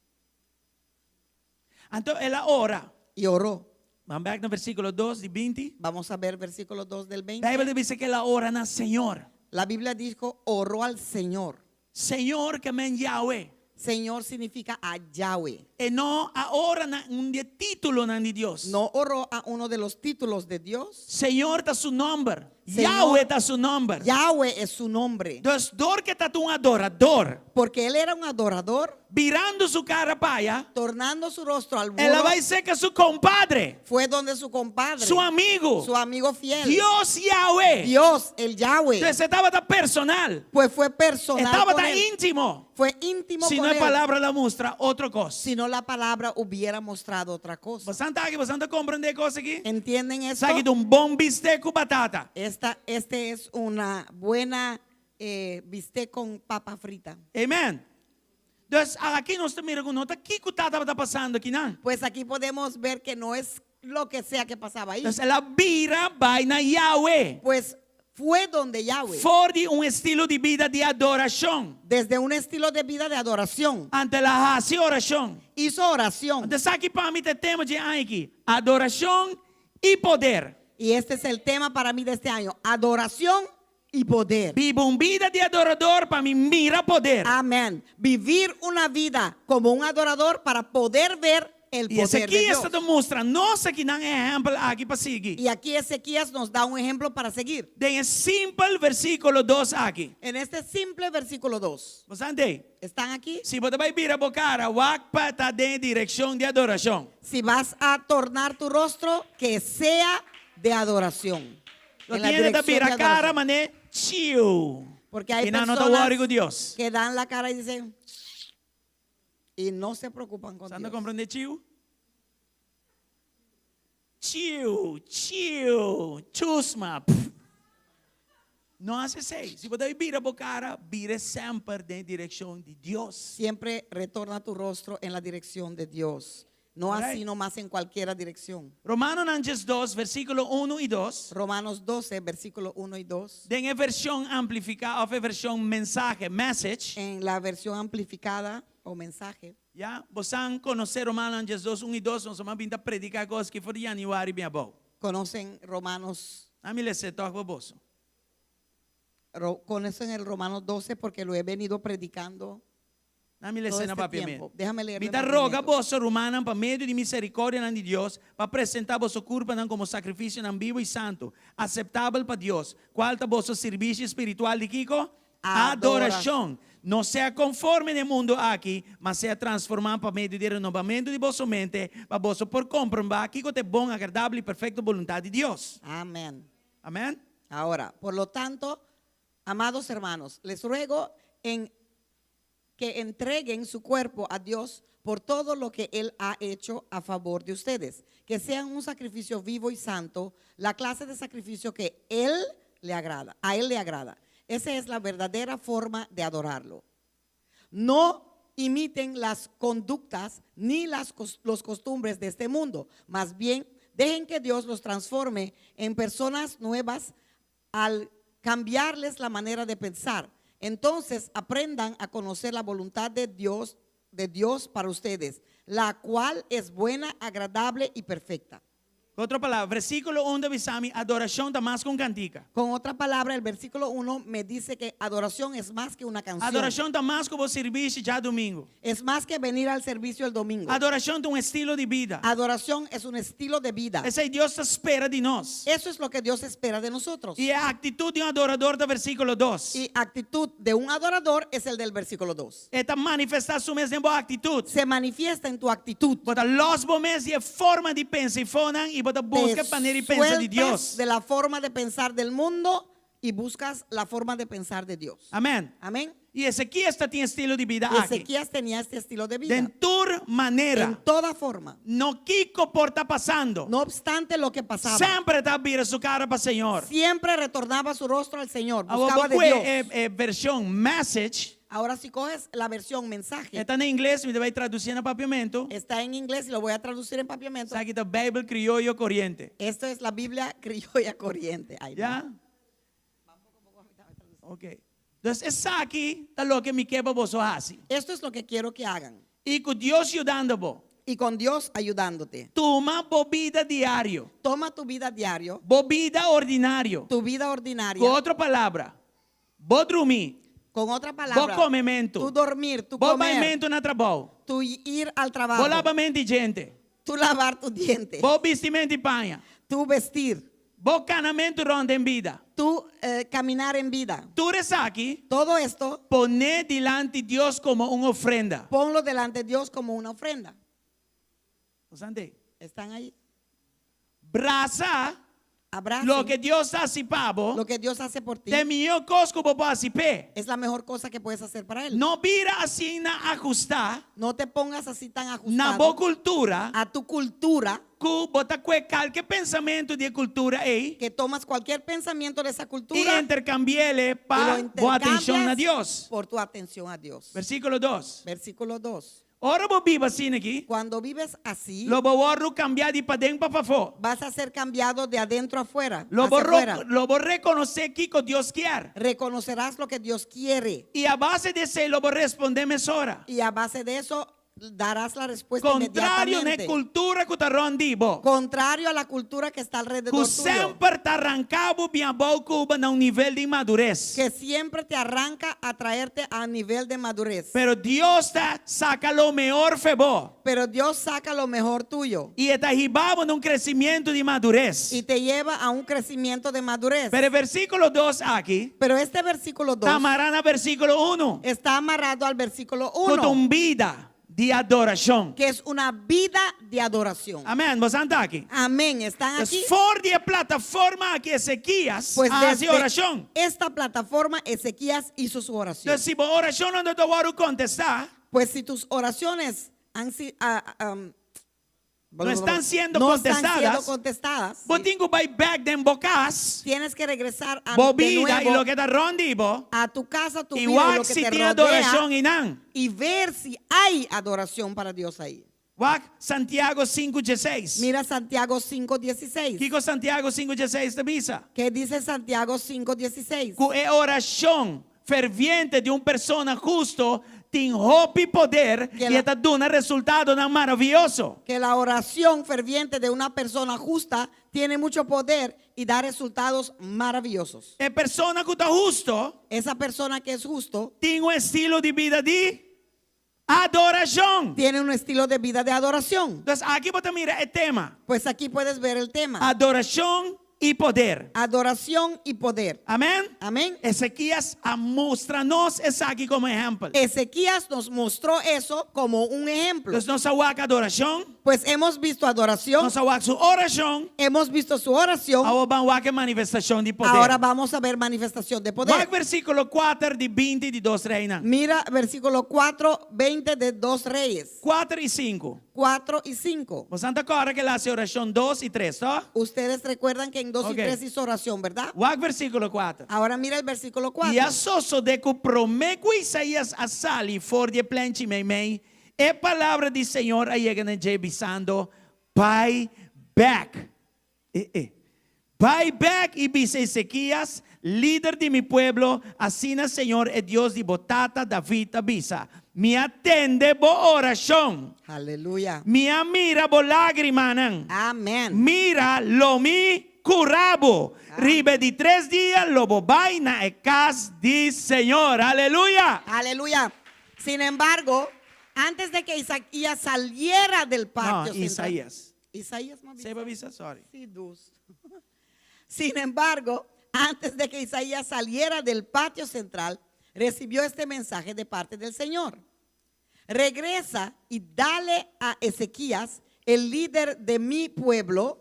Anto el a ora. Y oró. Ban bèk na versíkulo 2 di 20. Vamos a ver versículo 2 del 20. Beibel ta bisa ku el a ora na Señor. La Biblia dijo, oró al Señor. Señor ke men Yahweh. Señor significa a Yahweh. E no a ora na un di e títulonan di Dios. No oró a uno de los títulos de Dios. Señor ta su nòmber. Señor, Yahweh ta su nòmber. Yahweh es su nombre. Dus dor ku e tabata un adorador. Porque él era un adorador. Birando su kara pa aya. Tornando su rostro al El a muro. bai serka su kompadre. Fue donde su compadre. Su amigu. Su amigo fiel. Dios Yahweh. Dios, el Yahweh. Entonces e tabata personal. Pues fue personal. E tabata con él. íntimo. Fue íntimo Si con no él. e palabra lo a mustra otro kos. Si no la palabra hubiera mostrado otra cosa. Bo ta aki, bo ta komprondé e kos aki? ¿Entienden esto? Esaki ta un bon bistè ku batata. Esta, este es una buena eh, bistec con papa frita. Amen. Dus aki nos ta mira ku no ta kiko tabata pasando akinan. Pues aquí podemos ver que no es lo que sea que pasaba ahí. Dus el a bira bai na Yahweh. Pues fue donde Yahweh. For di un estilo di bida di adorashon. Desde un estilo de vida de adoración. Anto el a hasi orashon. Hizo oración. Anto esaki pa mi ta e tema di aña aki. Adorashon i poder. Y este es el tema para mí de este año. Adoración y poder. Biba un bida di adorador pa mi mira poder. Amén. Vivir una vida como un adorador para poder ver el I poder de Ezequías Dios. ta mustra nos akinan ehèmpel aki pa sigui. Y aquí Ezequías nos da un ejemplo para seguir. Den e simpel versíkulo 2 aki. En este simple versículo 2. Bo t'ei? ¿Están aquí? Si bo ta bai bira bo kara, wak pa ta den direkshon di adorashon. Si vas a tornar tu rostro, que sea de adoración. No En la tin hende ta dirección de bira kara, adoración. mané chiu. Porque hay I nan no ta personas worry ku Dios. que dan la cara y dicen y no se preocupan con Bo ta Dios. komprondé chiu? Chiu, chiu, chusma. Pff. No hasi esei. Si bo ta bira bo kara, bira semper den direkshon di Dios. Siempre retorna tu rostro en la dirección de Dios. No All así right. nomás en cualquier dirección. Romanonan 2, versíkulo 1 i 2. Romanos 12, versículo 1 y 2. Den e vershon amplifiká, òf e vershon mensahe, message. En la versión amplificada o mensaje. Ya, boso konosé Romanonan 2, 1 i 2, nos a bin ta prediká kos aki for di yanüari bin abou. Conocen Romanos, Ami les'é tòg pa boso. ro- conocen el Romanos 12 porque lo he venido predicando. Laga mi Todo lesa na este papiamento. tiempo. Déjame leerlo Mi en ta roga papiamento. boso rumannan pa medio di miserikòrdianan di Dios pa presentá boso kurpanan komo sakrifisionan bibu i santu, aseptabel pa Dios, kual ta boso sirbishi spiritual di kiko? Adorashon. No sea konforme na e mundu aki, ma sea transformá pa medio di renobamentu di boso mente, pa boso por komprobá kiko ta e bon, agradabel i perfekto boluntat di Dios. Amén. Amèn. Ahora, por lo tanto, amados hermanos, les ruego en que entreguen su cuerpo a Dios por todo lo que Él ha hecho a favor de ustedes, que sean un sacrificio vivo y santo, la clase de sacrificio que Él le agrada, a Él le agrada. Esa es la verdadera forma de adorarlo. No imiten las conductas ni las los costumbres de este mundo. Más bien, dejen que Dios los transforme en personas nuevas al cambiarles la manera de pensar. Entonces aprendan a conocer la voluntad de Dios para ustedes, la cual es buena, agradable y perfecta. Ku otro palabra, versíkulo 1 ta bisa mi, adorashon ta mas ku un kantika. Con otra palabra, el versículo 1 me dice que adoración es más que una canción. Adorashon ta mas ku bo sirbishi djadumingu. Es más que venir al servicio el domingo. Adorashon ta un estilo di bida. Adoración es un estilo de vida. Esei Dios ta spera di nos. Eso es lo que Dios espera de nosotros. I e aktitut di un adoradó ta versíkulo 2. Y actitud de un adorador es el del versículo 2. E ta manifestá su mes den bo aktitut. Se manifiesta en tu actitud. Bo ta lòs bo mes di e forma di pensa eifonan i bo ta Te buska manera di pensa di sueltas Dios. de la forma de pensar del mundo y buscas la forma de pensar de Dios. Amèn. Amén. I Ezekias tabatin e estilo di bida aki. Ezequías tenía este estilo de vida. Den tur manera. En toda forma. No kiko por ta pasando. No obstante lo que pasaba. Semper e ta bira su kara pa Señor. Siempre retornaba su rostro al Señor. Awor Buscaba de bo kue Dios. e, e vershon Message. Ahora si coges la versión Mensaje, E ta na ingles, mi ta bai tradusié na papiamentu. está en inglés y lo voy a traducir en papiamento. Esaki ta Beibel Krioyo Koriente. Esto es la Biblia criolla corriente. Ay, no. Ya? Ok. Entonces, esaki ta loke mi ke pa boso hasi. Esto es lo que quiero que hagan. I ku Dios yudando bo. Y con Dios ayudándote. Tuma bo bida diario. Toma tu vida diario, Bo bida ordinario. tu vida ordinaria. Ku otro palabra, bo drumi. Con otra palabra, Bo komementu. tu dormir, tu Bo comer, baimentu na trabou. tu ir al trabajo, Bo labamentu di djente. tu lavar tu diente, Bo bistimentu di paña. tu vestir, Bo kanamentu rònt den bida. tu caminar en vida. Tur esaki, Todo esto, pon'é dilanti Dios komo un ofrenda. ponlo delante de Dios como una ofrenda. Sante. ¿Están ahí? Brasa Abracen loke Dios a hasi pa bo. lo que Dios hace por ti. Ta e mihó kos ku bo por hasi p'e. Es la mejor cosa que puedes hacer para él. No bira asina ahustá No te pongas así tan na ajustado bo kultura a tu cultura ku bo ta kue kualke pensamentu di e kultura ei que tomas cualquier pensamiento de esa i cultura interkambi'é y pa lo bo atenshon na intercambias Dios. por tu atención a Dios. Versíkulo 2. Versículo 2. Ora bo biba asina aki, Cuando vives así, lo bo wòrdu kambiá di paden pa pafó. vas a ser cambiado de adentro afuera. Lo hacia bo, afuera. lo bo rekonosé kiko Dios ke. Reconocerás lo que Dios quiere I a base di esei lo bo respondé mesora. y a base de eso darás la respuesta Kontrario na inmediatamente. kultura ku ta rònt di bo. Contrario a la cultura que está alrededor Ku tuyo, semper ta ranka bo bin abou ku bo na un nivel di madures. que siempre te arranca a traerte a nivel de madurez. Pero Dios ta saka lo mihó fo'i bo. Pero Dios saca lo mejor tuyo I e ta hiba bo na un kresementu di madures. y te lleva a un crecimiento de madurez. Pero versíkulo 2 aki, Pero este versículo 2 ta mará na versíkulo 1. está amarrado al versículo Ku 1, un bida di adorashon. que es una vida de adoración. Amèn. Boso ta aki. Amén. ¿Están aquí? For di e plataforma aki Ezekias Pues hasi desde orashon. esta plataforma Ezequías hizo su oración. Anto, si bo orashon no a wòrdu kontestá, Pues si tus oraciones han sido No están siendo no están siendo contestadas, contestadas, bo tin ku bai bèk den bo kas, tienes que regresar a, bo de bida i nuevo loke ta rònt di bo, a tu casa, tu i vida y lo wak que si te tin rodea adorashon einan. y ver si hay adoración para Dios ahí. Wak Santiago 5:16. Mira Santiago 5:16. Kiko Santiago 5:16 ta bisa. ¿Qué dice Santiago 5:16? Ku e orashon ferviente di un persona hustu tin hopi poder Ku i la- ta duna resultadonan maravioso. Que la oración ferviente de una persona justa tiene mucho poder y da resultados maravillosos. E persona ku ta hustu Esa persona que es justo tin un estilo di bida di. Adorashon. Tiene un estilo de vida de adoración. Dus aki bo ta mira e tema. Pues aquí puedes ver el tema. Adorashon i poder. Adoración y poder. Amèn? Amén. Ezekias a mustra nos esaki komo ehèmpel. Ezequías nos mostró eso como un ejemplo. Dus nos a wak adorashon, Pues hemos visto adoración, nos a wak su orashon, hemos visto su oración. awor ban wak e manifestashon di poder. Ahora vamos a ver manifestación de poder. Wak versíkulo 4 di 20 di Dos Reinan. Mira versículo 4, 20 de Dos Reyes. 4 i 5. 4 y 5. Boso ta kòrda ku el a hasi orashon 2 i 3, to? Ustedes recuerdan que en 2 Ok. y 3 hizo oración, ¿verdad? Wak versíkulo 4. Ahora mira el versículo 4. I a sosodé ku promé ku Isaías a sali for di e plenchi meimei, e palabra di Señor a yega na dje bisando, Bai bèk. E, e. Bai bèk i bisa Ezekias, lider di mi pueblo, asina Señor e Dios di bo tata David ta bisa, Mi a tende bo orashon. Aleluya. Mi a mira bo lágrimanan. Amén. Mira, lo mi kura bo. Riba e di tres dia lo bo bai na e kas di Señor. Aleluya! Aleluya. Sin embargo, antes de que Isaías saliera del patio No, central. Isaías. Isaías, m'a bisa. Seba bisa, sorry. Sí, dus. Sin embargo, antes de que Isaías saliera del patio central, recibió este mensaje de parte del Señor. Regresa y dale a Ezequías, el líder de mi pueblo,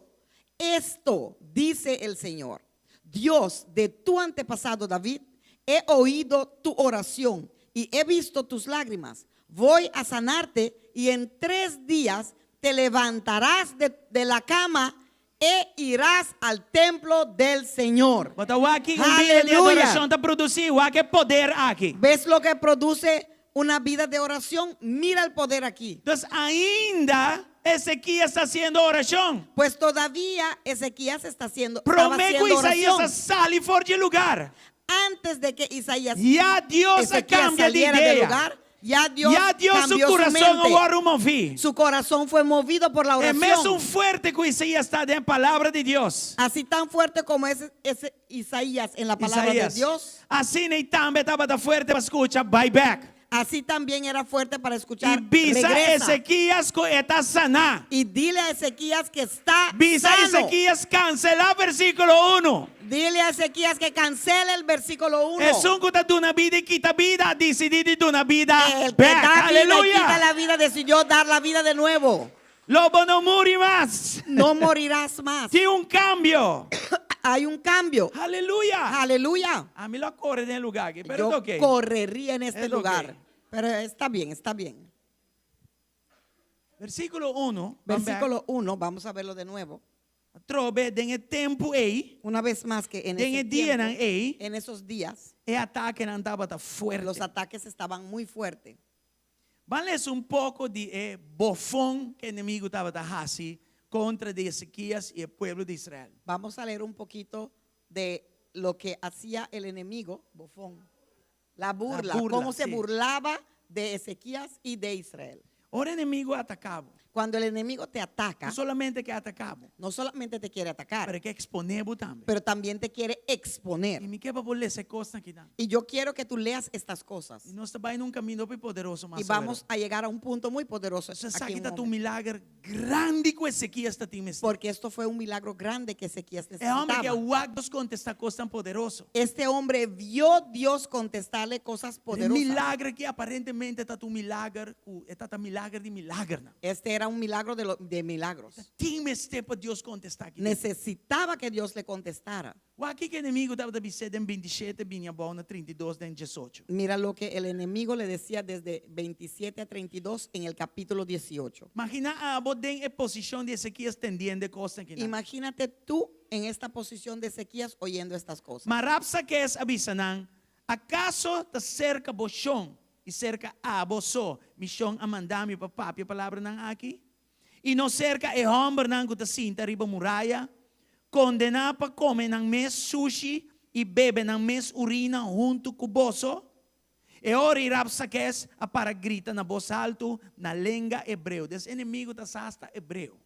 esto dice el Señor. Dios de tu antepasado David, he oído tu oración y he visto tus lágrimas. Voy a sanarte y en tres días te levantarás de, de la cama e irás al templo del Señor. Bo ta wak ki un bida di Aleluya. adorashon ta produsí, wak e poder aki. ¿Ves lo que produce una vida de oración? Mira el poder aquí. Entonces, ainda Ezequías ta hasiendo orashon. Pues todavía Ezequías está haciendo, estaba Promé ku haciendo Isaías a oración. sali for di lugar. Antes de que Isaías Ya Dios a Ezequías kambia di saliera del idea. lugar, ya Dios, Ya Dios su cambió su kurason a mente. wòrdu moví. Su corazón fue movido por la E mesun oración. fuerte ku Isaías ta den palabra di Dios. Así tan fuerte como es ese Isaías en la palabra Isaías. de Dios, Asina e tambe tabata fuerte pa skucha bai bèk. así también era fuerte para I escuchar. bisa Regresa. Ezequías ku e ta saná. Y dile a Ezequías que está Bisa sano. Ezequías kanselá versíkulo unu. Dile a Ezequías que cancele el versículo 1. Esun ku ta duna bida i kita bida a disidí di duna bida El que bèk. da vida y quita Aleluya! la vida decidió dar la vida de nuevo. Lo bo no muri mas. No morirás más. Tin un kambio. Hay un cambio. Aleluya! Aleluya. Ami lo a kore den e lugá aki, pero Yo ta ok. correría en este Es ok. lugar. Pero está bien, está bien. Versíkulo 1. Versículo 1, vamos a verlo de nuevo. Atrobe den e tempu ei, Una vez más que en den ese e dianan tiempo, ei, en esos días, e atakenan tabata fuerte. los ataques estaban muy fuertes. Ban lesa un poko di e bofon ku e enemigu tabata hasi kontra di Ezekias i e pueblo di Israel. Vamos a leer un poquito de lo que hacía el enemigo, bofón, la burla, La burla, cómo se sí. burlaba de Ezequías y de Israel. Ora enemigu ataká bo, Cuando el enemigo te ataca, no solamente ke ataká bo, no solamente te quiere atacar, pero e ke eksponé bo tambe. pero también te quiere exponer. I mi ke pa bo lesa e kosnan akinan. Y yo quiero que tú leas estas cosas. I nos ta bai na un kaminda hopi poderoso mas Y vamos a llegar a un punto muy poderoso. Pasobra aquí esaki en un ta un momento. milager grandi ku Ezekias ta tin mester. Porque esto fue un milagro grande que Ezequías E hòmber aki a necesitaba. wak Dios kontestá kos tan poderoso. Este hombre vio Dios contestarle cosas E poderosas. milager aki aparentemente ta un milager ku e ta milager di milagernan. Este era un milagro de, lo- de milagros. Tin mester pa Dios kontestá aki. Necesitaba que Dios le contestara. Wak kiko enemigu tabata bis'é den 27 bini abou na 32 den 18. Mira lo que el enemigo le decía desde 27 a 32 en el capítulo 18. Imaginá abo den e posishon di Ezekias tendiendo e kosnan akinan. Imagínate tú en esta posición de Ezequías oyendo estas cosas. Ma Rabsakes a bisa nan, Akaso ta serka bo shon i serka abo so mi shon a manda mi pa papia e palabranan aki? I no serka e hòmbernan ku ta sinta riba muraya, kondená pa kome nan mes sushi i bebe nan mes urina huntu ku boso? E ora ei Rabsakes a para grita na bos haltu na lenga hebreo. Des enemigu ta sa hasta hebreo.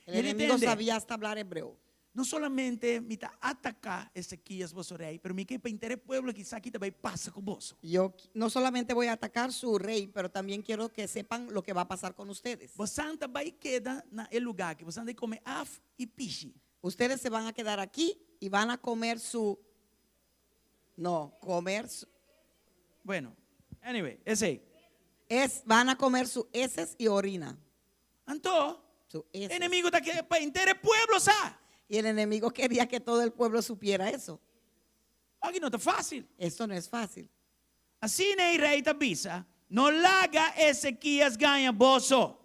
El I el enemigo tende. sabía hasta hablar hebreo. No solamente mi ta ataká Ezekias boso rei, pero mi ke pa henter e pueblo aki sa ki ta bai pasa ku boso. Yo no solamente voy a atacar su rey, pero también quiero que sepan lo que va a pasar con ustedes. Bosan ta bai keda na e lugá aki, bosan ta bai kome af i pishi. Ustedes se van a quedar aquí y van a comer su no, comer su Bueno, anyway, esei. Es, van a comer su heces y orina. Anto, Su heces. enemigu ta ke pa henter e pueblo sa. Y el enemigo quería que todo el pueblo supiera eso. Aki no ta fásil. Esto no es fácil. Asina e rei ta bisa, No laga Ezekias gaña boso,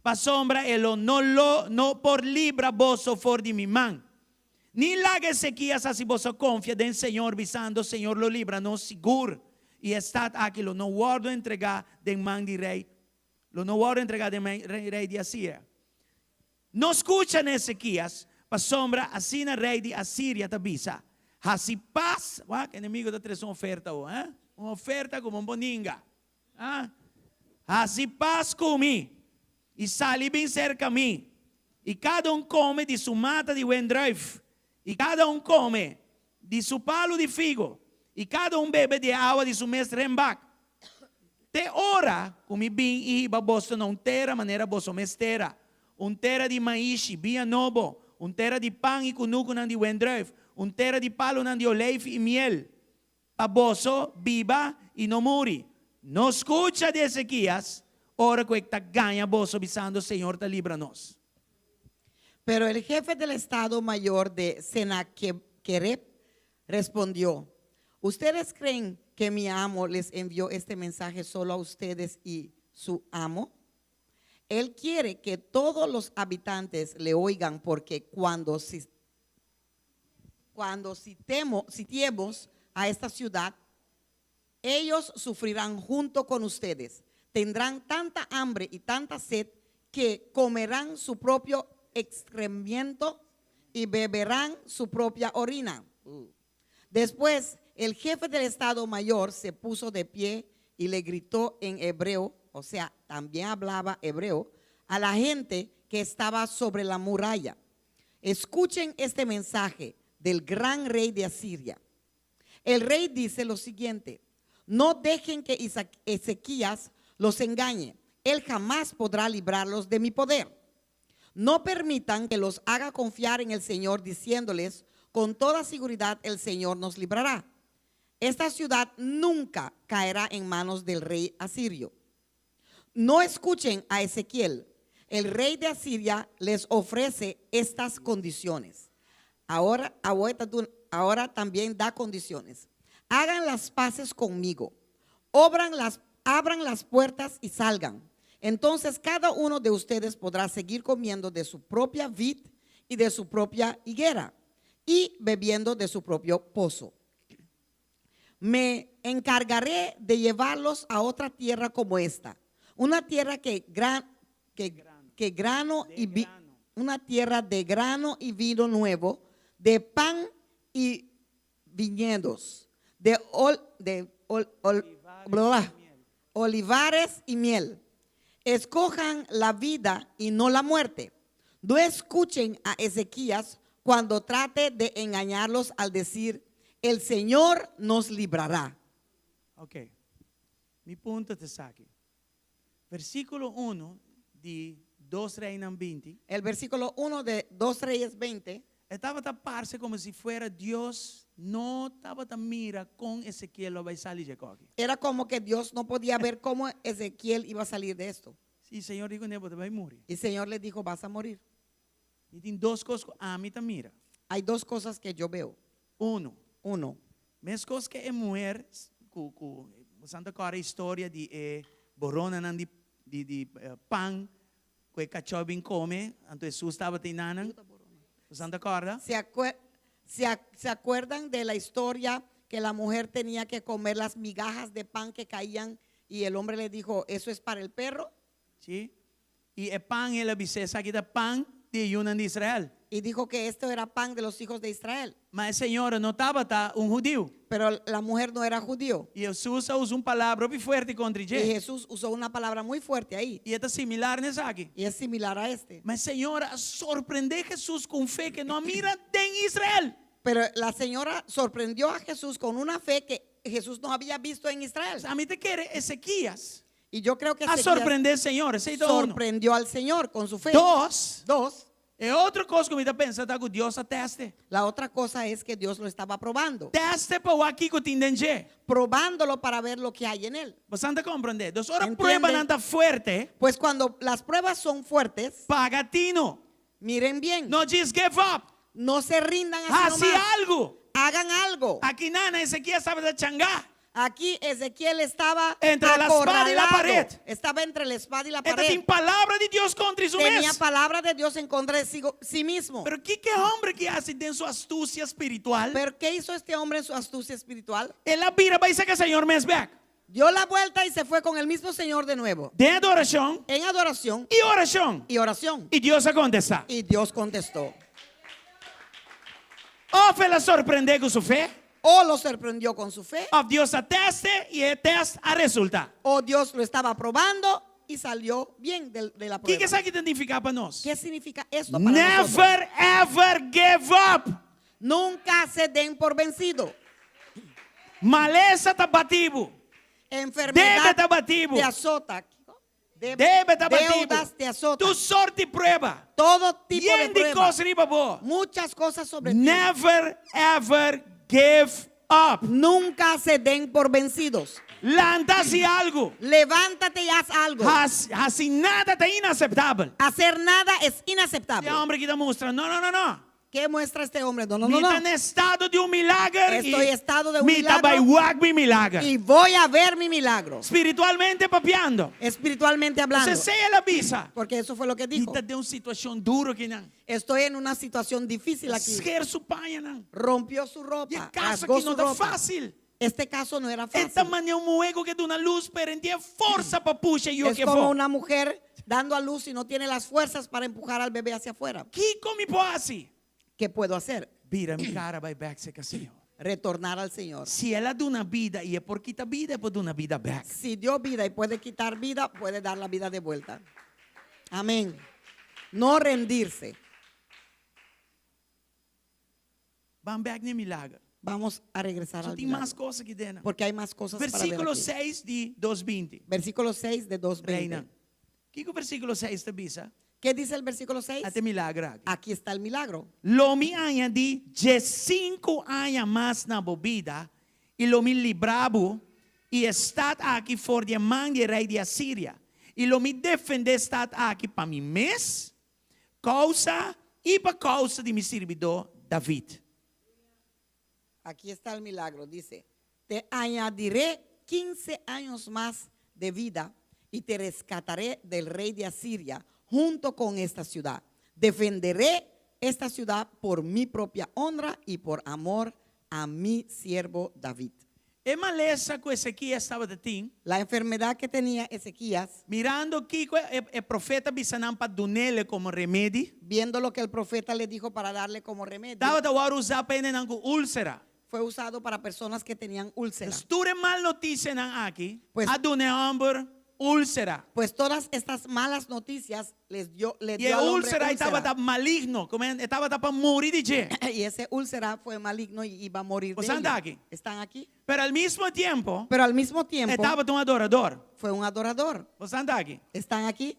pasobra e lo no lo no por libra boso for di mi man. Ni laga Ezekias hasi boso konfia den Señor, bisando, Señor lo libra nos sigur, i e stat aki lo no wòrdu entregá den man di rei, lo no wòrdu entregá den man rei di Asiria. No skucha na Ezekias, pasobra asina rei di Asiria ta bisa, Hasi pas, wak, enemigo ta trese un oferta awor, eh? Un oferta ku bo por ninga. Ah? Hasi pas ku mi, i sali bin serka mi, i kada un kome di su mata di wendruif, i kada un kome di su palu di figo, i kada un bebe di e awa di su mes renbak. Te ora ku mi bin i hiba boso na un tera manera boso mes tera, un tera di maishi, biña nobo, un tera di pan i kunukunan di wendruif, un tera di palunan di oleifi i miel, pa boso biba i no muri. No skucha di Ezekias ora ku e ta gaña boso bisando, Señor ta libra nos. Pero el jefe del estado mayor de Senaquerib respondió, ¿Ustedes creen que mi amo les envió este mensaje solo a ustedes y su amo? Él quiere que todos los habitantes le oigan porque cuando, cuando sitiemos a esta ciudad, ellos sufrirán junto con ustedes. Tendrán tanta hambre y tanta sed que comerán su propio excremento y beberán su propia orina. Después, el jefe del Estado Mayor se puso de pie y le gritó en hebreo, o sea, también hablaba hebreo, a la gente que estaba sobre la muralla. Escuchen este mensaje del gran rey de Asiria. El rey dice lo siguiente, no dejen que Ezequías los engañe, él jamás podrá librarlos de mi poder. No permitan que los haga confiar en el Señor diciéndoles, con toda seguridad el Señor nos librará. Esta ciudad nunca caerá en manos del rey asirio. No escuchen a Ezequiel. El rey de Asiria les ofrece estas condiciones. Ahora, ahora también da condiciones. Hagan las paces conmigo. Obran las, abran las puertas y salgan. Entonces cada uno de ustedes podrá seguir comiendo de su propia vid y de su propia higuera y bebiendo de su propio pozo. Me encargaré de llevarlos a otra tierra como esta, una tierra que, gran, que, que grano y vi, una tierra de grano y vino nuevo, de pan y viñedos, de, ol, de ol, ol, bla, olivares y miel. Escojan la vida y no la muerte. No escuchen a Ezequías cuando trate de engañarlos al decir, el Señor nos librará. Ok. Mi punto ta esaki. Versíkulo 1 di 2 Reinan 20. El versículo 1 de 2 Reyes 20. E tabata parse komo si fuera Dios no tabata mira kon Ezekiel lo bai sali dje kos aki. Era como que Dios no podía ver cómo Ezequiel iba a salir de esto. Sí, Señor di kuné, bo ta bai muri. Y el Señor le dijo, vas a morir. I tin dos kos ku ami ta mira. Hay dos cosas que yo veo. Uno. Uno. Meskos ku e muher ku ku boso ta kòrda e historia di e boronanan di di di pan ku e kachó bin kome, anto Hesus tabata einanan. Boso ta kòrda? Se acuer se se acuerdan de la historia que la mujer tenía que comer las migajas de pan que caían y el hombre le dijo, ¿eso es para el perro? Sí. I e pan el a bis'é, esaki ta pan di e yunan di Israel. Y dijo que esto era pan de los hijos de Israel. Ma e señora no tabata un hudiu. Pero la mujer no era judío. I Hesus a usa un palabra hopi fuerte kontra Y dje. Jesús usó una palabra muy fuerte ahí. I e ta similar na esaki. Y es similar a este. Ma e señora a sorprendé Hesus ku un fe ku no a mira den Israel. Pero la señora sorprendió a Jesús con una fe que Jesús no había visto en Israel. Ami ta kere Ezekias Y yo creo que a Ezequías sorprendé Señor. Esei ta un. sorprendió al Señor con su fe. Dos, Dos, e otro kos ku mi ta pensa ta ku Dios a tèst e. la otra cosa es que Dios lo estaba probando. Tèst e pa wak kiko tin den dje. Probándolo para ver lo que hay en él. Bo ta komprondé. Dus ora Entiende? pruebanan ta fuerte, Pues cuando las pruebas son fuertes, paga tinu. miren bien, No just give up. no se rindan así Hasi nomás. algu. Hagan algo. Akinan Ezekias tabata changá. Aquí Ezequiel estaba Entre la espada y la acorralado. pared. Estaba entre la espada y la E tabatin pared. palabra di Dios kontra su Tenía mes. palabra de Dios en contra de sí mismo. Pero kiko e hòmber aki a hasi den su astusia spiritual? Pero ¿qué hizo este hombre en su astucia espiritual? El a bira bai serka Señor mes bèk. Dio la vuelta y se fue con el mismo Señor de nuevo. Den adorashon En adoración i orashon. y oración. I Dios a kontestá. Y Dios contestó. Òf el a sorprendé ku su fe, O lo sorprendió con su fe, òf Dios a tèst e i e tèst a resultá. o Dios lo estaba probando y salió bien de la Kiko prueba. esaki ta nifiká pa nos? ¿Qué significa esto para nosotros? Never ever give up. Nunca se den por vencido. Malesa ta bati bo. Enfermedad Debe ta bati bo. te azota. Debe ta bati bo. Deudas te azotan. Tur sorto di prueba. Todo tipo de Yen di prueba. kos riba bo. Muchas cosas sobre ti. Never ever give up. Nunca se den por vencidos. Lanta hasi algu. Levántate y haz algo. Hasi nada ta inaseptabel. Hacer nada es inaceptable. E hòmber aki ta mustra, no, no, no, no. ¿Qué muestra este hombre? No, no, no, Mi ta no. den estado di un milager. Estoy estado de un Mi ta milagro. bai wak mi milager. Y voy a ver mi milagro. Spiritualmente papiando. Espiritualmente hablando. Esei el a bisa. Porque eso fue lo que Mi dijo. ta den un situashon duru akinan. Estoy en una situación difícil aquí. Sker su pañanan. Rompió su E ropa. kaso Rasgó aki su no ta ropa. fásil. Este caso no era fácil. E ta manera un muhé ku ta duna lus, pero e n' tin forsa pa pusha e yu Es aki como afó. una mujer dando a luz y no tiene las fuerzas para empujar al bebé hacia afuera. Kiko mi por hasi? ¿Qué puedo hacer? Bira mi kara bai bèk serka Señor. Retornar al Señor. Si el a duna bida i e por kita bida, e por duna bida bèk. Si dio vida y puede quitar vida, puede dar la vida de vuelta. Amén. No rendirse. Ban bèk na e milager. Vamos a regresar Só al tin mas milagro. kos aki den. Porque hay más cosas para ver Versíkulo aquí. 6 di 2:20. Versículo 6 de 2.20. Reina. Kiko versíkulo 6 ta bisa? ¿Qué dice el versículo 6? Ata e milager aki. Aquí está el milagro. Lo mi añadí 15 aña mas na bo bida i lo mi libra bo i e stat aki for di man di rei di Asiria. I lo mi defendé e stat aki pa mi mes kousa i pa kousa di mi sirbidó David. Aquí está el milagro. Dice, te añadiré 15 años más de vida y te rescataré del rey de Asiria junto con esta ciudad. Defenderé esta ciudad por mi propia honra y por amor a mi siervo David. E malesa ku Ezekias tabatin, La enfermedad que tenía Ezequías, mirando kiko e, e profeta a bisa nan pa dun'é komo remedi, viendo lo que el profeta le dijo para darle como remedio, tabata wòrdu usá pa hendenan ku úlsera. fue usado para personas que tenían úlcera. Tur e mal notisianan aki, Pues- a duna e hòmber úlsera. Pues todas estas malas noticias les dio, le E dio al hombre úlsera úlcera. tabata maligno, komo e tabata pa muri di dje. Y ese úlcera fue maligno y iba a morir de Boso ello. ta aki? ¿Están aquí? Pero al mesmo tempu, Pero al mismo tiempo e tabata un adoradó. fue un adorador. Boso ta aki? ¿Están aquí?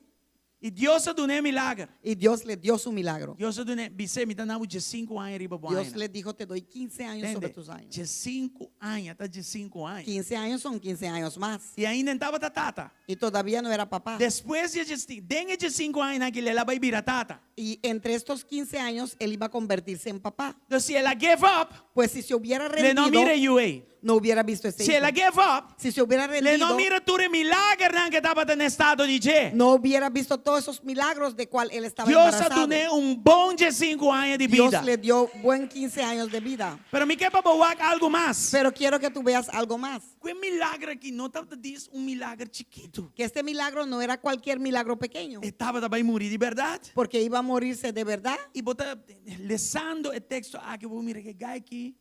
I Dios a dun'é milager. Y Dios le dio su milagro. Dios a dun'é, bis'é, mi ta duna bo 15 aña riba bo Dios le dijo, te doy 15 años sobre tus años. 15 aña, ta 15 aña. 15 años son 15 años más. I ainda e n' tabata tata. Y todavía no era papá. Despues di den e 15 aña aki el a bai bira tata. Y entre estos 15 años él iba a convertirse en papá. Anto si el a give up, Pues si se hubiera lo e no rendido, mira e yu ei. no hubiera visto este Si el a hijo. give up, Si se hubiera lo e no rendido, mira tur e milagernan ku tabata den estado di dje. no hubiera visto todos todos esos milagros de cual él estaba Dios a embarazado. dun'é un bon 15 aña di Dios bida. le dio buen 15 años de vida. Pero mi ke pa bo wak algu mas. Pero quiero que tú veas algo más. Ku e milager aki no tabata djis un milager chikitu. Que este milagro no era cualquier milagro pequeño. E tabata bai muri di bèrdat. Porque iba a morirse de verdad. I bo ta lesando e teksto aki, bo mira ku e gai aki,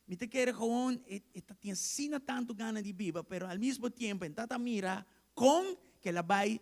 mi ta kere gewoon, e e ta tin asina tantu gana di biba, pero al mismo tiempo e ta mira kon ku el a bai,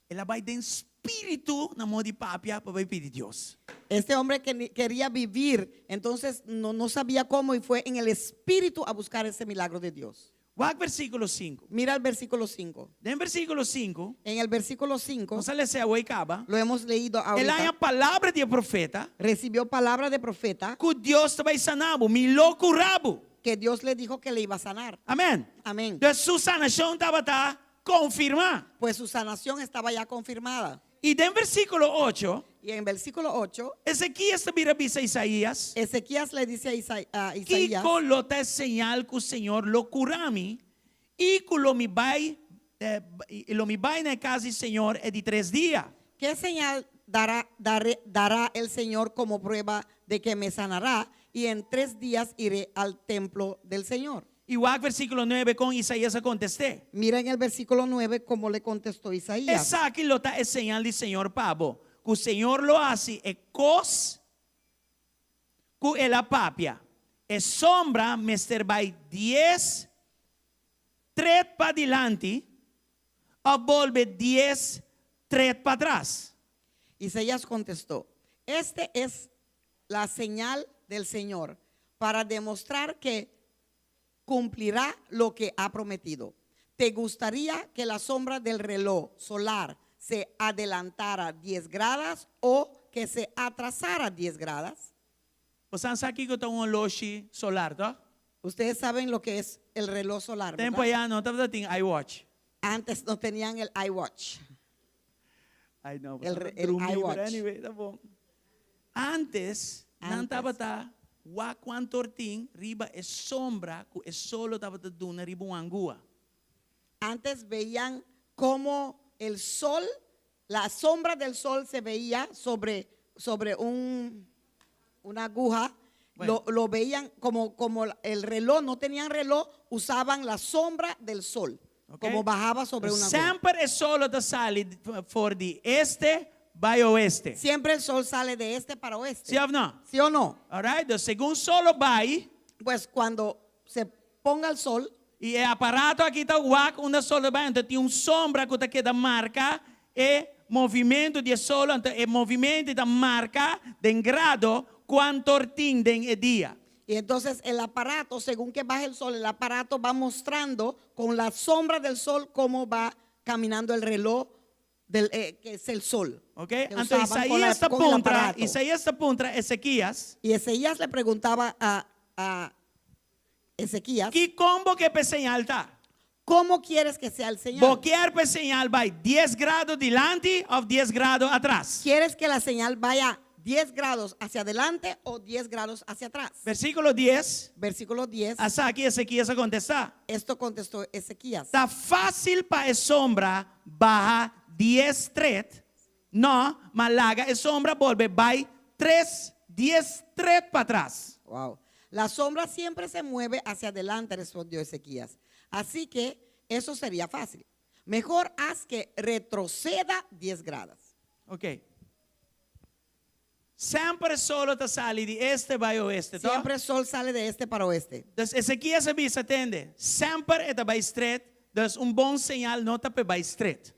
el a bai den spiritu na moda di papia pa bai pidi Dios. Este hombre que quería vivir, entonces no, no sabía cómo y fue en el espíritu a buscar ese milagro de Dios. Wak versíkulo 5. Mira el versículo 5. Den versíkulo 5, En el versículo 5, nos a les'é awor kaba, lo hemos leído el a ahorita, haña palabra di profeta, recibió palabra de profeta ku Dios ta bai sana bo, mi lo kura bo. Que Dios le dijo que le iba a sanar. Amèn. Amén. Entonces su sanashon tabata konfirmá. Pues su sanación estaba ya confirmada. I den versíkulo 8, Y en versículo 8, Ezekias ta bira bisa Isaías, Ezequías le dice a Isaías, Kiko lo ta e señal ku Señor lo kura mi i ku lo mi bai eh, lo mi bai na kas di Señor e di tres dia? ¿Qué señal dará el Señor como prueba de que me sanará? Y en 3 días iré al templo del Señor. I wak versíkulo 9 kon Isaías a kontest'é. Mira en el versículo 9 cómo le contestó Isaías. Esaki lo ta e señal di Señor pa bo. Ku Señor lo hasi e kos ku el a papia. E sombra mester bai 10 tret padilanti òf bolbe 10 tret patras. Isaías contestó: "Este es la señal del Señor para demostrar que cumplirá lo que ha prometido. ¿Te gustaría que la sombra del reloj solar se adelantara 10 gradas o que se atrasara 10 gradas?" Bo sa kiko ta un oloshi solar, no? Ustedes saben lo que es el reloj solar, Tempu ¿verdad? ei no tabatin iWatch. Antes no tenían el iWatch. Ai no, El iWatch. Anyway, ta bon. Antes, nan Antes. tabata wak kuantu tin riba e sombra ku e solo tabata duna riba un angua. Antes veían cómo el sol, la sombra del sol se veía sobre una aguja. Bueno. Lo veían como el reloj, no tenían reloj, usaban la sombra del sol, Ok? como bajaba sobre una aguja. Semper e solo ta sali for di este bai oeste. Siempre el sol sale de este para oeste. Si òf no? ¿Sí o no? Alright? Entonces, segun solo bai, Pues cuando se ponga el sol, i e aparato aki ta wak unda solo bai, anto tin un sombra ku ta keda marka e movementu di solo, anto e movementu ta marka den grado kuantu tin den e dia. Y entonces el aparato, según que baje el sol, el aparato va mostrando con la sombra del sol cómo va caminando el reloj que es el sol. Ok? Que Entonces usaban con Isaías con el puntra, aparato. Isaías ta puntra Ezequías, Y Ezequías le preguntaba a Ezequías: Ki kon bo ke p'e señal ta? "¿Cómo quieres que sea el señal?" Bo ke p'e señal bai 10 grado dilanti òf 10 grado atras? ¿Quieres que la señal vaya 10 grados hacia adelante o 10 grados hacia atrás? Versíkulo 10, Versículo 10, Esaki Ezequías a kontestá. Esto contestó Ezequías. Ta fásil pa e sombra baha 10 tret. No, ma laga e sombra bolbe bai 3, 10 tret patras. Wow. "La sombra siempre se mueve hacia adelante", respondió Ezequías. "Así que eso sería fácil. Mejor haz que retroceda 10 grados." Ok. Semper solo ta sali di este bai oeste, ta? Siempre el sol sale de este para oeste. Dus Ezequías a bisa, tende. Semper e ta bai stret. Dus un bon señal no ta p'e bai stret.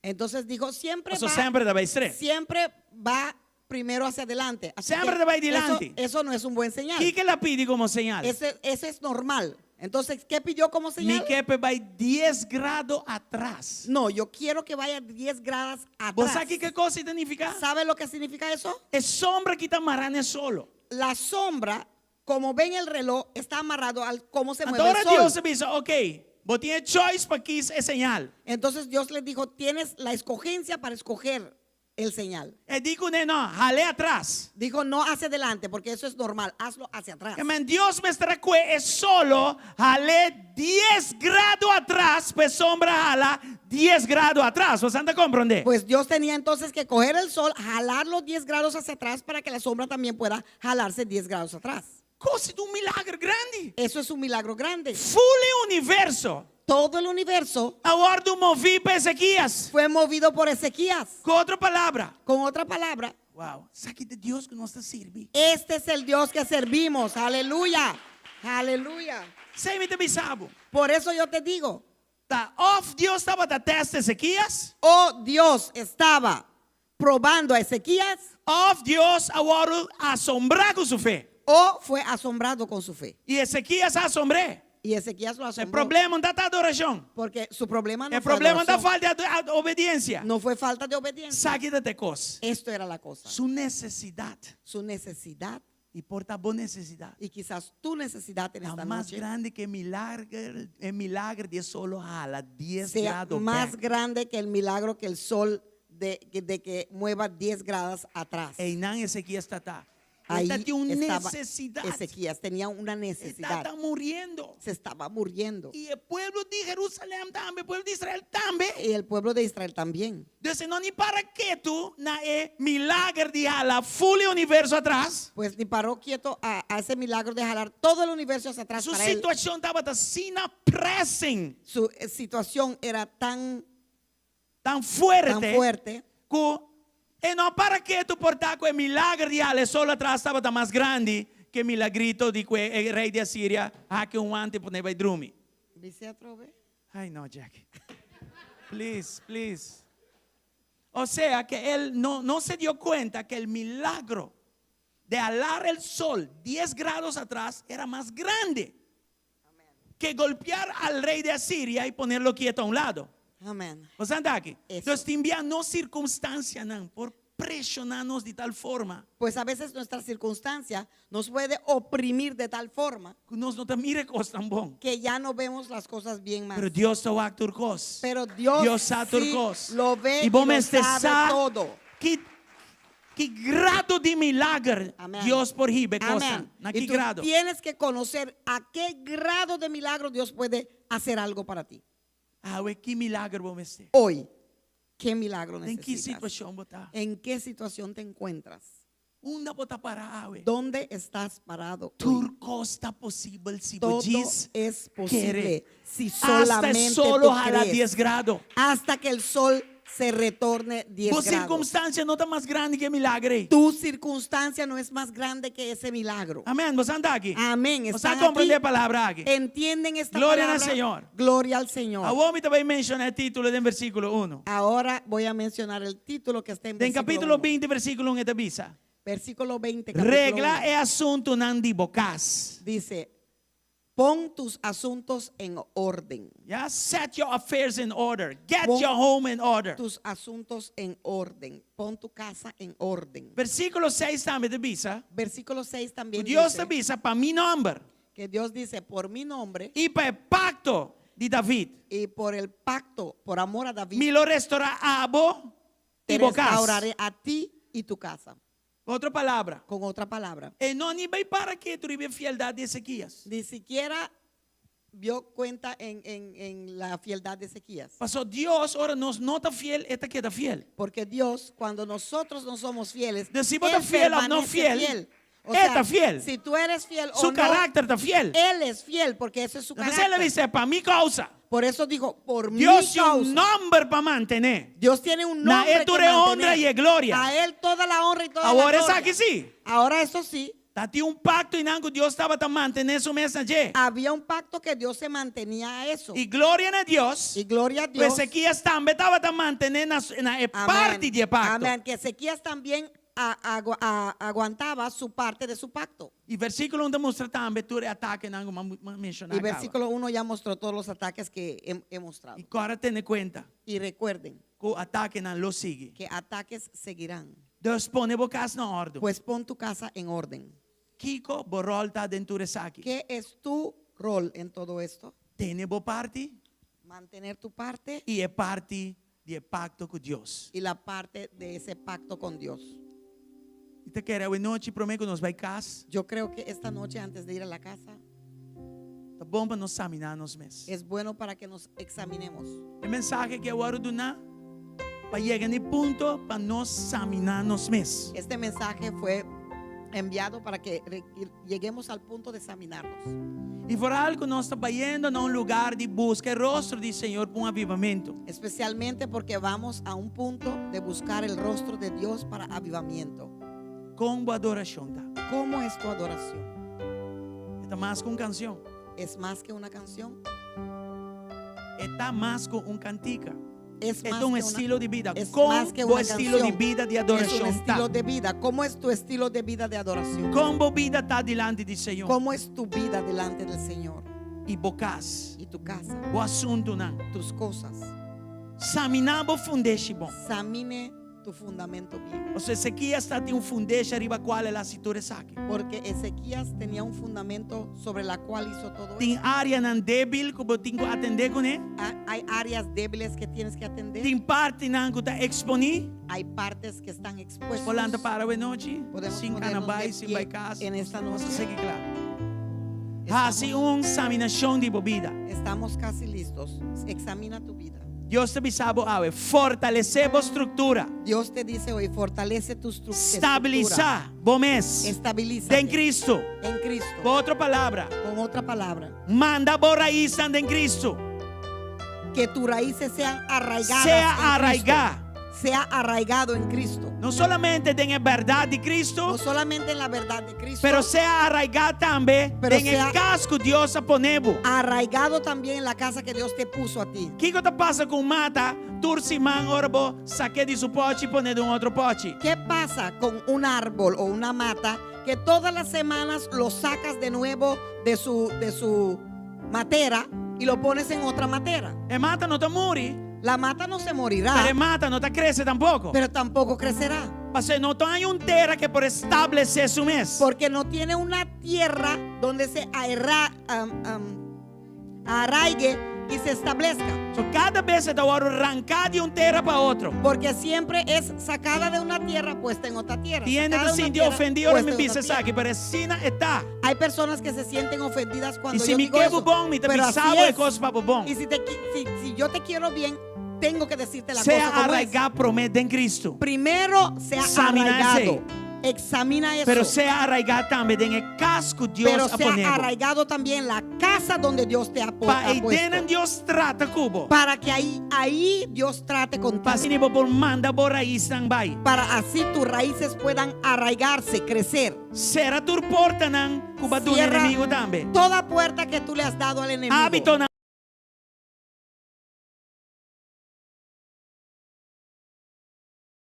Entonces dijo, siempre Paso va, semper ta bai stret. siempre va primero hacia adelante. Así Siempre que te va adelante. eso no es un buen señal. Kiko el a pidi komo señal? Ese es normal. Entonces, ¿qué pidió como Mi señal? ke p'e bai 10 grado atras. No, yo quiero que vaya 10 grados Bo atrás. sa kiko e kos ei ta nifiká? ¿Sabe lo que significa eso? E sombra aki ta mará na solo. La sombra, como ven el reloj, está amarrado al cómo se mueve Awor el sol. Dios a bisa, ok, bo tin choice pa kies e señal. Entonces Dios les dijo: "Tienes la escogencia para escoger". El señal. E di kuné, No, hal'é atras. Dijo, no hacia adelante, porque eso es normal, hazlo hacia atrás. Ke men Dios mester a kue e solo hal'é dies grado atras pa e sombra hala dies grado atras. Bosan ta komprondé? Pues Dios tenía entonces que coger el sol, jalarlo 10 grados hacia atrás para que la sombra también pueda jalarse 10 grados atrás. Kos ta un milager grandi. Eso es un milagro grande. Ful e universo. Todo el universo A wòrdu moví pa Ezekias. fue movido por Ezequías. Ku otro palabra. Con otra palabra, Wow, esaki ta e Dios ku nos ta sirbi. este es el Dios que servimos. Aleluya. Aleluya. P'esei mi ta bisa bo. Por eso yo te digo, Ta òf Dios tabata tèst Ezekias. O Dios estaba probando a Ezequías. Òf Dios a wòrdu asombrá ku su fe. O fue asombrado con su fe. I Ezekias a asombr'é. Y Ezequías lo E asombró. problema no ta adorashon. Porque su problema no E fue problema no ta adoración. falta di obedensia. No fue falta de obediencia. Esaki ta e kos. Esto era la cosa. Su nesesidat. Su necesidad. I por ta bo nesesidat. Y quizás tu necesidad en Ta esta mas noche grandi ku e milager, e milager di solo hala 10 sea grado más back. grande que el milagro que el sol de que mueva 10 grados atrás. Einan Ezequias tabata. Ahí E tin un estaba nesesidat. Ezequías tenía una E necesidad. tabata muriendo. Se estaba muriendo. I e pueblo di Jerusalèm tambe, e pueblo di Israel tambe. Y el pueblo de Israel también. Entonses e no ni para ketu na e milager di hala ful e universo atras. Pues ni paró quieto a ese milagro de jalar todo el universo hacia atrás Su para él. situashon tabata asina pressing, Su situación era tan, tan fuerte, tan fuerte ku e no a para ketu por ta ku e milager di hala e solo atras tabata mas grandi ku e milagrito di ku e rei di Asiria hak un wante pone bai drumi. Bis'é atrobe? Ay no Jack. Please, please. O sea que él no, no se dio cuenta que el milagro de alar el sol 10 grados atrás era más grande que golpear al rey de Asiria y ponerlo quieto a un lado. Amén. Bo sa aki? Eso. Entonses, tin bia nos sirkunstansianan por preshoná nos di tal forma Pues a veces nuestra circunstancia nos puede oprimir de tal forma ku nos no ta mira kos tan bon. que ya no vemos las cosas bien más. Pero Dios ta wak tur kos. Pero Dios, Dios sa sí tur kos. lo ve I y bo lo mester sabe sa todo. ki ki grado di milager Amén. Dios por hiba e kosnan. Amén. Na Y ki tú grado. tienes que conocer a qué grado de milagro Dios puede hacer algo para ti. Awe ki milager bo mester. Hoy, ¿qué milagro Den ki necesitas? situashon bo ta? ¿En qué situación te encuentras? Unda bo ta pará awe? ¿Dónde estás parado? hoy? Tur kos ta posibel si bo Todo djis es posible kere. si Hasta solamente solo tú hala crees. 10 grado. Hasta que el sol se retorne 10 Bo grados. sirkunstansia no ta mas grandi ku e milager ei. Tu circunstancia no es más grande que ese milagro. Amèn. Bo ta aki? Amén. Bo ta Están komprondé aquí. e palabra aki? Entienden esta Gloria al palabra. Señor. Gloria al Señor. Awor mi ta bai menshoná e título den versíkulo 1. Ahora voy a mencionar el título que está en Den versículo kapítulo 1. 20, versíkulo 1 e ta bisa. Versículo 20. capítulo Regla 1. e asuntunan di bo kas. Dice, pon tus asuntos en orden. Ya, set your affairs in order. Get Pon your home in order. Tus asuntos en orden. Pon tu casa en orden. Versíkulo 6 tambe ta bisa. Versículo 6 también Dios dice ta bisa pa mi nòmber que Dios dice, por mi nombre i pa e pakto di David. y por el pacto, por amor a David, Mi lo restourá abo te i bo kas. restauraré a ti y tu casa. Otro palabra. Con otra palabra. E no ni bai para ketu riba e fieldat di Ezekias. Ni siquiera vio cuenta en la fieldad de Ezequías. Pasobra Dios, ora nos no ta fiel, e ta keda fiel. Porque Dios, cuando nosotros no somos fieles, Entonces, si vos Él estás fiel o no permanece fiel, O Él sea, está fiel. Si tú eres fiel o Su no, karakter ta fiel. Él es fiel porque ese es su Entonses carácter. el a bisa, pa mi kousa. Por eso dijo, por mi Dios tin causa. un nòmber pa mantené. Dios tiene un Na nombre e tur que honra mantener. i e gloria. A él toda la honra y toda Awor la gloria. esaki sí. Ahora eso sí, Tabatin un pakto einan ku Dios tabata mantené su mes na dje. había un pacto que Dios se mantenía a eso. I gloria na Dios. Y gloria a Dios. Ezekias tambe tabata mantené na, na e Amén. parti di e pakto. Amén. Que Ezequías también aguantaba su parte de su pacto. I versíkulo 1 ta mustra tambe tur e atakenan ku m'a menshoná. Y versículo 1 ya mostró todos los ataques que he mostrado. I kòrda tene kuenta Y recuerden ku atakenan lo sigui. que ataques seguirán. Dus pone bo kas na òrdu. Pues pon tu casa en orden. Kiko bo ròl ta den tur esaki. ¿Qué es tu rol en todo esto? Tene bo parti Mantener tu parte i e parti di e pakto ku Dios. Y la parte de ese pacto con Dios. Mi ta kere awe nochi promé ku nos bai kas, Yo creo que esta noche antes de ir a la casa ta bon pa nos saminá nos mes. es bueno para que nos examinemos. E mensahe ku a wòrdu duná pa yega na e punto pa nos saminá nos mes. Este mensaje fue enviado para que lleguemos al punto de examinarnos. I foral ku nos ta bayendo na un lugar di buska e rostro di Señor pa un avivamentu. Especialmente porque vamos a un punto de buscar el rostro de Dios para avivamiento. Kon bo adorashon ta? ¿Cómo es tu adoración? E ta mas ku un kanshon. ¿Es más que una canción? E ta mas ku un kantika. Es E más ta un que una- estilo di bida. es Kon más que bo una estilo di canción. bida di Es un adorashon ta? estilo de vida. ¿Cómo es tu estilo de vida de adoración? Kon bo bida ta dilanti di Señor? ¿Cómo es tu vida delante del Señor? I bo kas, Y tu casa, bo asuntunan. tus cosas. Saminá bo fundeshi bon. Examine tu fundamento bien. Pasobra Ezekias tabatin un fundeshi riba kual el a hasi tur esaki. Porque Ezequías tenía un fundamento sobre la cual hizo todo Tin eso. áreanan débil ku bo tin ku atendé kuné. Hay áreas débiles que tienes que atender. Tin partinan ku ta eksponí. Hay partes que están expuestas. Por lanta para awe nochi, Podemos sin ponernos kana bai, de sin pie bai kas. en esta Nos noche. sigui kla. Estamos, Hasi un saminashon di bo bida. estamos casi listos. Examina tu vida. Dios ta bisa bo awe, fortalesé bo struktura. Dios te dice hoy, fortalece tu estructura. Stabilisá bo mes. Estabiliza. Den Cristo. En Cristo. Ku otro palabra, Con otra palabra. manda bo raisnan den Cristo. Que tus raíces sean arraigadas. Sea en Cristo. arraigá. Sea arraigado en Cristo. No solamente den e bèrdat di Cristo, No solamente en la verdad de Cristo, pero sea arraigá tambe Pero den e sea- kas ku Dios a pone bo. arraigado también en la casa que Dios te puso a ti. Kiko ta pasa ku un mata tur siman ora bo sak'é di su pòchi i pon'é den un otro pòchi? ¿Qué pasa con un árbol o una mata que todas las semanas lo sacas de nuevo de su matera y lo pones en otra matera? E mata no ta muri, La mata no se morirá, pero e mata no ta krese tampoko. pero tampoco crecerá. Pasobra no tin un tera ku por establesé su mes. Porque no tiene una tierra donde se arraigue y se establezca. So, kada bes e ta wòrdu ranká di un tera pa otro. Porque siempre es sacada de una tierra puesta en otra tierra. Tin hende Sacada ta de una sinti tierra, ofendí ora puesta mi en bisa otra tierra. esaki, pero asina e ta. Hay personas que se sienten ofendidas cuando Y si yo mi digo ke eso. bo bon, mi ta Pero así bisa bo e es. kos pa bo bon. Y si yo te quiero bien, tengo que decirte la Sea cosa como es. arraigá promé den Cristo. Primero sea Examina arraigado. ese. Examina eso. Pero sea arraigá tambe den e kas ku Dios Pero a sea pone bo. arraigado también en la casa donde Dios te Pa ha puesto. einan Dios trata ku bo. Para que ahí Dios trate contigo. Pa asina bo por manda bo raisnan bai. Para así tus raíces puedan arraigarse, crecer. Sera tur portanan ku b'a duna Cierra enemigu tambe. toda puerta que tú le has dado al enemigo. Hábitonan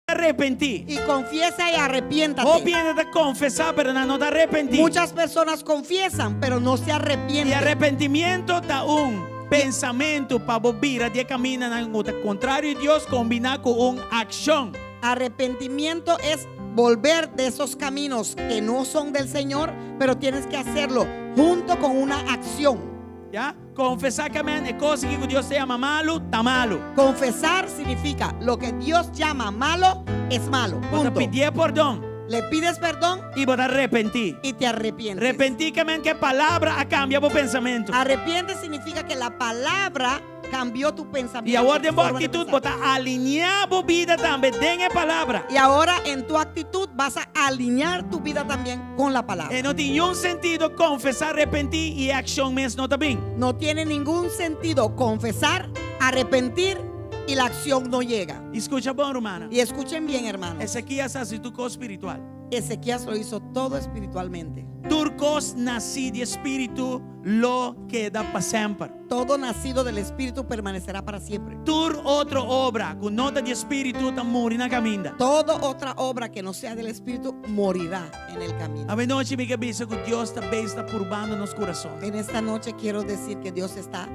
Arepentí. Y confiesa y arrepiéntate. Hopi hende ta konfesá, pero nan no ta arepentí. Muchas personas confiesan, pero no se arrepienten. I arepentimentu ta un pensamentu pa bo bira di e kamindanan kontrario di Dios kombiná ku un akshon. Arrepentimiento es volver de esos caminos que no son del Señor, pero tienes que hacerlo junto con una acción. Ya? Konfesá ke men e kos ku Dios ta yama malu, ta malu. Confesar significa lo que Dios llama malo es malo. Bo ta Punto. pidi pordon Le pides perdón i bo ta arepentí. y te arrepientes. Arepentí ke men ku palabra a kambia bo pensamentu. Arrepiente significa que la palabra cambió tu pensamiento. I awor tu den bo forma de aktitut pensar. bo ta alineá bo bida tambe den e palabra. Y ahora en tu actitud vas a alinear tu vida también con la palabra. E no tin ningun sentido konfesá, arepentí i akshon mes no ta bin. No tiene ningún sentido confesar, arrepentir y la acción no llega. I skucha bon, ruman. Y escuchen bien, hermanos. Ezekias a hasi tur kos spiritual. Ezequías lo hizo todo espiritualmente. Tur kos nasí di spiritu lo keda pa semper. Todo nacido del Espíritu permanecerá para siempre. Tur otro obra ku no ta di spiritu ta muri na kaminda. Toda otra obra que no sea del Espíritu morirá en el camino. Awe nochi mi ke bisa ku Dios ta bezig ta purbando nos kurason. En esta noche quiero decir que Dios está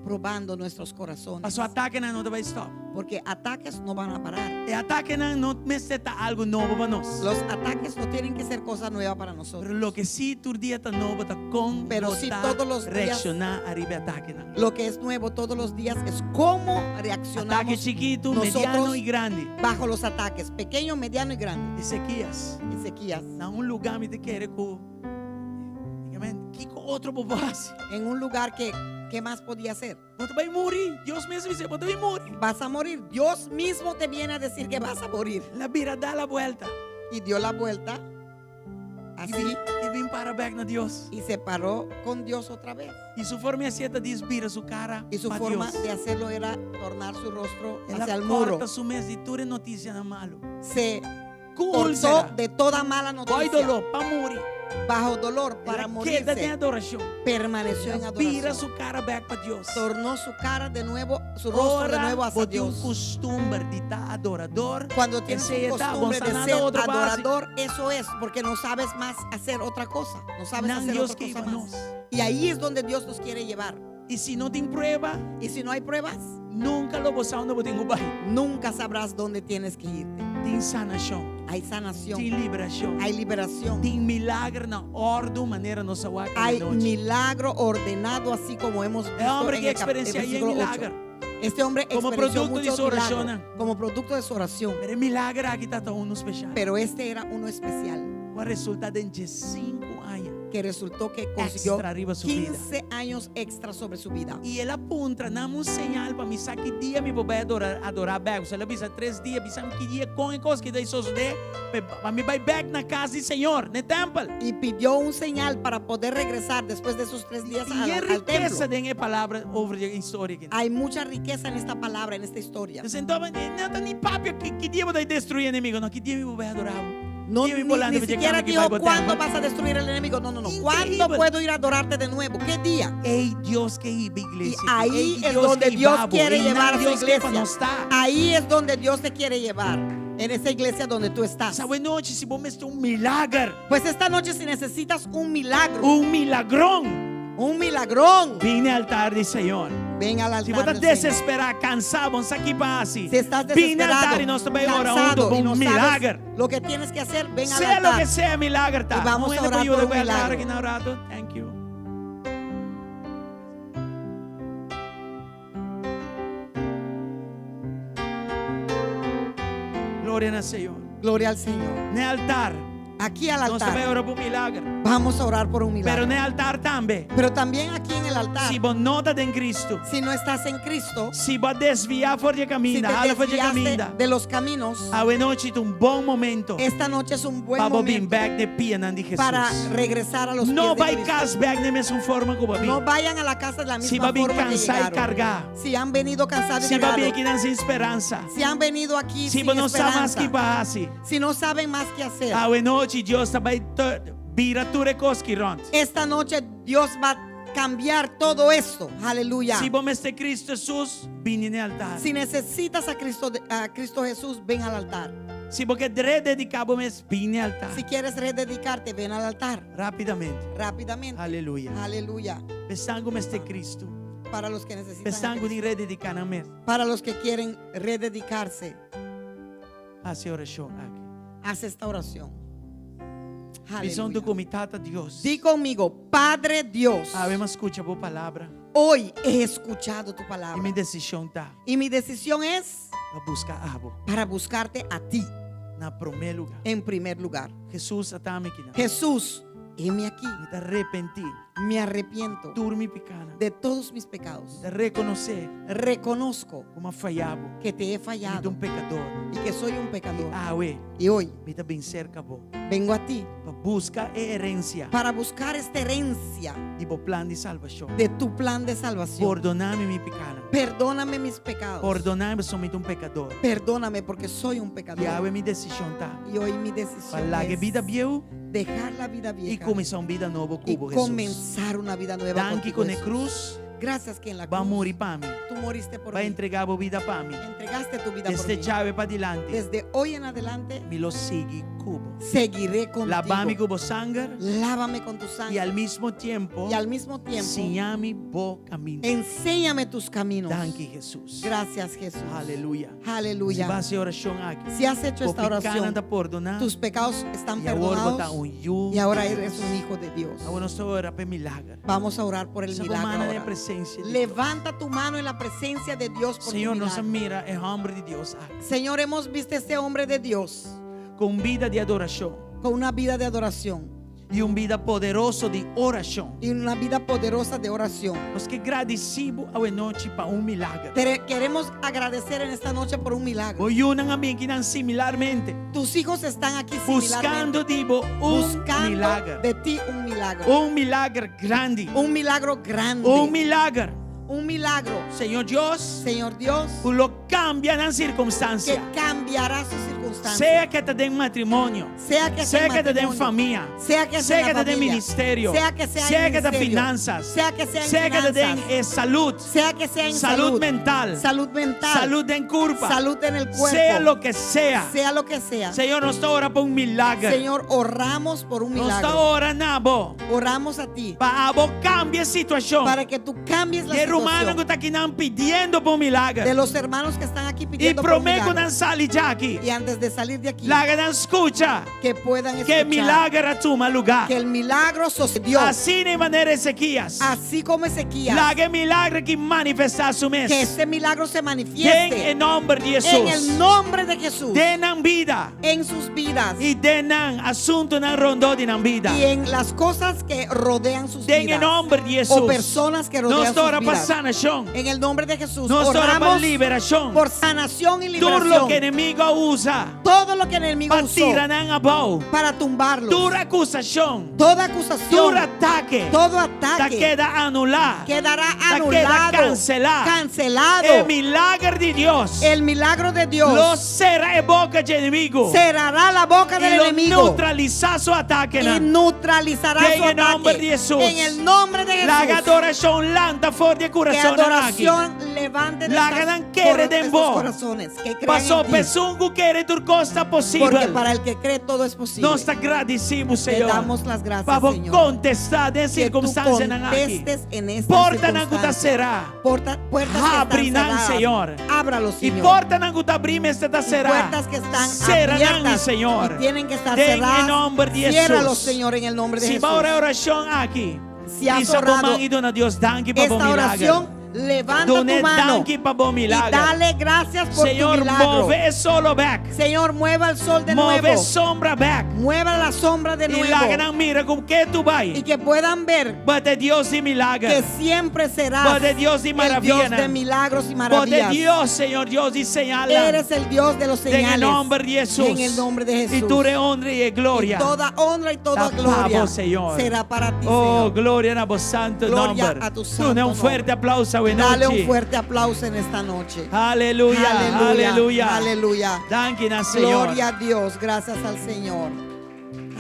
Probando nuestros corazones. Paso atakenan no ta bai stòp. Porque ataques no van a parar. E atakenan no mester ta algu nobo pa nos. Los ataques no tienen que ser cosa nueva para nosotros. Pero loke sí tur dia ta nobo ta kon Pero bo sí ta todos los días- reakshoná ariba e atakenan. Lo que es nuevo todos los días es cómo reaccionamos Atake chikitu, nosotros mediano i grandi. bajo los ataques, pequeño, mediano y grande. Ezekias, Ezequías, na un lugá mi ta kere ku, Kiko otro bo por hasi? en un lugar que, ¿qué más podía hacer? Bo ta bai muri. Dios mes a bisa, bo ta bai muri. Vas a morir. Dios mismo te viene a decir que vas a morir. El a bira da la buelta. Y dio la vuelta así I bin para bèk na Dios. y se paró con Dios otra vez. I su forma di hasié ta dis bira su kara Y su pa forma Dios. de hacerlo era tornar su rostro El a hacia el muro. kòrta su mes di tur e notisianan malu. Se Ku cortó úlsera, de toda mala Boi noticia. doló, pa muri. Bajo dolor para El a keda den morirse. adorashon. Permaneció en El a bira adoración. su kara bèk pa Dios. Tornó su cara de nuevo, su rostro de Ora nuevo hacia bo tin un Dios. kustumber di ta adorador, Cuando tienes esei un ta, bo costumbre de sa nada ser otro pa hasi. adorador, eso es, porque no sabes más hacer otra cosa. No sabes Nan hacer Dios otra ke cosa hiba más. nos. Y ahí es donde Dios nos quiere llevar. I si no tin prueba, Y si no hay pruebas, nunka lo bo sa unda bo tin ku bai. nunca sabrás dónde tienes que irte. Tin sanashon, Hay sanación, tin liberashon, hay liberación, tin milager na òrdu manera nos a wak hay anochi. milagro ordenado así como hemos E visto hòmber en ke el, cap- el eksperensiá yen versículo 8. milager. Este hombre Como experienció producto de muchos su oración. milagros como producto de su oración. Pero e milager aki tabata unu spesial. Pero este era uno especial Ku a resultá den diesinku aña que resultó que consiguió extra riba su bida. 15 años extra sobre su vida. I el a puntra, Duna mi un señal pa mi sa ki dia mi por bai adorá, adorá bèk. El a bisa tres dia, bisa mi ki dia kon e kos ki ta sosodé, pa mi bai bèk na kas di Señor, na e tèmpel. Y pidió un señal para poder regresar después de esos tres días I al, e al rikesa templo. den e palabra over di e historia aki. Hay mucha riqueza en esta palabra, en esta historia. Entonces, no ta ni papia ki, ki dia bo ta destruí enemigo, no, ki dia mi por bai adorá bo. No, Dia mi ni, por lanta ni pa dje siquiera kama ki dijo bai bo cuándo tèmpel. vas a destruir al enemigo. No, no, no. Increíble. ¿Cuándo puedo ir a adorarte de nuevo? ¿Qué día? Ei Dios ke hiba iglesia. Y ahí Ei es Dios donde ke Dios hiba bo. quiere Ei nan llevar a su Dios ke pa iglesia. nos ta. Ahí es donde Dios te quiere llevar. En esa iglesia donde tú estás. Awe nochi si bo mester un milager. Pues esta noche si necesitas un milagro, Un milagrón. un milagrón, Bin na altar di Señor. ven al Si bo altar ta del Señor. desesperá, kansá, bo no sa ki pa hasi. Si estás Bin na desesperado, altar i nos ta bai ora cansado huntu pa y un no sabes milager. lo que tienes que hacer, ven al Sea loke altar. sea milager ta. Y vamos Un a hende orar por yuda por un ku e altar milagro. aki na un rato. Thank you. Gloria na Señor. Gloria al Señor. Na altar. Aquí al Nos ta bai altar. ora pa un milager. Vamos a orar por un Pero milagro. na altar tambe. Pero también aquí en el altar, Si bo no ta den Cristo. si no estás en Cristo, Si bo a desviá for di si kaminda, te hala for di desviaste kaminda. de los caminos, Awe nochi ta un bon momento. esta noche es un buen Pa bo bin momento bèk na pianan di Jesus. para regresar a los No pies de bai Cristo. kas bèk na e mesun forma ku bo a bin. No vayan a la casa de la Si misma bo a bin forma que kansá i llegaron. kargá. Si han venido cansados y Si bo a bin cargados. akinan sin speransa. Si han venido aquí Si sin bo no sa mas esperanza. ki pa hasi. Si no saben más qué hacer. Awe nochi Dios ta bai bira tur e kos ki rònt. Esta noche Dios va a cambiar todo esto. Aleluya. Si bo mester Cristo Jesus, bini na altar. Si necesitas a Cristo, a Cristo Jesús, ven al altar. Si bo ke redediká bo mes, bini na altar. Si quieres rededicarte, ven al altar. Rápidamente. Rápidamente. Aleluya. Aleluya. Pa esnan ku mester Cristo. Para los que necesitan. a Pa esnan ku Cristo. tin redediká nan mes. Para los que quieren rededicarse, Hasi e orashon aki. haz esta oración. Bisa huntu Aleluya. ku mi Tata Dios. Di conmigo, Padre Dios, Awe m'a skucha bo palabra. hoy he escuchado tu I palabra. mi desishon ta Y mi decisión es pa buska abo para buscarte a ti na promé lugá. en primer lugar. Jesus, ata mi akinan. Jesús, heme aquí. Mi ta arepentí. Me arrepiento Tur mi pikánan. de todos mis pecados. Mi ta rekonosé Reconozco ku m'a faya bo. que te he Mi ta fallado un pekador. y que soy un pecador. Awe, Y hoy mi ta bin serka bo. vengo a ti Pa buska e herensia para buscar esta herencia di bo plan di salbashon. de tu plan de salvación. Pordoná mi mi pikánan. Perdóname mis pecados. Pordoná mi pasobra mi ta un pekador. Perdóname porque soy un I pecador. awe mi desishon ta. Y hoy mi Pa decisión laga es bida bieu dejar la vida i vieja kuminsá un bida nobo y ku bo, Jesus. comenzar una vida nueva Danki contigo, ku na Jesús. krus Gracias que en la bo a cruz muri pa mi. tú moriste por Bo a mí. entregá bo bida pa mi. Entregaste tu vida por Desde mí. djawe padilanti. Desde hoy en adelante Mi lo sigui ku bo. Seguiré contigo. Laba mi ku bo sanger Lávame con tu i sangre. al mismo tiempo Y al mismo tiempo, siña mi bo kaminda. enséñame tus caminos. Danki Jesus. Gracias, Jesús. Aleluya. Si Aleluya. bo a hasi e orashon aki, Si has hecho bo esta pikánan oración, ta pordoná tus pecados están i awor bo ta perdonados un yu. y ahora eres un hijo de Dios. Awor nos ta ora pa e milager. Vamos a orar por el Alsa bo milagro. man den ahora. presensia di Dios. Levanta tu mano en la presencia de Dios por tu Señor, nos a milagro. mira e hòmber di Dios aki. Señor, hemos visto este hombre de Dios Ku un bida di adorashon con una vida de adoración i un bida poderoso di orashon. y una vida poderosa de oración. Nos ke gradisí bo awe nochi pa un milager. Te queremos agradecer en esta noche por un milagro. Bo yunan a bin akinan similarmente, Tus hijos están aquí similarmente buskando di bo un buscando milager. de ti un milagro. Un milager grandi. Un milagro grande. Un milager. Un milagro. Señor Dios, Señor Dios, ku lo kambia nan que sirkunstansia. cambiará sus circunstancias. Sea ku ta den matrimonio, Sea que sea sea en ku ta den matrimonio, famia, sea que sea sea en la ku ta den familia, ministerio, sea que sea en sea ku ta ministerio, finanzas, sea que sea en sea ku ta den finanzas, eh, salud, sea que sea en salud salud, mental, salud mental, salud den kurpa, salud en el cuerpo, sea lo ke sea. sea lo que sea. Señor, nos ta ora pa un milager. Señor, oramos por un Nos ta milagro. ora na bo Oramos a ti pa abo kambia e situashon. para que tú cambies la E rumannan situación ku ta akinan pidiendo pa un milager. de los hermanos que están aquí I pidiendo por un promé ku milagro. nan sali djaki. Y antes de salir de aquí, Laga nan skucha que puedan ku escuchar milager a tuma lugá. que el milagro sucedió. Asina manera Ezequías. Así como Ezequías, Laga e milager aki manifestá su mes. que este milagro se Den manifieste e nòmber di en Jesús. el nombre de Jesús, Den nan bida. en sus vidas I den nan asuntunan rondó di nan bida. y en las cosas que rodean sus Den e vidas nòmber di Jesús. o personas que rodean Nos sus ta ora pa vidas. sanashon. En el nombre de Jesús, Nos ta ora pa oramos liberashon. por sanación y Tur liberación. loke enemigu a usa. Todo lo que el enemigo Pa usó tira nan abou. para tumbarlos. Tur akusashon. Toda acusación, Tur atake. todo Ta ataque keda anulá. quedará Ta keda anulado, kanselá. cancelado. E milager di Dios. El milagro de Dios Lo sera e boka di enemigu. cerrará la boca del I lo enemigo neutralisá su atake. y neutralizará Den su e nòmber ataque. di Jesús. En el nombre de Laga Jesús. adorashon lanta for di Que kurason aki. adoración levante de Laga estas nan kere cor- den estos bo. corazones que crean Pasó en ti. pa esun ku kere tur kos ta Porque posibel. para el que cree todo es posible. Nos ta gradisí, Te Señor. damos las gracias, Pa bo Señor. kontestá den Que tú sirkunstansianan aki. contestes en esta Portanan ku ta circunstancia. será. Porta, puertas que están Habri nan, cerradas. Señor. Ábralo, I Señor. portanan ku ta habrí mester ta Y será. puertas que están Sera nan, abiertas Señor. y tienen que estar Den e cerradas. nòmber di Jesús. Ciérralos, Señor, en el nombre de Si Jesús. bo a ora e orashon aki. Si has Hisa bo orado man i duna Dios danki pa bo Esta milager. oración, levanta tu Dun'é mano danki pa bo y milager. dale gracias por tu Señor, milagro. move e solo bèk. Señor, mueva el sol de Move nuevo. sombra bèk. Mueva la sombra de I laga nuevo. nan mira ku ketu bai. Y que puedan ver Bo ta Dios di milager. que siempre serás Bo ta Dios di el maravianan. Dios de milagros y Bo ta maravillas. Dios, Señor, Dios di señal. Eres el Dios de los Den e señales. nòmber di Jesús. En el nombre de Jesús. I tur honra i gloria. Y toda honra y toda Ta gloria pa bo, Señor. será para ti, Oh, Señor. gloria na bo santu Gloria nòmber. a tu santo Duna un fuerte nombre. aplauso awe Dale un nochi. fuerte aplauso en esta noche. Aleluya, aleluya. Aleluya. Danki na Señor. Gloria a Dios. Gracias al Señor.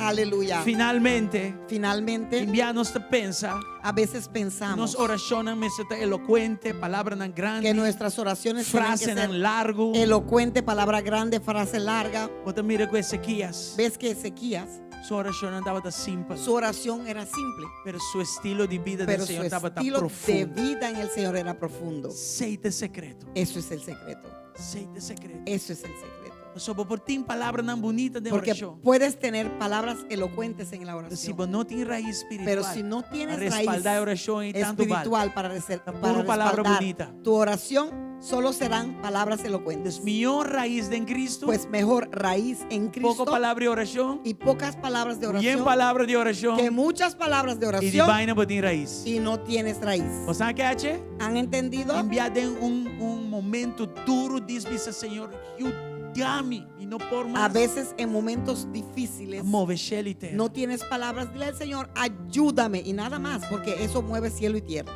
Aleluya. Finalmente, Finalmente, tin bia nos ta pensa, a veces pensamos nos orashonnan mester ta elokuente, palabranan grandi, que nuestras oraciones tienen que frasenan ser largu. elocuente, palabra grande, frase larga. Bo ta mira ku Ezequías, Ves que Ezequías, su orashonnan tabata simpel, su oración era simple, pero su estilo di bida den pero su Señor tabata estilo de profundo. vida en el Señor era profundo. Esei ta e sekreto. Eso es el secreto. Esei ta e sekreto. Eso es el secreto. Paso bo por tin palabranan bunita den Porque orashon. puedes tener palabras elocuentes en la Pero si oración. bo no tin rais spiritual, Pero si no tienes raíz respaldá e orashon ei tantu bal. espiritual para, Ta para puro palabra respaldar bunita. tu oración, solo serán palabras elocuentes. Dus mihó rais den Kristu, Pues mejor raíz en poko Cristo palabra di orashon, y pocas palabras de yen oración palabra di orashon que muchas palabras de i di oración vaina bo tin rais. y no tienes raíz. Bo sa kiko hachi? ¿Han entendido? Tin bia den un un momento duru djis bisa Señor, yuda mi mi no por A mas. veces en momentos difíciles Move shelu i tera. no tienes palabras, dile al Señor, ayúdame y nada más, porque eso mueve cielo y tierra.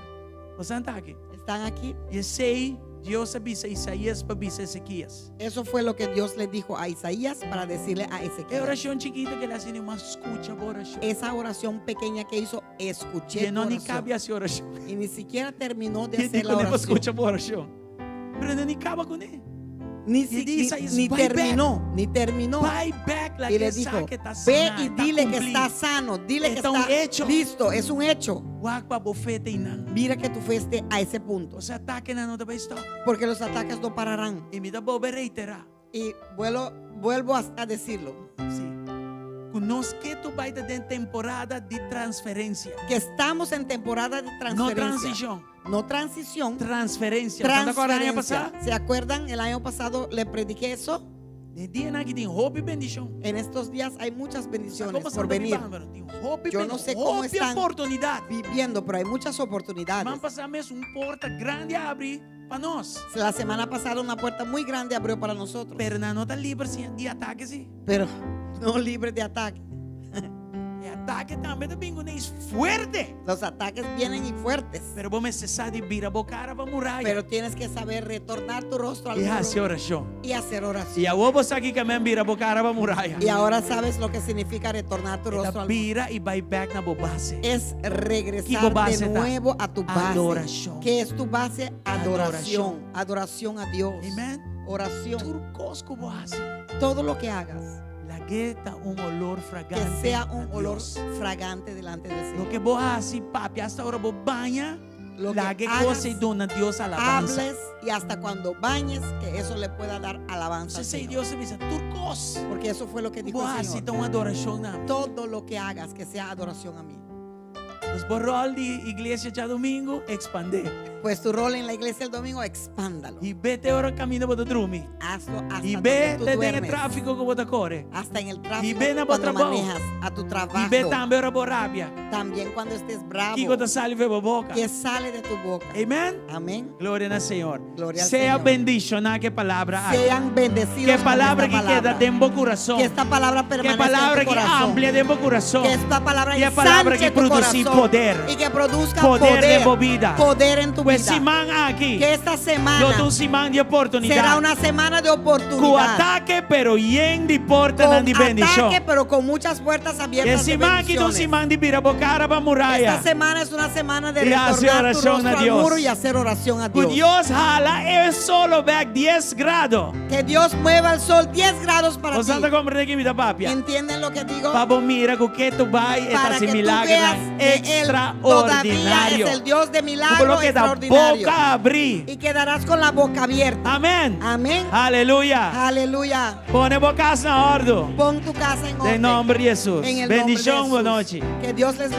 Bo ta aki. ¿Están aquí? I esei Dios a bisa Isaías pa bisa Ezequías. Eso fue lo que Dios le dijo a Isaías para decirle a E Ezequiel. orashon chikitu ku el a hasi, m'a skucha bo orashon. Esa oración pequeña que hizo, escuché E tu no ni oración. kaba hasi orashon. Y ni siquiera terminó de E hacer la digo, oración. skucha bo orashon. Pero no ni kaba kuné. Ni, Y si- di ni- Isaías, ni "Bai bèk." terminó, ni terminó. Bai bèk, Y le lag'é dijo, sa ku e ta ve saná, y ta dile que kumplí. está sano, dile que Está un está hecho. listo, es un hecho. Wak pa bo fe te einan. Mira que tu fe esté a ese punto, O sea, atakenan no ta bai stòp. porque los ataques no pararán. I mi ta bolbe reiterá. Y vuelvo, vuelvo a decirlo, Sí. Ku nos ketu bai ta den temporada di transferensia. que estamos en temporada de No transferencia. transishon, No transición, transferensia. ¿Ta kòrda aña transferencia. pasá? ¿Se acuerdan? El año pasado le prediqué eso. Den dianan aki tin hopi bendishon. En estos días hay muchas bendiciones Komo por venir. Tin hopi, Yo no sé cómo hopi están oportunidat. viviendo, pero hay muchas oportunidades. Siman pasá mes un porta grandi a habri pa nos. La semana pasada una puerta muy grande abrió para nosotros, Pero nan no ta liber di atake sí. pero no libre de ataque. E atake tambe ta bin kuné fuerte. Los ataques vienen y fuertes, Pero bo mester sa di bira bo kara pa muraya. pero tienes que saber retornar tu rostro al I hasi muro orashon. y hacer oración. I awor bo sa kiko ke men bira bo kara pa muraya. Y ahora sabes lo que significa retornar tu rostro Ta al muro. bira i bai bèk na bo base. Es regresar Kiko base de ta? nuevo a tu base. Adorashon. ¿Qué es tu base? Adoración. Adoración a Dios. Amén. Oración. Tur kos ku bo hasi. Todo lo que hagas, Lag'é ta un oló que fragante. sea un a olor Dios. fragante delante del Lo Señor. ke bo hasi, papia, hasta ora bo baña, Lo que lag'e hagas, kos ei duna Dios alabansa. hables y hasta cuando bañes, que eso le pueda dar alabanza. al Esei Señor. Dios a bisa, tur kos. Porque eso fue lo que dijo Bo el hasi Señor. ta un adorashon na mi. Todo lo que hagas, que sea adoración a mí. Pues bo ròl di iglesia djadumingu, ekspandé. Pues tu rol en la iglesia el domingo, expándalo. Hib'é te ora kaminda bo ta drumi. Hazlo hasta I donde be tú te den duermes. tráfiko ku bo ta kore. Hasta en el I tráfico be na bo cuando trabou. manejas a tu trabajo. Hib'é tambe ora bo rabia. También cuando estés bravo. Kiko ta sali for di bo boka. Que sale de tu boca. Amèn. Amén. Gloria na Señor. Gloria al Sea Señor. bendishoná ku e palabra aki. Sean bendecidos. Ku con palabra esta ku keda palabra. den bo kurason. Que esta palabra Que permanezca palabra en tu que corazón. amplia den bo kurason. Que esta palabra Que palabra ensanche que tu produce corazón. poder. Y que produzca Poder poder. den bo bida. Poder en tu Pues vida. siman aki. Que esta semana Lo ta un siman di oportunidat. será una semana de Ku oportunidad. atake, pero yen di porta Con nan di bendishon. ataque, pero con muchas puertas E abiertas. de siman aki ta un bendiciones. siman di bira bo kara pa muraya. Esta semana es una semana de Y hacer retornar tu oración rostro a al Dios. muro y hacer oración a Ku Dios. Dios hala e solo bèk 10 grado. Que Dios mueva el sol 10 grados para Bo ti. ta komprondé kiko mi ta papia. ¿Entienden lo que digo? Pa bo mira ku ketu bai Para e que tú milagro veas que Él todavía ekstraordinario. es el Dios de Ku milagro lo keda extraordinario. boka habrí. Y quedarás con la boca abierta. Amèn. Amén. Aleluya. Aleluya. Pone bo kas na òrdu. Pon tu casa en orden. Den nòmber di Hesus. En el nombre de Bendishon, Jesús. bon nochi. Que Dios les bendiga.